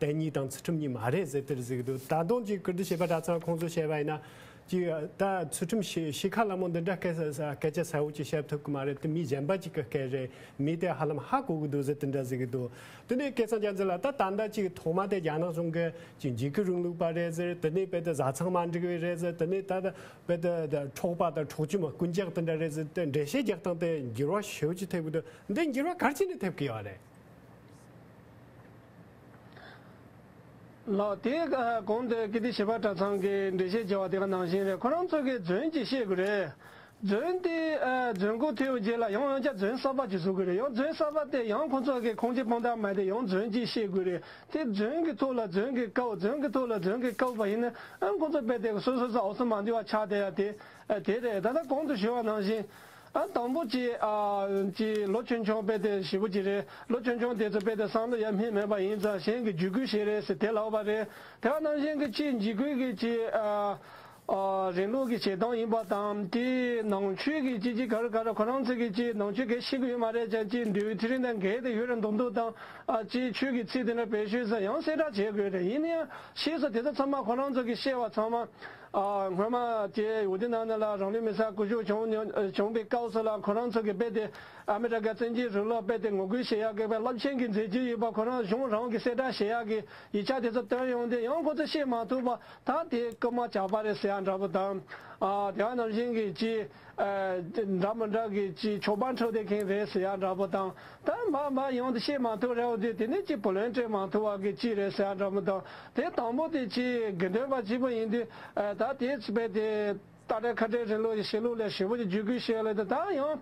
བསྟན་གཉིས་དང་ཚུལ་ཁྲིམས་གཉིས་མ་རེད་ཟེར་དེར་ཟེར་གི་འདུག་ད་དུང་ཅིག་ཀིརྟི་བྱེས་པ་གྲྭ་ཚང་ཁོང་ཚོས་བཤད་པ་ཡིན་ན། ཅིག་ད་ཚུལ་ཁྲིམས་ཤི་ཤི་ཁ་ལ་མོ་འདི་འདྲ་སྐད་ས་སྐད་ཆ་གསལ་བོ་ཅིག་བཤད་ཐུབ་གི་མ་རེད། དེ་མི་གཞན་པ་ཅིག་གི་སྐད་རེད། མི་དེ་ཧ་ལམ་ཧ་གོ་གི་འདུག་ཟེར་དེ་འདྲ་ཟེར་གི་འདུག་དེ་ནས་སྐལ་བཟང་རྒྱལ་མཚན་ལགས། ད་ད་ལྟ་ཅིག་ཐོག་མ་དེ་རྒྱ་ནག་གཞུང་གི་ཅིག་འཇིགས་སྐུལ་རིང་ལུགས་པ་རེད་ཟེར། དེ་ནས་དཔེ་དེ་བཟའ་ཚང་མ་འགྲིག་བས་རེད་ཟེར། དེ་ནས་ད་ད་དཔེ་དེ་འཕྲོག་པ་དང་འཕྲོག་བཅོམ་རྐུན་ཇག་དེ་འདྲ་རེད་ཟེར། དེ་འགྲེལ་བཤད་རྒྱག་སྟངས་དེ་འགྱུར་བ་ཞེ་པོ་ཅིག་ཐེབས་གི་འདུག་འདི་འགྱུར་བ་ག་རེ་བྱས་ནས་ཐེབས་གི་ཡོད་རེད། ལགས། དེ་གོང་དུ་ཀིརྟི་བྱེས་པ་གྲྭ་ཚང་གི་འགྲེལ་བཤད་བྱས་པ་དེ་ག་ནང་བཞིན་རེད། ཁོ་རང་ཚོ་གིས་རྫུན་ཅིག་བཤད་དགོས་རེད། རྫུན་དེ་རྫུན་གོ་ཐོས་པའི་རྗེས་ལ་ཡང་ཡང་བསྐྱར་རྫུན་གསར་པ་ཅིག་བཟོ་དགོས་རེད། ཡང་རྫུན་གསར་པ་དེ་ཡང་ཁོ་ཚོ་གི་ཁུངས་སྐྱེལ་དཔང་རྟགས་མེད་དེ་ཡང་རྫུན་ཅིག་བཤད་དགོས་རེད། དེ་རྫུན་གྱི་ཐོག་ལ་རྫུན་གྱི་བཀབ། རྫུན་གྱི་ཐོག་ལ་རྫུན་གྱི་བཀབ་པ་ཡིན་ན་ཨ་ཁོ་ཚོ་རྦད་དེ་སོ་སོ་སོ་འོ་ཚོད་མ་འདུས་པ་ཆགས་བསྡད་ཡ་དེ་དེ་རེད། ད་ལྟ་གོང་དུ་ཞུས་པ་ནང་བཞིན། ཨ་དང་པོ་ཅིག་ཨ་ཅིག་ལོ་ཆུང་ཆུང་དཔེ་དེ་ཞེ་པོ་ཅིག་རེད། ལོ་ཆུང་ཆུང་དེ་ཚོ་དཔེ་དེ་བསམ་བློ་ཡ་སྨིན་མེད་པ་ཡིན་ཙང་གཞན་གྱི་འཇིགས་སྐུལ་བྱེད་རེད་ཟེར་དེ་ལབ་པ་རེད། དེ་བ་ནང་བཞིན་གྱི་ཅིག་འཇིགས་སྐུལ་གྱི་ཅིག་ཨ་ཨ་རིང་ལུགས་ཀྱི་བྱེད་སྟངས་ཡིན་པ་དང་དེ་ནང་ཆོས་ཀྱི་ཅིག་ཅིག་ག་རེ་ག་རེ་ཁོ་རང་ཚོ་གི་ཅིག་ནང་ཆོས་གལ་ཤེས་ཀྱི་ཡོད་མ་རེད་ཅང་ཅིག་འདུལ་བའི་ཐེ་རིང་དང་འགལ་དེ་ཡོད་རེད་མདོག་མདོག་དང་ཨ་ཅིག་ཆོས་ཀྱི་ཚིག་དེ་འདྲ་བེད་སྤྱོད་ས་ཡང་གསལ་བསྒྲགས་བྱེད་དགོས་རེད། ཡིན་ན་ཡང་ཤེས་ས་དེ་ཚོ་ཚང་མ་ཁོ་རང་ཚོ་གི་བཤད་པ་ཚང་མ། ཨ་སྔོན་མ་དེ་འོ་དེ་ནང་ནས་ལ་རང་ལུས་མེར་སྲེག་སྐུལ་ཞུགས་བྱུང་བྱུང་པའི་སྐབས་སུ་ལ་ཁོ་རང་ཚོ་གི་དཔེ་དེ་ཨ་མི་རི་ཀ་བཙན་བྱོལ་རིང་ལུགས་དཔེ་དེ་ངོ་རྒོལ་བྱེད་ཡག་གི་དཔེ་རླབས་ཆེན་གྱི་མཛད་རྗེས་ཡོད་པ་ཁོ་རང་གཞུང་རང་གི་གསལ་བསྒྲགས་བྱེད་ཡག་གི་ཡིག་ཆ་དེ་ཚོ་བཏོན་ཡོང་དུས་ཡང་ཁོ་ཚོ་བཤད་མ་ཐུབ་པ་ད་དེ་རྐུན་མ་ཇག་པ་རེད་ཟེར་ཡག་འདྲ་པོ་དང་། ཨ་དེ་བ་ནང་བཞིན་གྱི་ཅི་འདྲ་མི་འདྲ་གི་ཅི་ཆོག་པ་འཕྲོག་བསྡད་མཁན་རེད་ཟེར་ཡག་འདྲ་པོ་དང་། ད་མ་མ་ཡོང་དུ་བཤད་མ་ཐུབ་རེད་བ་དེ་དེ་ནས་ཅི་བུ་ལོན་སྤྲད་མ་ཐུབ་བ་གི་ཅི་རེད་ཟེར་ཡག་འདྲ་མི་འདུག་དེ་དང་པོ་དེ་ཅི་དགེ་འདུན་པ་གཅིག་པུ་ཡིན་དུས་ད་དེ་ཚུད་པའི་དེ་ད་ལྟ་ཁ་བྲལ་རིང་ལུགས་ཀྱི་བཤད་ལུགས་ལས་ཞེ་པོ་ཅིག་བརྒྱུད་སྐུལ་བྱས་ལ་དེ་ད་ཡང་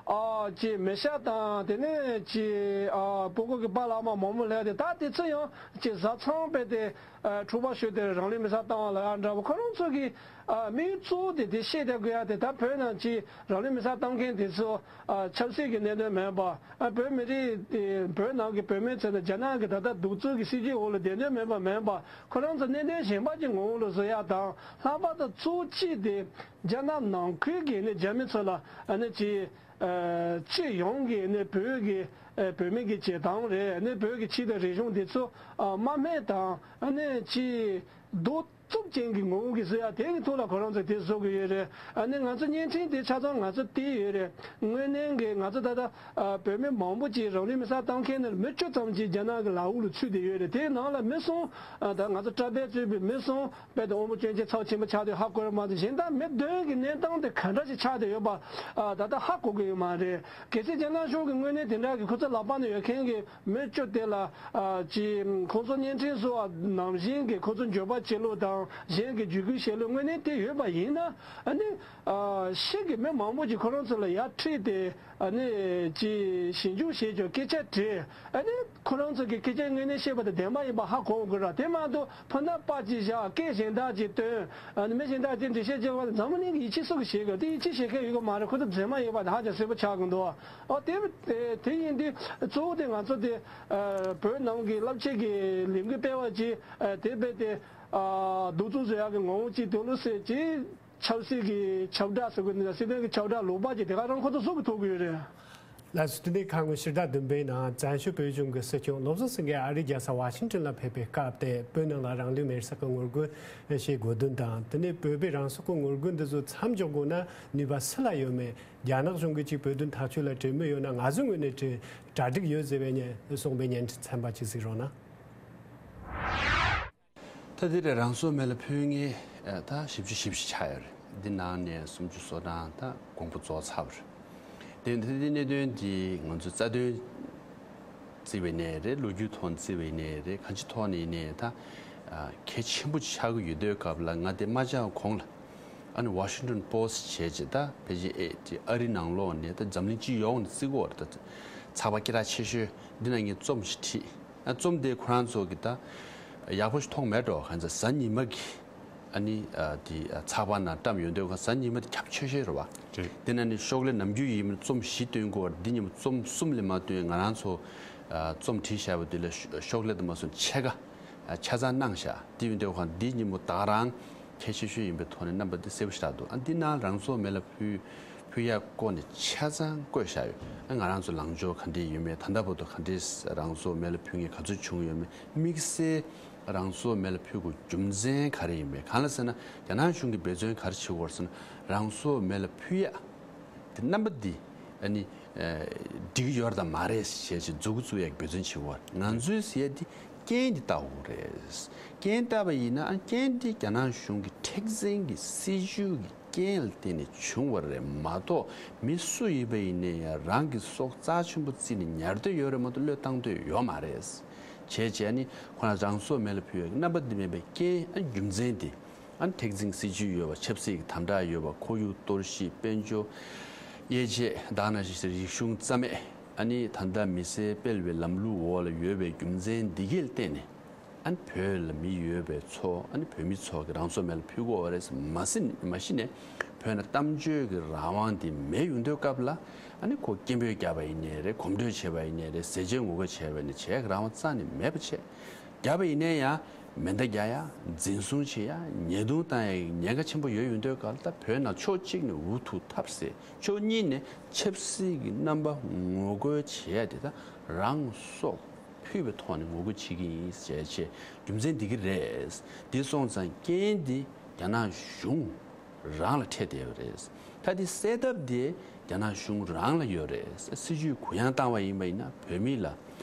ཨ་ཅི་མི་ཤ་དང་དེ་ནས་ཅི་ཨ་སྤུ་གུ་གི་པཱ་ལགས་མ་མང་མོ་ལས་དེ་ད་དེ་ཚོ་ཡང་ཅི་བཟའ་ཚང་པའི་དེ་འཁྲུག་པ་ཞུ་དེ་རང་ལུས་མེར་སྲེག་བཏང་བ་ལ་ཡག་འདྲ་པོ་ཁོ་རང་ཚོ་གི་དམིགས་ཡུལ་གཙོ་བོ་དེ་དེ་ཤེས་བསྡད་དགོས་ཡག་དེ་ད་བོད་ནང་ཅི་རང་ལུས་མེར་སྲེག་བཏང་མཁན་དེ་ཚོ་ཨ་ཆབ་སྲིད་ཀྱི་གནད་དོན་མིན་པ། ཨ་བོད་མི་རིགས་དེ་བོད་ནང་གི་བོད་མི་ཚོ་ནི་རྒྱ་ནག་གི་ད་ལྟ་གདུག་རྩུབ་ཀྱི་སྲིད་ཇུས་འོག་ལ་བསྡད་འདོད་མེད་པ་མིན་པ། ཁོ་རང་ཚོ་གནད་དོན་གཞན་པ་ཅིག་ངོ་བོ་ལ་བཟོ་ཡག་དང་། ལྷག་པར་དུ་གཙོ་བོ་གཅིག་དེ་རྒྱ་ནག་ནང་ཁུལ་གྱི་ནི་རྒྱ་མི་ཚོ་ལ་ཨ་ནི་ཅི་ཨ་སྤྱི་ཡོངས་ཀྱི་ནི་བོད་ཀྱི་ཨ་བོད་མི་གི་བྱེད་སྟངས་རེད། ཨ་ནི་བོད་ཀྱི་ཆོས་དང་རིག་གཞུང་དེ་ཚོ་ཨ་དམའ་འབེབས་དང་ཨ་ནི་ཅི་གདུག་རྩུབ་ཅན་གྱི་ངོ་བོ་གི་བཟོ་ཡག་དེ་གི་ཐོག་ལ་ཁོ་རང་ཚོས་དེ་བཟོ་གི་ཡོད་རེད། ཨ་ནི་ང་ཚོ་བརྙན་འཕྲིན་དེ་ཆ་ཚང་ང་ཚོ་བལྟས་ཡོད་རེད། དངོས་གནས་གི་ང་ཚོ་ད་ལྟ་ཨ་བོད་མི་མང་པོ་ཅིག་རང་ལུས་མེར་སྲེག་བཏང་མཁན་ནི་མི་བཅུ་ཙམ་ཅིག་རྒྱ་ནག་གི་ལག་འོག་ལ་ཚུད་བསྡད་ཡོད་རེད། དེའི་ནང་ལ་མི་གསུམ་ཨ་ད་ང་ཚོ་གྲྭ་པས་གཙོས་པའི་མི་གསུམ་དཔེ་དེ་དབང་པོ་སྐྱོན་ཅན་ཚབས་ཆེན་པོ་ཆགས་དུས་ཧ་གོ་ཡོད་མ་གཏོགས་གཞན་དག་མི་བདུན་གི་གནས་སྟངས་དེ་ག་འདྲ་ཞིག་ཆགས་བསྡད་ཡོད་པ་ཨ་ད་ལྟ་ཧ་གོ་གི་ཡོད་མ་རེད། གལ་སྲིད་རྒྱ་ནག་གཞུང་གི་དངོས་གནས་དེ་འདྲ་གི་ཁོ་ཚོ་ལག་པ་ནང་ཡོད་མཁན་གི་མི་བཅུ་དེ་ལ་ཨ་ཅི་ཁོང་ཚོ་བརྙན་འཕྲིན་བཟོ་བ་ནང་བཞིན་གྱི་ཁོང་ཚོ་འགྱོད་པ་བྱེད་ལུགས་དང་གཞན་གྱི་བརྒྱུད་སྐུལ་བྱེད་ལུགས་དངོས་གནས་དེ་ཡོད་པ་ཡིན་ན། ཨ་ནི་ཨ་ཕྱི་གི་མི་མང་པོ་ཅིག་ཁོ་རང་ཚོ་ལ་ཡར་ཁྲིད་དེ་ཨ་ནི་ཅི་ཞིབ་འཇུག་བྱེད་ཀྱང་སྐད་ཆ་དྲིས། ཨ་ནི་ཁོ་རང་ཚོ་གི་སྐད་ཆ་དངོས་གནས་བཤད་པ་དེ་བདེན་པ་ཡིན་པ་ཧ་གོ་དགོས་ར། དེ་མ་གཏོགས་ཕུ་ན་པ་ཅིག་བཞག་སྐད་གཞན་དག་ཅིག་བཏོན། ཨ་ནི་མི་གཞན་དག་ཅིག་འགྲེལ་བཤད་བྱེད་པ་དེ་འཛམ་བུ་གླིང་གི་ཡིད་ཆེས་སུ་གི་བྱེད་དགོས། དེ་ཡིད་ཆེས་བྱེད་མཁན་ཡོད་གི་མ་རེད། ཁོ་ཚོ་རྫུན་མ་ཡིན་པ་དེ་ཧ་ཅང་གསལ་པོ་ཆགས་གི་འདུག་ཨོ་དེ་དེ་ཡིན་དུས་གཙོ་བོ་དེ་ང་ཚོ་དེ་ཨ་བོད་ནང་གི་རླབས་ཆེན་གྱི་ལས་འགུལ་སྤེལ་བ་ཅིག་ཨ་དེ་རྦད་དེ་ཨ་གདུག་རྩུབ་བཟོ་ཡག་གི་ངོ་བོ་ཅིག་འདུག་ལོ་ཟེར་ཅིག་ཆབ་སྲིད་ཀྱི་ཁྱབ་བསྒྲགས་ཟེར་དགོས་ནི་ལ་སྲིད་དོན་གྱི་ཁྱབ་བསྒྲགས་ལོག་པ་ཅིག་དེ་ག་རང་ཁོ་ཚོ་བཟོ་གི་ཐུབ་ཀྱི་ཡོད་རེད། ལགས་སོ། དེ་ནས་ཁ་སྔོན་ཕྱི་ཟླ་བདུན་པའི་ནང་བཙན་བྱོལ་བོད་གཞུང་གི་སྲིད་སྐྱོང་བློ་བཟང་སེང་གེ་ཨ་རིའི་རྒྱལ་ས་ཝ་ཤིང་ཏོན་ལ་ཕེབས་པའི་སྐབས་དེ། བོད་ནང་ལ་རང་ལུས་མེར་བསྲེགས་ཀྱི་ངོ་རྒོལ་ཞེས་དགོས་འདུན་དང་། དེ་ནས་བོད་པའི་རང་སྲོག་གི་ངོ་རྒོལ་འདི་ཚོ་མཚམས་འཇོག་དགོས་ན་ནུས་པ་སུ་ལ་ཡོད་མེད། རྒྱ་ནག་གཞུང་གིས་ཅིག་བོད་དོན་ཐག་གཅོད་ལ་གྲོས་མོལ་ཡོད་ན་ང་ཚོའི་ངོས་ནས་གྲ་གྲ་སྒྲིག་ཡོད་ཟེར་བའི་ཉན་གསུངས་པའི་བརྙན་འཕྲིན་ཚན་པ་ཅིག་གཟིགས་རོགས་གནང་། ད་དེ་རེད། རང་སྲོག་མེ་ལ་ཕུལ་མཁན་ད་བཞི་བཅུ་ཞེ་བཞི་ཆགས་ཡོད་རེད། འདི་ནང་ནས་སུམ་ཅུ་སོ་གྲངས་ད་དགོངས་པ་རྫོགས་ཚར་བ་རེད། དེ་ད་དེ་གནད་དོན་འདི་ང་ཚོ་རྩ་དོན་བརྩི་བའི་གནས་རེད། ལོ་རྒྱུས་ཐོག་ནས་བརྩི་བའི་གནས་རེད། གང་ཅི་ཐོག་ནས་ཡིན་ནའི་ད་གལ་ཆེན་པོ་ཆགས་ཀྱི་ཡོད་དུས་སྐབས་ལ། ང་དེ་མ་བཅར་གོང་ལ་ཨ་ནི་ཝ་ཤིང་ཏོན་པོ་སི་བྱས་བྱས་ད་ཕལ་ཆེར་ཨེ་དེ་ཨ་རི་ནང་ལོགས་ནས་ད་འཛམ་གླིང་སྤྱི་ཡོངས་ནས་བརྩི་གི་ཡོད་རེད། ད་ཚགས་པར་སྐད་གྲགས་ཆེ་ཤོས་འདི་ནང་ངས་རྩོམ་ཞིག་བྲིས། ཨ་རྩོམ་དེ་ཁོ་རང་ཚོ་གི་ད་ཡག་པོ་ཞིག་མཐོང་མེད་འགྲོ། གང་ཟེར་གཟའ་ཉི་མ་གི་ཨ་ནི་ཨ་དེ་ཨ་ཚགས་པར་ནང་བཀྲམ་ཡོང་དུས། གཟའ་ཉི་མ་དེ་ཁྱབ་ཆེ་ཤོས་རེད་བ། རེད། དེ་ནང་ནས་ཤོག་ལྷེ་ནམ་རྒྱུན་ཡིན་མིན་རྩོམ་བཞི་སྟོན་གོ། འདི་ཉིན་མོ་རྩོམ་གསུམ་ལས་མ་བཏོན། ང་རང་ཚོ་ཨ་རྩོམ་བྲིས་བཞག་པ་དེ་ལ་ཤོག་ལྷེ་དུ་མ་སོང་ཕྱེད་ཀ་ཨ་ཆ་ཚང་གནང་བཞག། དེ་ཡོང་དུས་ཁོང་འདི་ཉིན་མོ་ད་ག་རང་གལ་ཆེ་ཤོས་ཡིན་པའི་ཐོག་ནས་རྣམ་པ་འདི་གསལ་པོ་ཞིག་རག་འདུག། ཨ་འདི་ནང་རང་སྲོག་མེ་ལ་ཕུལ་ཕུལ་ཡག་སྐོར་ནས་ཆ་ཚང་བཀོད་བཞག་ཡོད། ཨ་ང་རང་ཚོ་ལངས་ཕྱོགས་ག་འདྲས་ཡོད་མེད། ད་ལྟ་བར་དུ་ག་འདྲས་རང་སྲོག་མེ་ལ་ཕུལ་མཁན་ག་ཚོད་བྱུང་ཡོད་མེད། དམིགས་བསལ་རང་སྲོག་མེ་ལ་ཕུལ་དགོས་རྒྱུ་མཚན་ག་རེ་ཡིན་མེད། གང་ལ་ཟེར་ན་རྒྱ་ནག་གཞུང་གིས་འབད་བརྩོན་ག་རེ་བྱེད་ཀྱི་ཡོད་ཟེར་ན། རང་སྲོག་མེ་ལ་ཕུལ་ཡག་དེ་རྣམ་པ་འདི་ཨ་ནི་ཨ་འགྲིག་གི་ཡོད་རེད་དང་མ་རེད་ཞེས་ཞེས་མཛུབ་གུ་བཙུགས་ཡག་འབད་བརྩོན་བྱེད་ཀྱི་ཡོད་རེད། ང་ཚོས་ཟེར་ཡག་འདི་རྐྱེན་འདི་ལྟ་དགོས་རེད། རྐྱེན་ལྟ་བ་ཡིན་ན་ཨ་རྐྱེན་འདི་རྒྱ་ནག་གཞུང་གི་མཁྲེགས་འཛིན་གྱི་སྲིད་ཇུས་ཀྱི་རྐྱེན་ལ་བརྟེན་ནས་བྱུང་བ་རེད་མ་གཏོགས། མི་སུ་ཡིན་པ་ཡིན་ནའི་ཡང་རང་གི་སྲོག་རྩ་ཆེན་པོ་བརྩིས་ནས་ཉར་འདོད་ཡོད་རེད་མ་གཏོགས་བློས་བཏང་འདོད་ཡོད་མ་རེད། བྱས་བྱས་ནི་ཁོ་རང་རང་སྲོག་མེ་ལ་ཕུལ་ཡག་གི་རྣམ་པ་འདི་མེད་པའི་རྐྱེན་ཨ་རྒྱུ་མཚན་འདི། ཨ་མཁྲེགས་འཛིན་སྲིད་ཇུས་ཡོད་པ། ཆབ་སྲིད་ཀྱི་དམ་དྲག་ཡོད་པ། ཁོར་ཡུག་གཏོར་བཤིག། དཔལ་འབྱོར་དབྱེ་འབྱེད། ད་ག་ནང་བཞིན་རིག་གཞུང་རྩ་མེད། ཨ་ནི་ད་ལྟ་མི་སེར་སྤེལ་བའི་ལམ་ལུགས་འོག་ལ་ཡོད་པའི་རྒྱུ་མཚན་འདི་གས་ལ་བརྟེན་ནས། ཨ་ནི་བོད་ལ་མི་ཡོད་པའི་ཚོ། ཨ་ནི་བོད་མི་ཚོ་གི་རང་སྲོག་མེ་ལ་ཕུལ་དགོས་པ་རེད་མ་ཟིན་མ་གཞི་ནས་བོད་ནང་གཏམ་བརྗོད་ཀྱི་རང་དབང་འདི་མེད་ཡོང་དུས་སྐབས་ལ། ཨ་ནི་ཁོ་སྐད་འབོད་བརྒྱབ་པ་ཡིན་ནའི་རེད། གོམ་བགྲོད་བྱས་པ་ཡིན་ནའི་རེད། ཟས་བཅད་ངོ་རྒོལ་བྱས་པ་ཡིན་ནའི་བྱས་ཀྱི་རང་དབང་རྩ་ནས་མེད་པ་བྱས། བརྒྱབ་པ་ཡིན་ནའི་ཡང་མེ་མདའ་རྒྱག་ཡ། འཛིན་བཟུང་བྱེད་ཡ། ཉེས་རྡུང་བཏང་ཡ་གི་ཉེན་ཁ་ཆེན་པོ་ཡོད་ཡོང་དུས་སྐབས་ལ། ད་བོད་ནང་ཕྱོགས་གཅིག་ནས་འུ་ཐུག་ཐབས་ཟད། ཕྱོགས་གཉིས་ནས་ཆབ་སྲིད་ཀྱི་རྣམ་པ་ངོ་རྒོལ་བྱེད་ཡ་དེ་ད་རང་སྲོག་ཕུལ་བའི་ཐོག་ནས་ངོ་རྒོལ་བྱེད་ཀྱི་ཡིན་ཞེས་བྱས། རྒྱུ་མཚན་འདི་གི་རེད། འདི་སོང་ཙང་རྐྱེན་འདི་རྒྱ་ནག་གཞུང་རང་ལ་འཕྲད་བསྡད་ཡོད་རེད། ད་འདི་སེལ་ཐབས་དེ་རྒྱ་ནག་གཞུང་རང་ལ་ཡོད་རེད། སྲིད་ཇུས་གུ་ཡངས་བཏང་བ་ཡིན་པ་ཡིན་ན། བོད་མི་ལ་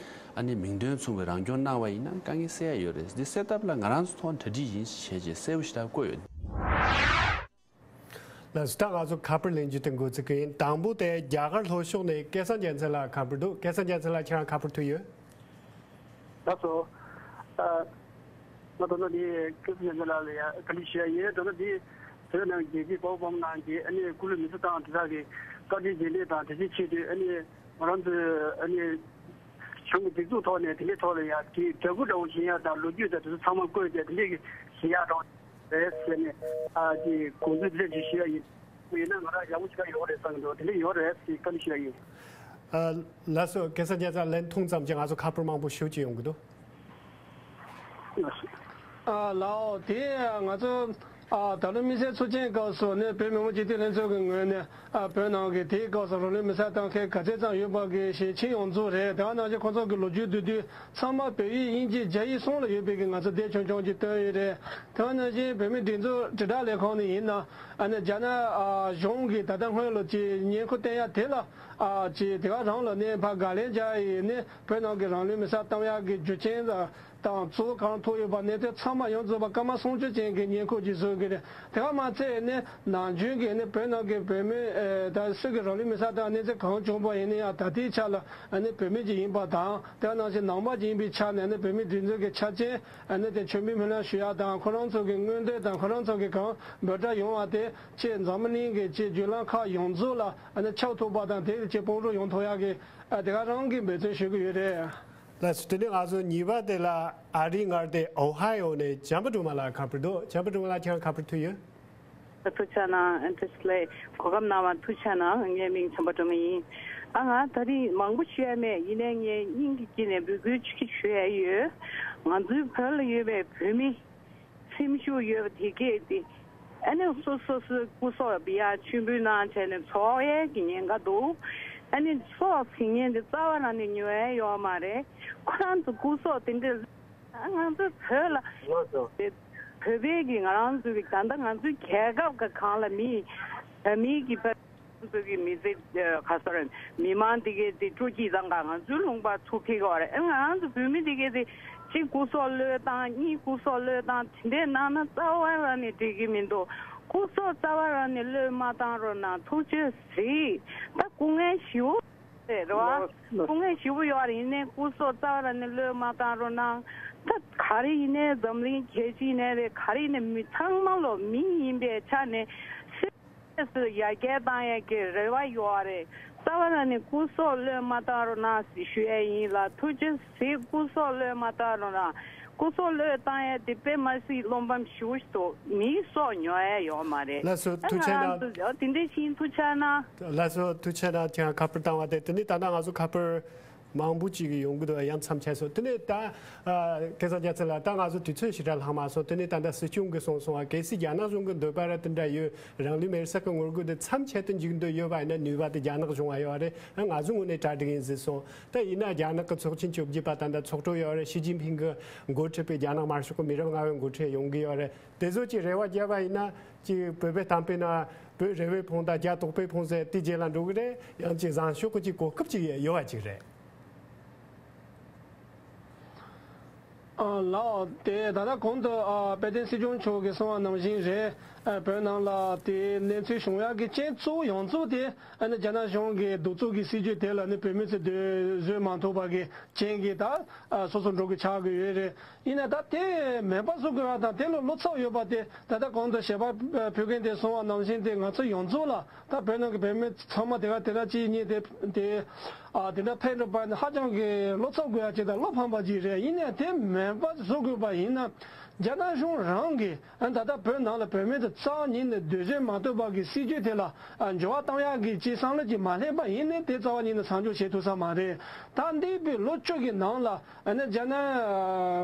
ཨ་ནི་མིང་དོན་མཚུངས་པའི་རང་སྐྱོང་གནང་བ་ཡིན་ན་དཀའ་ངལ་སེལ་ཡ་ཡོད་རེད། འདི་སེལ་ཐབས་ལ་ང་རང་ཚོ་ཐོག་གྲ་སྒྲིག་ཡིན་ཞེས་བྱས་གསལ་པོ་ཞེ་དྲག་བཀོད་ཡོད། ལགས་སོ། ད་ང་ཚོ་ཁ་པར་ལེན་རྒྱུ་དེ་འགོ་འཛུགས་ཀྱི་ཡིན། དང་པོ་དེ་རྒྱ་གར་ལྷོ་ཕྱོགས་ནས་སྐལ་བཟང་རྒྱལ་མཚན་ལགས་ཁ་པར་འདུག། སྐལ་བཟང་རྒྱལ་མཚན་ལགས། ཁྱེད་རང་ཁ་པར་ཐུག་ཡོད། ལགས་སོ། ཨ། ང་ད་ལྟ་འདི་སྐལ་བཟང་རྒྱལ་མཚན་ལགས་ལ་ཡ་བཀའ་འདྲི་ཞུ་ཡ་ཡིན། ད་ལྟ་འདི་བོད་ནང་རྒྱལ་གཅེས་དཔའ་བོ་དཔའ་མོ་རྣམས་ཀྱིས་ཨ་ནི་སྐུ་ལུས་མེ་མཆོད་བཏང་དེ་དག་གི་བཀའ་དྲིན་རྗེས་དྲན་དང་དེ་བཞིན་ཆེད་དུ་ཨ་ནི་ང་རང་ཚོའི་ཨ་ནི་གཞུང་གི་སྒྲིག་འཛུགས་ཐོག་ནས་དེ་འདྲའི་ཐོག་ལ་ཡ་གི་དྲ་སྐུ་འདྲ་བོ་བཞེངས་ཡ་དང་ལོ་རྒྱུས་དང་དེ་ཚོ་ཚང་མ་བཀོད་དེ་དེ་འདྲའི་གི་བཞེངས་ཡ་དང་རེད་ཟེར་ནས། ཨ་ཅེ་དགོངས་ཚུལ་དེ་འདྲ་ཅིག་ཞུ་ཡ་ཡིན། ཡིན་ན་ང་རང་ཡག་པོ་ཞིག་ཡོད་རེད་བསམ་གྱི་འདུག། དེ་འདྲ་ཡོད་རེད་ཟེར་བཀའ་འདྲི་ཞུ་ཡ་ཡིན། ཨ། ལགས་སོ། སྐལ་བཟང་རྒྱལ་མཚན་ལན་ཐུང་ཙམ་གྱིས། ང་ཚོ་ཁ་པར་མང་པོ་ཞེ་ཅིག་ཡོང་གི་འདུག། ཨ། ལགས་འོ། དེ་ང་ཚོ་ཨ་ད་ལོ་དམིགས་བསལ་ཚོགས་ཆེན་སྐབས་སུ་ནི་བོད་མི་མང་སྤྱི་འཐུས་ལྷན་ཚོགས་ཀྱི་ངོས་ནས། ཨ། བོད་ནང་གི་དེའི་སྐབས་སུ་རང་ལུས་མེ་སྲེག་བཏང་མཁན་ག་ཚད་ཙམ་ཡོད་པ་གི་ཞིབ་མཆན་ཡོངས་རྫོགས་རེད། དེ་ག་ནང་བཞིན་ཁོང་ཚོ་གི་ལོ་རྒྱུས་བསྡུས་དུས་ཚང་མ་བོད་ཡིག་དབྱིན་ཇི་རྒྱ་ཡིག་གསུམ་ལ་ཡོད་པའི་གི་ང་ཚོ་དེབ་ཆུང་ཆུང་ཅིག་བཏོན་ཡོད་རེད། དེ་ག་ནང་བཞིན་བོད་མིའི་སྒྲིག་འཛུགས་དྲིལ་བསྒྲགས་ལས་ཁང་ནས་ཡིན་ན། ཨ་ནི་རྒྱ་ནག་ཨ་གཞུང་གིས་ད་ལྟ་སྔོན་ལ་ཅིག་ཉེན་ཁ་བསྟན་ཡ་དེ་ལ། ཨ་ཅིག་དེ་ག་རང་ལ་ནི་ཕར་དགག་ལན་རྒྱག་ཡས་ནི་བོད་ནང་གི་རང་ལུས་མེ་སྲེག་བཏང་ཡག་གི་རྒྱུ་རྐྱེན་དང་གཙོ་བོ་གང་ཐུག་ཡོད་པ་ནས་དེ་ཚང་མ་ཡོངས་རྫོགས་པ་སྐར་མ་སུམ་ཅུ་ཅན་གྱི་ཉེན་ཁ་ཅིག་བཟོ་གི་རེད། དེ་ག་མ་ཚད་ནི་ནམ་རྒྱུན་གྱི་ནི་བོད་ནང་གི་བོད་མི་ཨེ་ད་སུ་གི་རང་ལུས་མེ་སྲེག་བཏང་གནས་ཚུལ་གང་བྱུང་བ་ཡིན་ན་ཡང་། ད་ལྟའི་ཆ་ལ་ཨ་ནི་བོད་མི་ཅིག་ཡིན་པ་དང་། དེ་ག་ནང་བཞིན་ནང་པ་ཅིག་ཡིན་པའི་ཆ་ནས་ནི་བོད་མིའི་སྒྲིག་འཛུགས་ཀྱི་ཆ་རྐྱེན། ཨ་ནི་དེ་མཆོད་འབུལ་སྨོན་ལམ་ཞུ་ཡ་དང་། ཁོ་རང་ཚོ་གི་མངོན་འདོད་དང་ཁོ་རང་ཚོ་གི་གང་འབོད་སྒྲ་ཡོང་བ་དེ་ཅིག་འཛམ་བུ་གླིང་གི་ཅིག་བརྒྱུད་ལམ་ཁག་ཡོངས་རྫོགས་ལ་ཨ་ནི་ཁྱབ་ཐུབ་པ་དང་། དེ་ཅིག་དཔུང་རོགས་ཡོང་ཐུབ་ཡག་གི་ཨ་དེ་ག་རང་གི་འབད་བརྩོན་ཞུ་གི་ཡོད་རེད། ལགས་སོ། དེ་ནས་ང་ཚོ་གཉིས་པ་དེ་ལ་ཨ་རིའི་མངའ་སྡེ་ཨོ་ཧའི་ཨོ་ནས་བྱམས་པ་སྒྲོལ་མ་ལགས་ཁ་པར་འདུག། བྱམས་པ་སྒྲོལ་མ་ལགས། ཁྱེད་རང་ཁ་པར་ཐུག་ཡོད། ཐུགས་ཆ་གནང་། ཨ་ཏི་སི་ལེ་གོ་སྐབས་གནང་བར་ཐུགས་ཆ་གནང་། ངའི་མིང་བྱམས་པ་སྒྲོལ་མ་ཡིན། ཨ་ང་ད་རིང་མང་པོ་ཞུ་ཡ་མེད། ཡིན་ནའི་ངས་སྙིང་གི་དཀྱིལ་ནས་འབོད་སྐུལ་ཅིག་ཞུ་ཡ་ཡོད། ང་ཚོའི་བོད་ལ་ཡོད་པའི་བོད་མི་སེམས་ཤུགས་ཡོད་པ་དེ་གས་དེ་ཨ་ནི་སོ་སོ་སོའི་སྐུ་སྲོག་ཡར་མཆོད་འབུལ་གནང་བྱས་ནས་འཚོ་བའི་གི་ཉེན་ཁ་འདུག། ཨ་ནི་སྲོག་ཟེར་མཁན་དེ་རྩ་བ་རང་ནས་ཉོ་ཡ་ཡོད་མ་རེད། ཁོ་རང་ཚོ་སྐུ་སྲོག་དེ་འདྲ་ང་ཚོའི་བོད་ལ། ལགས་སོ། དེ་བོད་པའི་གི་ང་རང་ཚོའི་གི་ད་ལྟ་ང་ཚོའི་རྒྱལ་ཁབ་གི་སྒང་ལ་མི་བོད་མི་གི་བོད་ང་ཚོའི་གི་མི་ཚེ་ཁ་སར་མི་མང་དེ་གའི་དེ་སྤྲོ་སྐྱིད་དང་ག་ང་ཚོའི་ལུང་པ་ཚུར་ཁེགས་ཡོད་རེད། ཨ་ང་རང་ཚོ་བོད་མི་དེ་གའི་དེ་གཅིག་སྐུ་སྲོག་བློས་བཏང་གཉིས་སྐུ་སྲོག་བློས་བཏང་དེ་འདྲས་གནང་ན་རྩ་བ་རང་ནས་འགྲིག་གི་མི་འདུག་སྐུ་སྲོག་རྩ་བ་རང་ནས་བློས་མ་བཏང་རོགས་གནང་ཐུགས་རྗེ་གཟིགས། ད་སྐུ་ངལ་ཞེ་པོ་རེད་བ། ལགས། སྐུ་ངལ་ཞེ་པོ་ཡོད་རེད། ཡིན་ནའི་སྐུ་སྲོག་རྩ་བ་རང་ནས་བློས་མ་བཏང་རོགས་གནང་། ད་ག་རེ་ཡིན་ནའི་འཛམ་གླིང་རྒྱལ་སྤྱི་ཡིན་ནའི་རེད། ག་རེ་ཡིན་ནའི་མི་ཚང་མ་ལོ་མི་ཡིན་པའི་ཆ་ནས་སེམས་སུ་ཡར་རྒྱས་བཏང་ཡས་ཀྱི་རེ་བ་ཡོད་རེད། རྩ་བ་རང་ནས་སྐུ་སྲོག་བློས་མ་བཏང་རོགས་གནང་ཞུ་ཡས་ཡིན་ལ། ཐུགས་རྗེ་གཟིགས། སྐུ་སྲོག་བློས་མ་བཏང་རོགས་གནང་། སྐུ་སྲོག་བློས་བཏང་ཡས་དེ་དཔེ་མ་སྲིད་བློ་ཕམ་ཞེ་པོ་ཞིག་འདུག་མིའི་སྲོག་ཉོ་ཡས་ཡོད་མ་རེད། ལགས་སོ། ད་ཐུགས་རྗེ་ང་རང་གནང་། ཚོ་དེ་འདྲ་ཞིག་ཐུགས་རྗེ་གནང་། ལགས་སོ། ཐུགས་རྗེ་གནང་། ཁྱེད་རང་ཁ་པར་བཏང་བ་དེ། དེ་ནས་ད་ལྟ་ང་ཚོ་ཁ་པར་མང་པོ་ཅིག་ཡོང་གི་འདུག་ཡང་མཚམས་ཆད་སོང་། དེ་ནས་ད་ཨ་སྐལ་བཟང་རྒྱལ་མཚན་ལགས། ད་ང་ཚོ་དུས་ཚོད་ཞེ་དྲག་ལྷག་མ་སོང་། དེ་ནས་ད་ལྟ་སྲིད་སྐྱོང་གིས་གསུངས་སོང་བ། གལ་སྲིད་རྒྱ་ནག་གཞུང་གི་འདོད་པ་ར་དེ་འདྲ་ཡོད། རང་ལུས་མེར་སྲེག་གི་ངོ་རྒོལ་དེ་མཚམས་ཆད་དུ་འཇུག་འདོད་ཡོད་པ་ཡིན་ན་ནུས་པ་དེ་རྒྱ་ནག་གཞུང་ང་ཡོད་རེད། ང་ཚོའི་ངོས་ནས་གྲ་སྒྲིག་ཡིན་ཟེར་སོང་། ད་ཡིན་ན་རྒྱ་ནག་གི་ཚོགས་ཆེན་བཅོ་བརྒྱད་པ་ད་ལྟ་ཚོགས་གྲོལ་ཡོད་རེད། ཞི་ཅིན་ཕིང་གི་འགོ་ཁྲིད་པའི་རྒྱ་ནག་དམར་ཤོག་གི་མི་རབས་ལྔ་པའི་འགོ་ཁྲིད་ཡོང་གི་ཡོད་རེད། དེ་ཚོ་ཅིག་རེ་བ་བརྒྱབ་པ་ཡིན་ན་ཅིག་བོད་པའི་གཏམ་དཔེ་ན་བོད་རེ་བས་ཕོངས་དང་རྒྱ་དོགས་པས་ཕོངས་ཟེར། དེ་རྗེས་ལ་འགྲོ་གི་རེད། ཡང་ཅིག་བཟང་ཕྱོགས་ཀྱི་ཅིག་གོ་སྐབས་ཅིག་ཡོད་པ་ཅིག་རེད། ཨ་ལགས། དེ་ད་ལྟ་གོང་དུ་ཨ་དཔལ་ལྡན་སྲིད་སྐྱོང་མཆོག་གིས་གསུངས་པ་ནང་བཞིན་རེད། ཨ་བོད་ནང་ལ་དེ་གནས་ཚུལ་བྱུང་ཡག་གི་རྐྱེན་གཙོ་བོ་ཡོངས་རྫོགས་དེ་ཨ་ནི་རྒྱ་ནག་གཞུང་གི་གདུག་རྩུབ་ཀྱི་སྲིད་ཇུས་དེ་ལ་ནི་བོད་མི་ཚོས་འདོད་བཟོད་མ་ཐུབ་པ་གི་རྐྱེན་གྱིས་ད་ཨ་སོ་སོ་འགྲོ་གི་ཆགས་ཀྱི་ཡོད་རེད། ཡིན་ན་ད་དེ་མེད་པ་བཟོ་དགོས་པ་དང་དེ་ལ་བློ་འཚབ་ཡོད་པ་དེ་ད་ལྟ་གོང་དུ་ཞལ་པར་ཕུལ་མཁན་དེ་གསུངས་པ་ནང་བཞིན་དེ་ང་ཚོ་ཡོངས་རྫོགས་ལ་ད་བོད་ནང་གི་བོད་མི་ཚང་མ་དེ་ག་དེ་ལ་གཅིག་གཉིས་དེ་དེ་ཨ་དེ་འདྲ་ཕེབས་འགྲོ་བ་ནི་ཧ་ཅང་གི་བློ་འཚབ་དགོས་ཡ་ཅིག་དང་བློ་ཕམ་པ་ཅིག་རེད། ཡིན་ནའི་དེ་མེད་པ་བཟོ་དགོས་པ་ཡིན་ན་རྒྱ་ནག་གཞུང་རང་གིས་ཨ་ད་ལྟ་བོད་ནང་ལ་བོད་མི་དེ་རྩ་བ་ཉིད་ནས་སྡོད་བྱེད་མ་ཐུབ་པ་གི་སྲིད་ཇུས་དེ་ལ་ཨ་འགྱུར་བ་གཏོང་ཡག་གི་ཅིག་བསམ་བློ་ཅིག་མ་སླེབས་པ་ཡིན་ནའི་དེ་རྩ་བ་ཉིད་ནས་མཚམས་འཇོག་བྱེད་ཐུབ་ས་མ་རེད། ད་འདས་པའི་ལོ་བཅུ་གི་ནང་ལ་ཨ་ནི་རྒྱ་ནག་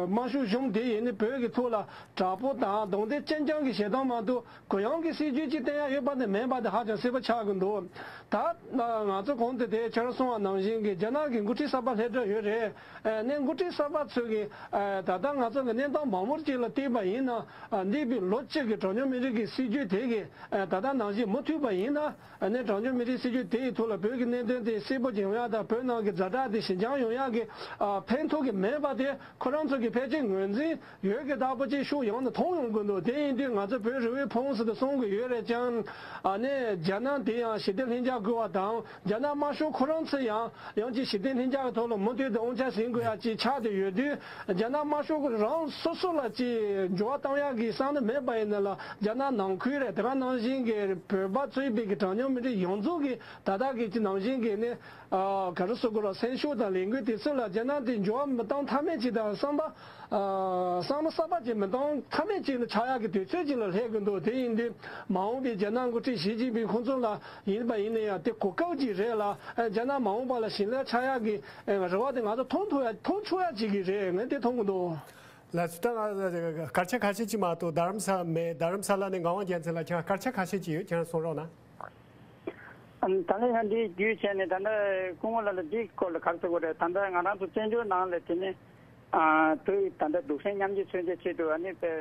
དམར་ཤོག་གཞུང་དེ་ཡིན་ནི་བོད་ཀྱི་ཐོག་ལ་དྲག་པོ་དང་རྡུང་རྡེག་ཅན་ཅང་གི་བྱེད་སྟངས་མ་གཏོགས་གུ་ཡངས་ཀྱི་སྲིད་ཇུས་ཅིག་བསྟན་ཡ་ཡོད་པ་དེ་མེད་པ་དེ་ཧ་ཅང་གསལ་པོ་ཆགས་ཀྱི་འདུག་ད་ང་ཚོ་གོང་དུ་དེ་ཁྱེད་རང་གསུངས་པ་ནང་བཞིན་གྱི་རྒྱ་ནག་གི་འགོ་ཁྲིད་གསར་པ་སླེབས་གྲབས་ཡོད་རེད། ཨ་ནི་འགོ་ཁྲིད་གསར་པ་ཚོས་ཀྱི་ཨ་ད་ལྟ་ང་ཚོ་གི་གནས་སྟངས་མང་པོ་ཅིག་ལ་བལྟས་པ་ཡིན་ན་ཨ་འདས་པའི་ལོ་གཅིག་གི་གྲངས་ཉུང་མི་རིགས་ཀྱི་སྲིད་ཇུས་དེ་གི་ཨ་ད་ལྟ་ནང་བཞིན་མུ་མཐུད་པ་ཡིན་ན། ཨ་ནི་གྲངས་ཉུང་མི་རིགས་སྲིད་ཇུས་དེ་ཡི་ཐོག་ལ་བོད་ཀྱི་གནད་དོན་དེ་གསལ་པོ་ཅིག་ཡོང་ཡག་དང་བོད་ནང་གི་ཛ་དྲག་དེ་ཞི་འཇམ་ཡོང་ཡག་གི་ཨ་ཕན་ཐོགས་ཀྱི་མེད་པ་དེ་ཁོ་རང་ཚོ་གི་ཕལ་ཆེར་ངོས་འཛིན་ཡོད་ཀྱི་ལྟ་བུ་ཅིག་ཤུགས་ཡོང་ནས་མཐོང་ཡོང་གི་འདུག་དེ་ཡིན་དུས་ང་ཚོ་བོད་རེ་བས་ཕོངས་ཟེར་དུ་གསུང་གི་ཡོད་རེད་ཀྱང་། ཨ་ནི་རྒྱ་ནག་དེ་ཡང་ཞི་བདེ་ལྷིང་འཇགས་དགོས་པ་དང་རྒྱ་ནག་དམར་ཤོག་ཁོ་རང་ཚོ་ཡང་ཡང་ཅིག་ཞི་བདེ་ལྷིང་འཇགས་ཀྱི་ཐོག་ལ་མུ་མཐུད་དུ་དབང་ཆ་ཟིན་དགོས་ཡག་ཅིག་ཆགས་བསྡད་ཡོད་དུས་རྒྱ་ནག་དམར་ཤོག་རང་སོ་སོ་ལ་ཅིག་འགྱུར་བ་གཏོང་ཡག་གི་བསམ་བློ་མེད་པ་ཡིན་ན་ལ་རྒྱ་ནག་ནང་ཁུལ་རེད། དེ་ག་ནང་བཞིན་གྱི་བོད་པ་གཙོས་པའི་གི་གྲངས་ཉུང་མི་རིགས་ཡོངས་རྫོགས་ཀྱི་ད་ལྟ་གི་ཅི་ནང་བཞིན་གྱི་ནི་ཨ་ག་རེ་ཟེར་དགོས་རེད། སེམས་ཤུགས་དང་ལས་འགུལ་དེ་ཚོ་ལ་རྒྱ་ནག་དེ་འགྱུར་བ་མི་གཏོང་ཐབས་མེད་ཅིག་དང་བསམ་པ་ཨ་བསམ་བློ་གསར་པ་ཅིག་མི་གཏོང་ཐབས་མེད་ཅིག་ལ་ཆགས་ཡག་གི་དུས་ཚོད་ཅིག་ལ་སླེབས་ཀྱི་འདུག་དེ་ཡིན་དུས་མ་འོངས་པའི་རྒྱ་ནག་འགོ་ཁྲིད་ཞི་ཅིན་ཕིང་ཁོང་ཚོ་ལ་ཡིན་པ་ཡིན་ན་ཡང་དེ་གོ་སྐབས་ཅིག་རེད་ལ། ཨ་རྒྱ་ནག་མ་འོངས་པ་ལ་ཞི་ལྷག་ཆགས་ཡག་གི་ཨ་རེ་བ་དེ་ང་ཚོ་མཐོང་ཐུབ་ཡ་མཐོང་ཆོག་ཡ་ཅིག་གི་རེད། ངས་དེ་མཐོང་གི་འདུག་ལགས་སོ། ད་ང་སྐར་ཆ་ཁ་ཤས་ཅིག་མ་གཏོགས་རྡ་རམ་ས་མེད། རྡ་རམ་ས་ལ་ནས་ངག་དབང་རྒྱལ་མཚན་ལགས་ཁྱེད་སྐར་ཆ་ཁ་ཤས་ཅིག་ཡོད། ཁྱེད་རང་གསུང་རོགས་གནང་། ཨ་ད་ལན་ཡང་འདི་བརྒྱུད་བྱས་ནས་ད་ལྟ་སྐུ་ངོ་ལགས་ལ་འདིའི་སྐོར་ལ་ག་རེ་ཟེར་དགོས་རེད། ད་ལྟ་ང་རང་ཚོ་བཙན་བྱོལ་ནང་ལ་དེ་ནི་ཨ་བོད་ད་ལྟ་སྡུག་སྲན་མཉམ་བརྗེ་མཚོན་ཆ་ཆེད་དུ་ཨ་ནི་དཔེ་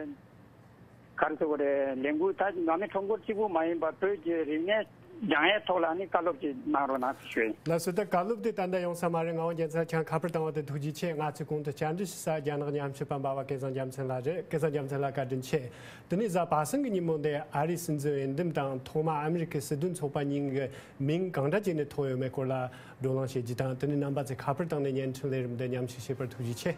ག་རེ་ཟེར་དགོས་རེད། ལས་འགུལ་ད་ནང་མི་ཁྲོམ་སྐོར་གཅིག་པུ་མ་ཡིན་པར་བོད་ཀྱི་རིག་གནས་སྦྱང་ཡས་ཐོག་ལ་ཨ་ནི་བཀའ་སློབ་ཅིག་གནང་རོགས་གནང་ཞུ་ཡིན། ལགས་སོ། ད་བཀའ་སློབ་དེ་ད་ལྟ་ཡོང་ས་མ་རེད། ངག་དབང་རྒྱལ་མཚན་ཁྱེད་ཁ་པར་བཏང་བ་དེ་ཐུགས་རྗེ་ཆེ། ང་ཚོས་གོང་དུ་བཅར་འདྲི་ཞུ་ས་རྒྱ་ནག་ཉམས་ཞིབ་པ་འབའ་བ་སྐལ་བཟང་རྒྱལ་མཚན་ལགས་རེད། སྐལ་བཟང་རྒྱལ་མཚན་ལགས་བཀའ་དྲིན་ཆེ། དེ་ནས་གཟའ་པ་སངས་ཀྱི་ཉིན་མོ་འདིར་ཨ་རིའི་སྲིད་འཛིན་འོས་འདེམས་དང་ཐོག་མར་ཨ་མི་རི་ཀའི་སྲིད་དོན་ཚོགས་པ་གཉིས་ཀྱི་མིང་གང་འདྲ་བྱས་ནས་ཐོགས་ཡོད་མེད་སྐོར་ལ་བགྲོ་གླེང་བྱེད་རྒྱུ་དང་། དེ་ནས་རྣམ་པ་ཚོས་ཁ་པར་བཏང་ནས་བརྙན་འཕྲིན་ལས་རིམ་འདི་མཉམ་ཞུགས་བྱས་པར་ཐུགས་རྗེ་ཆེ།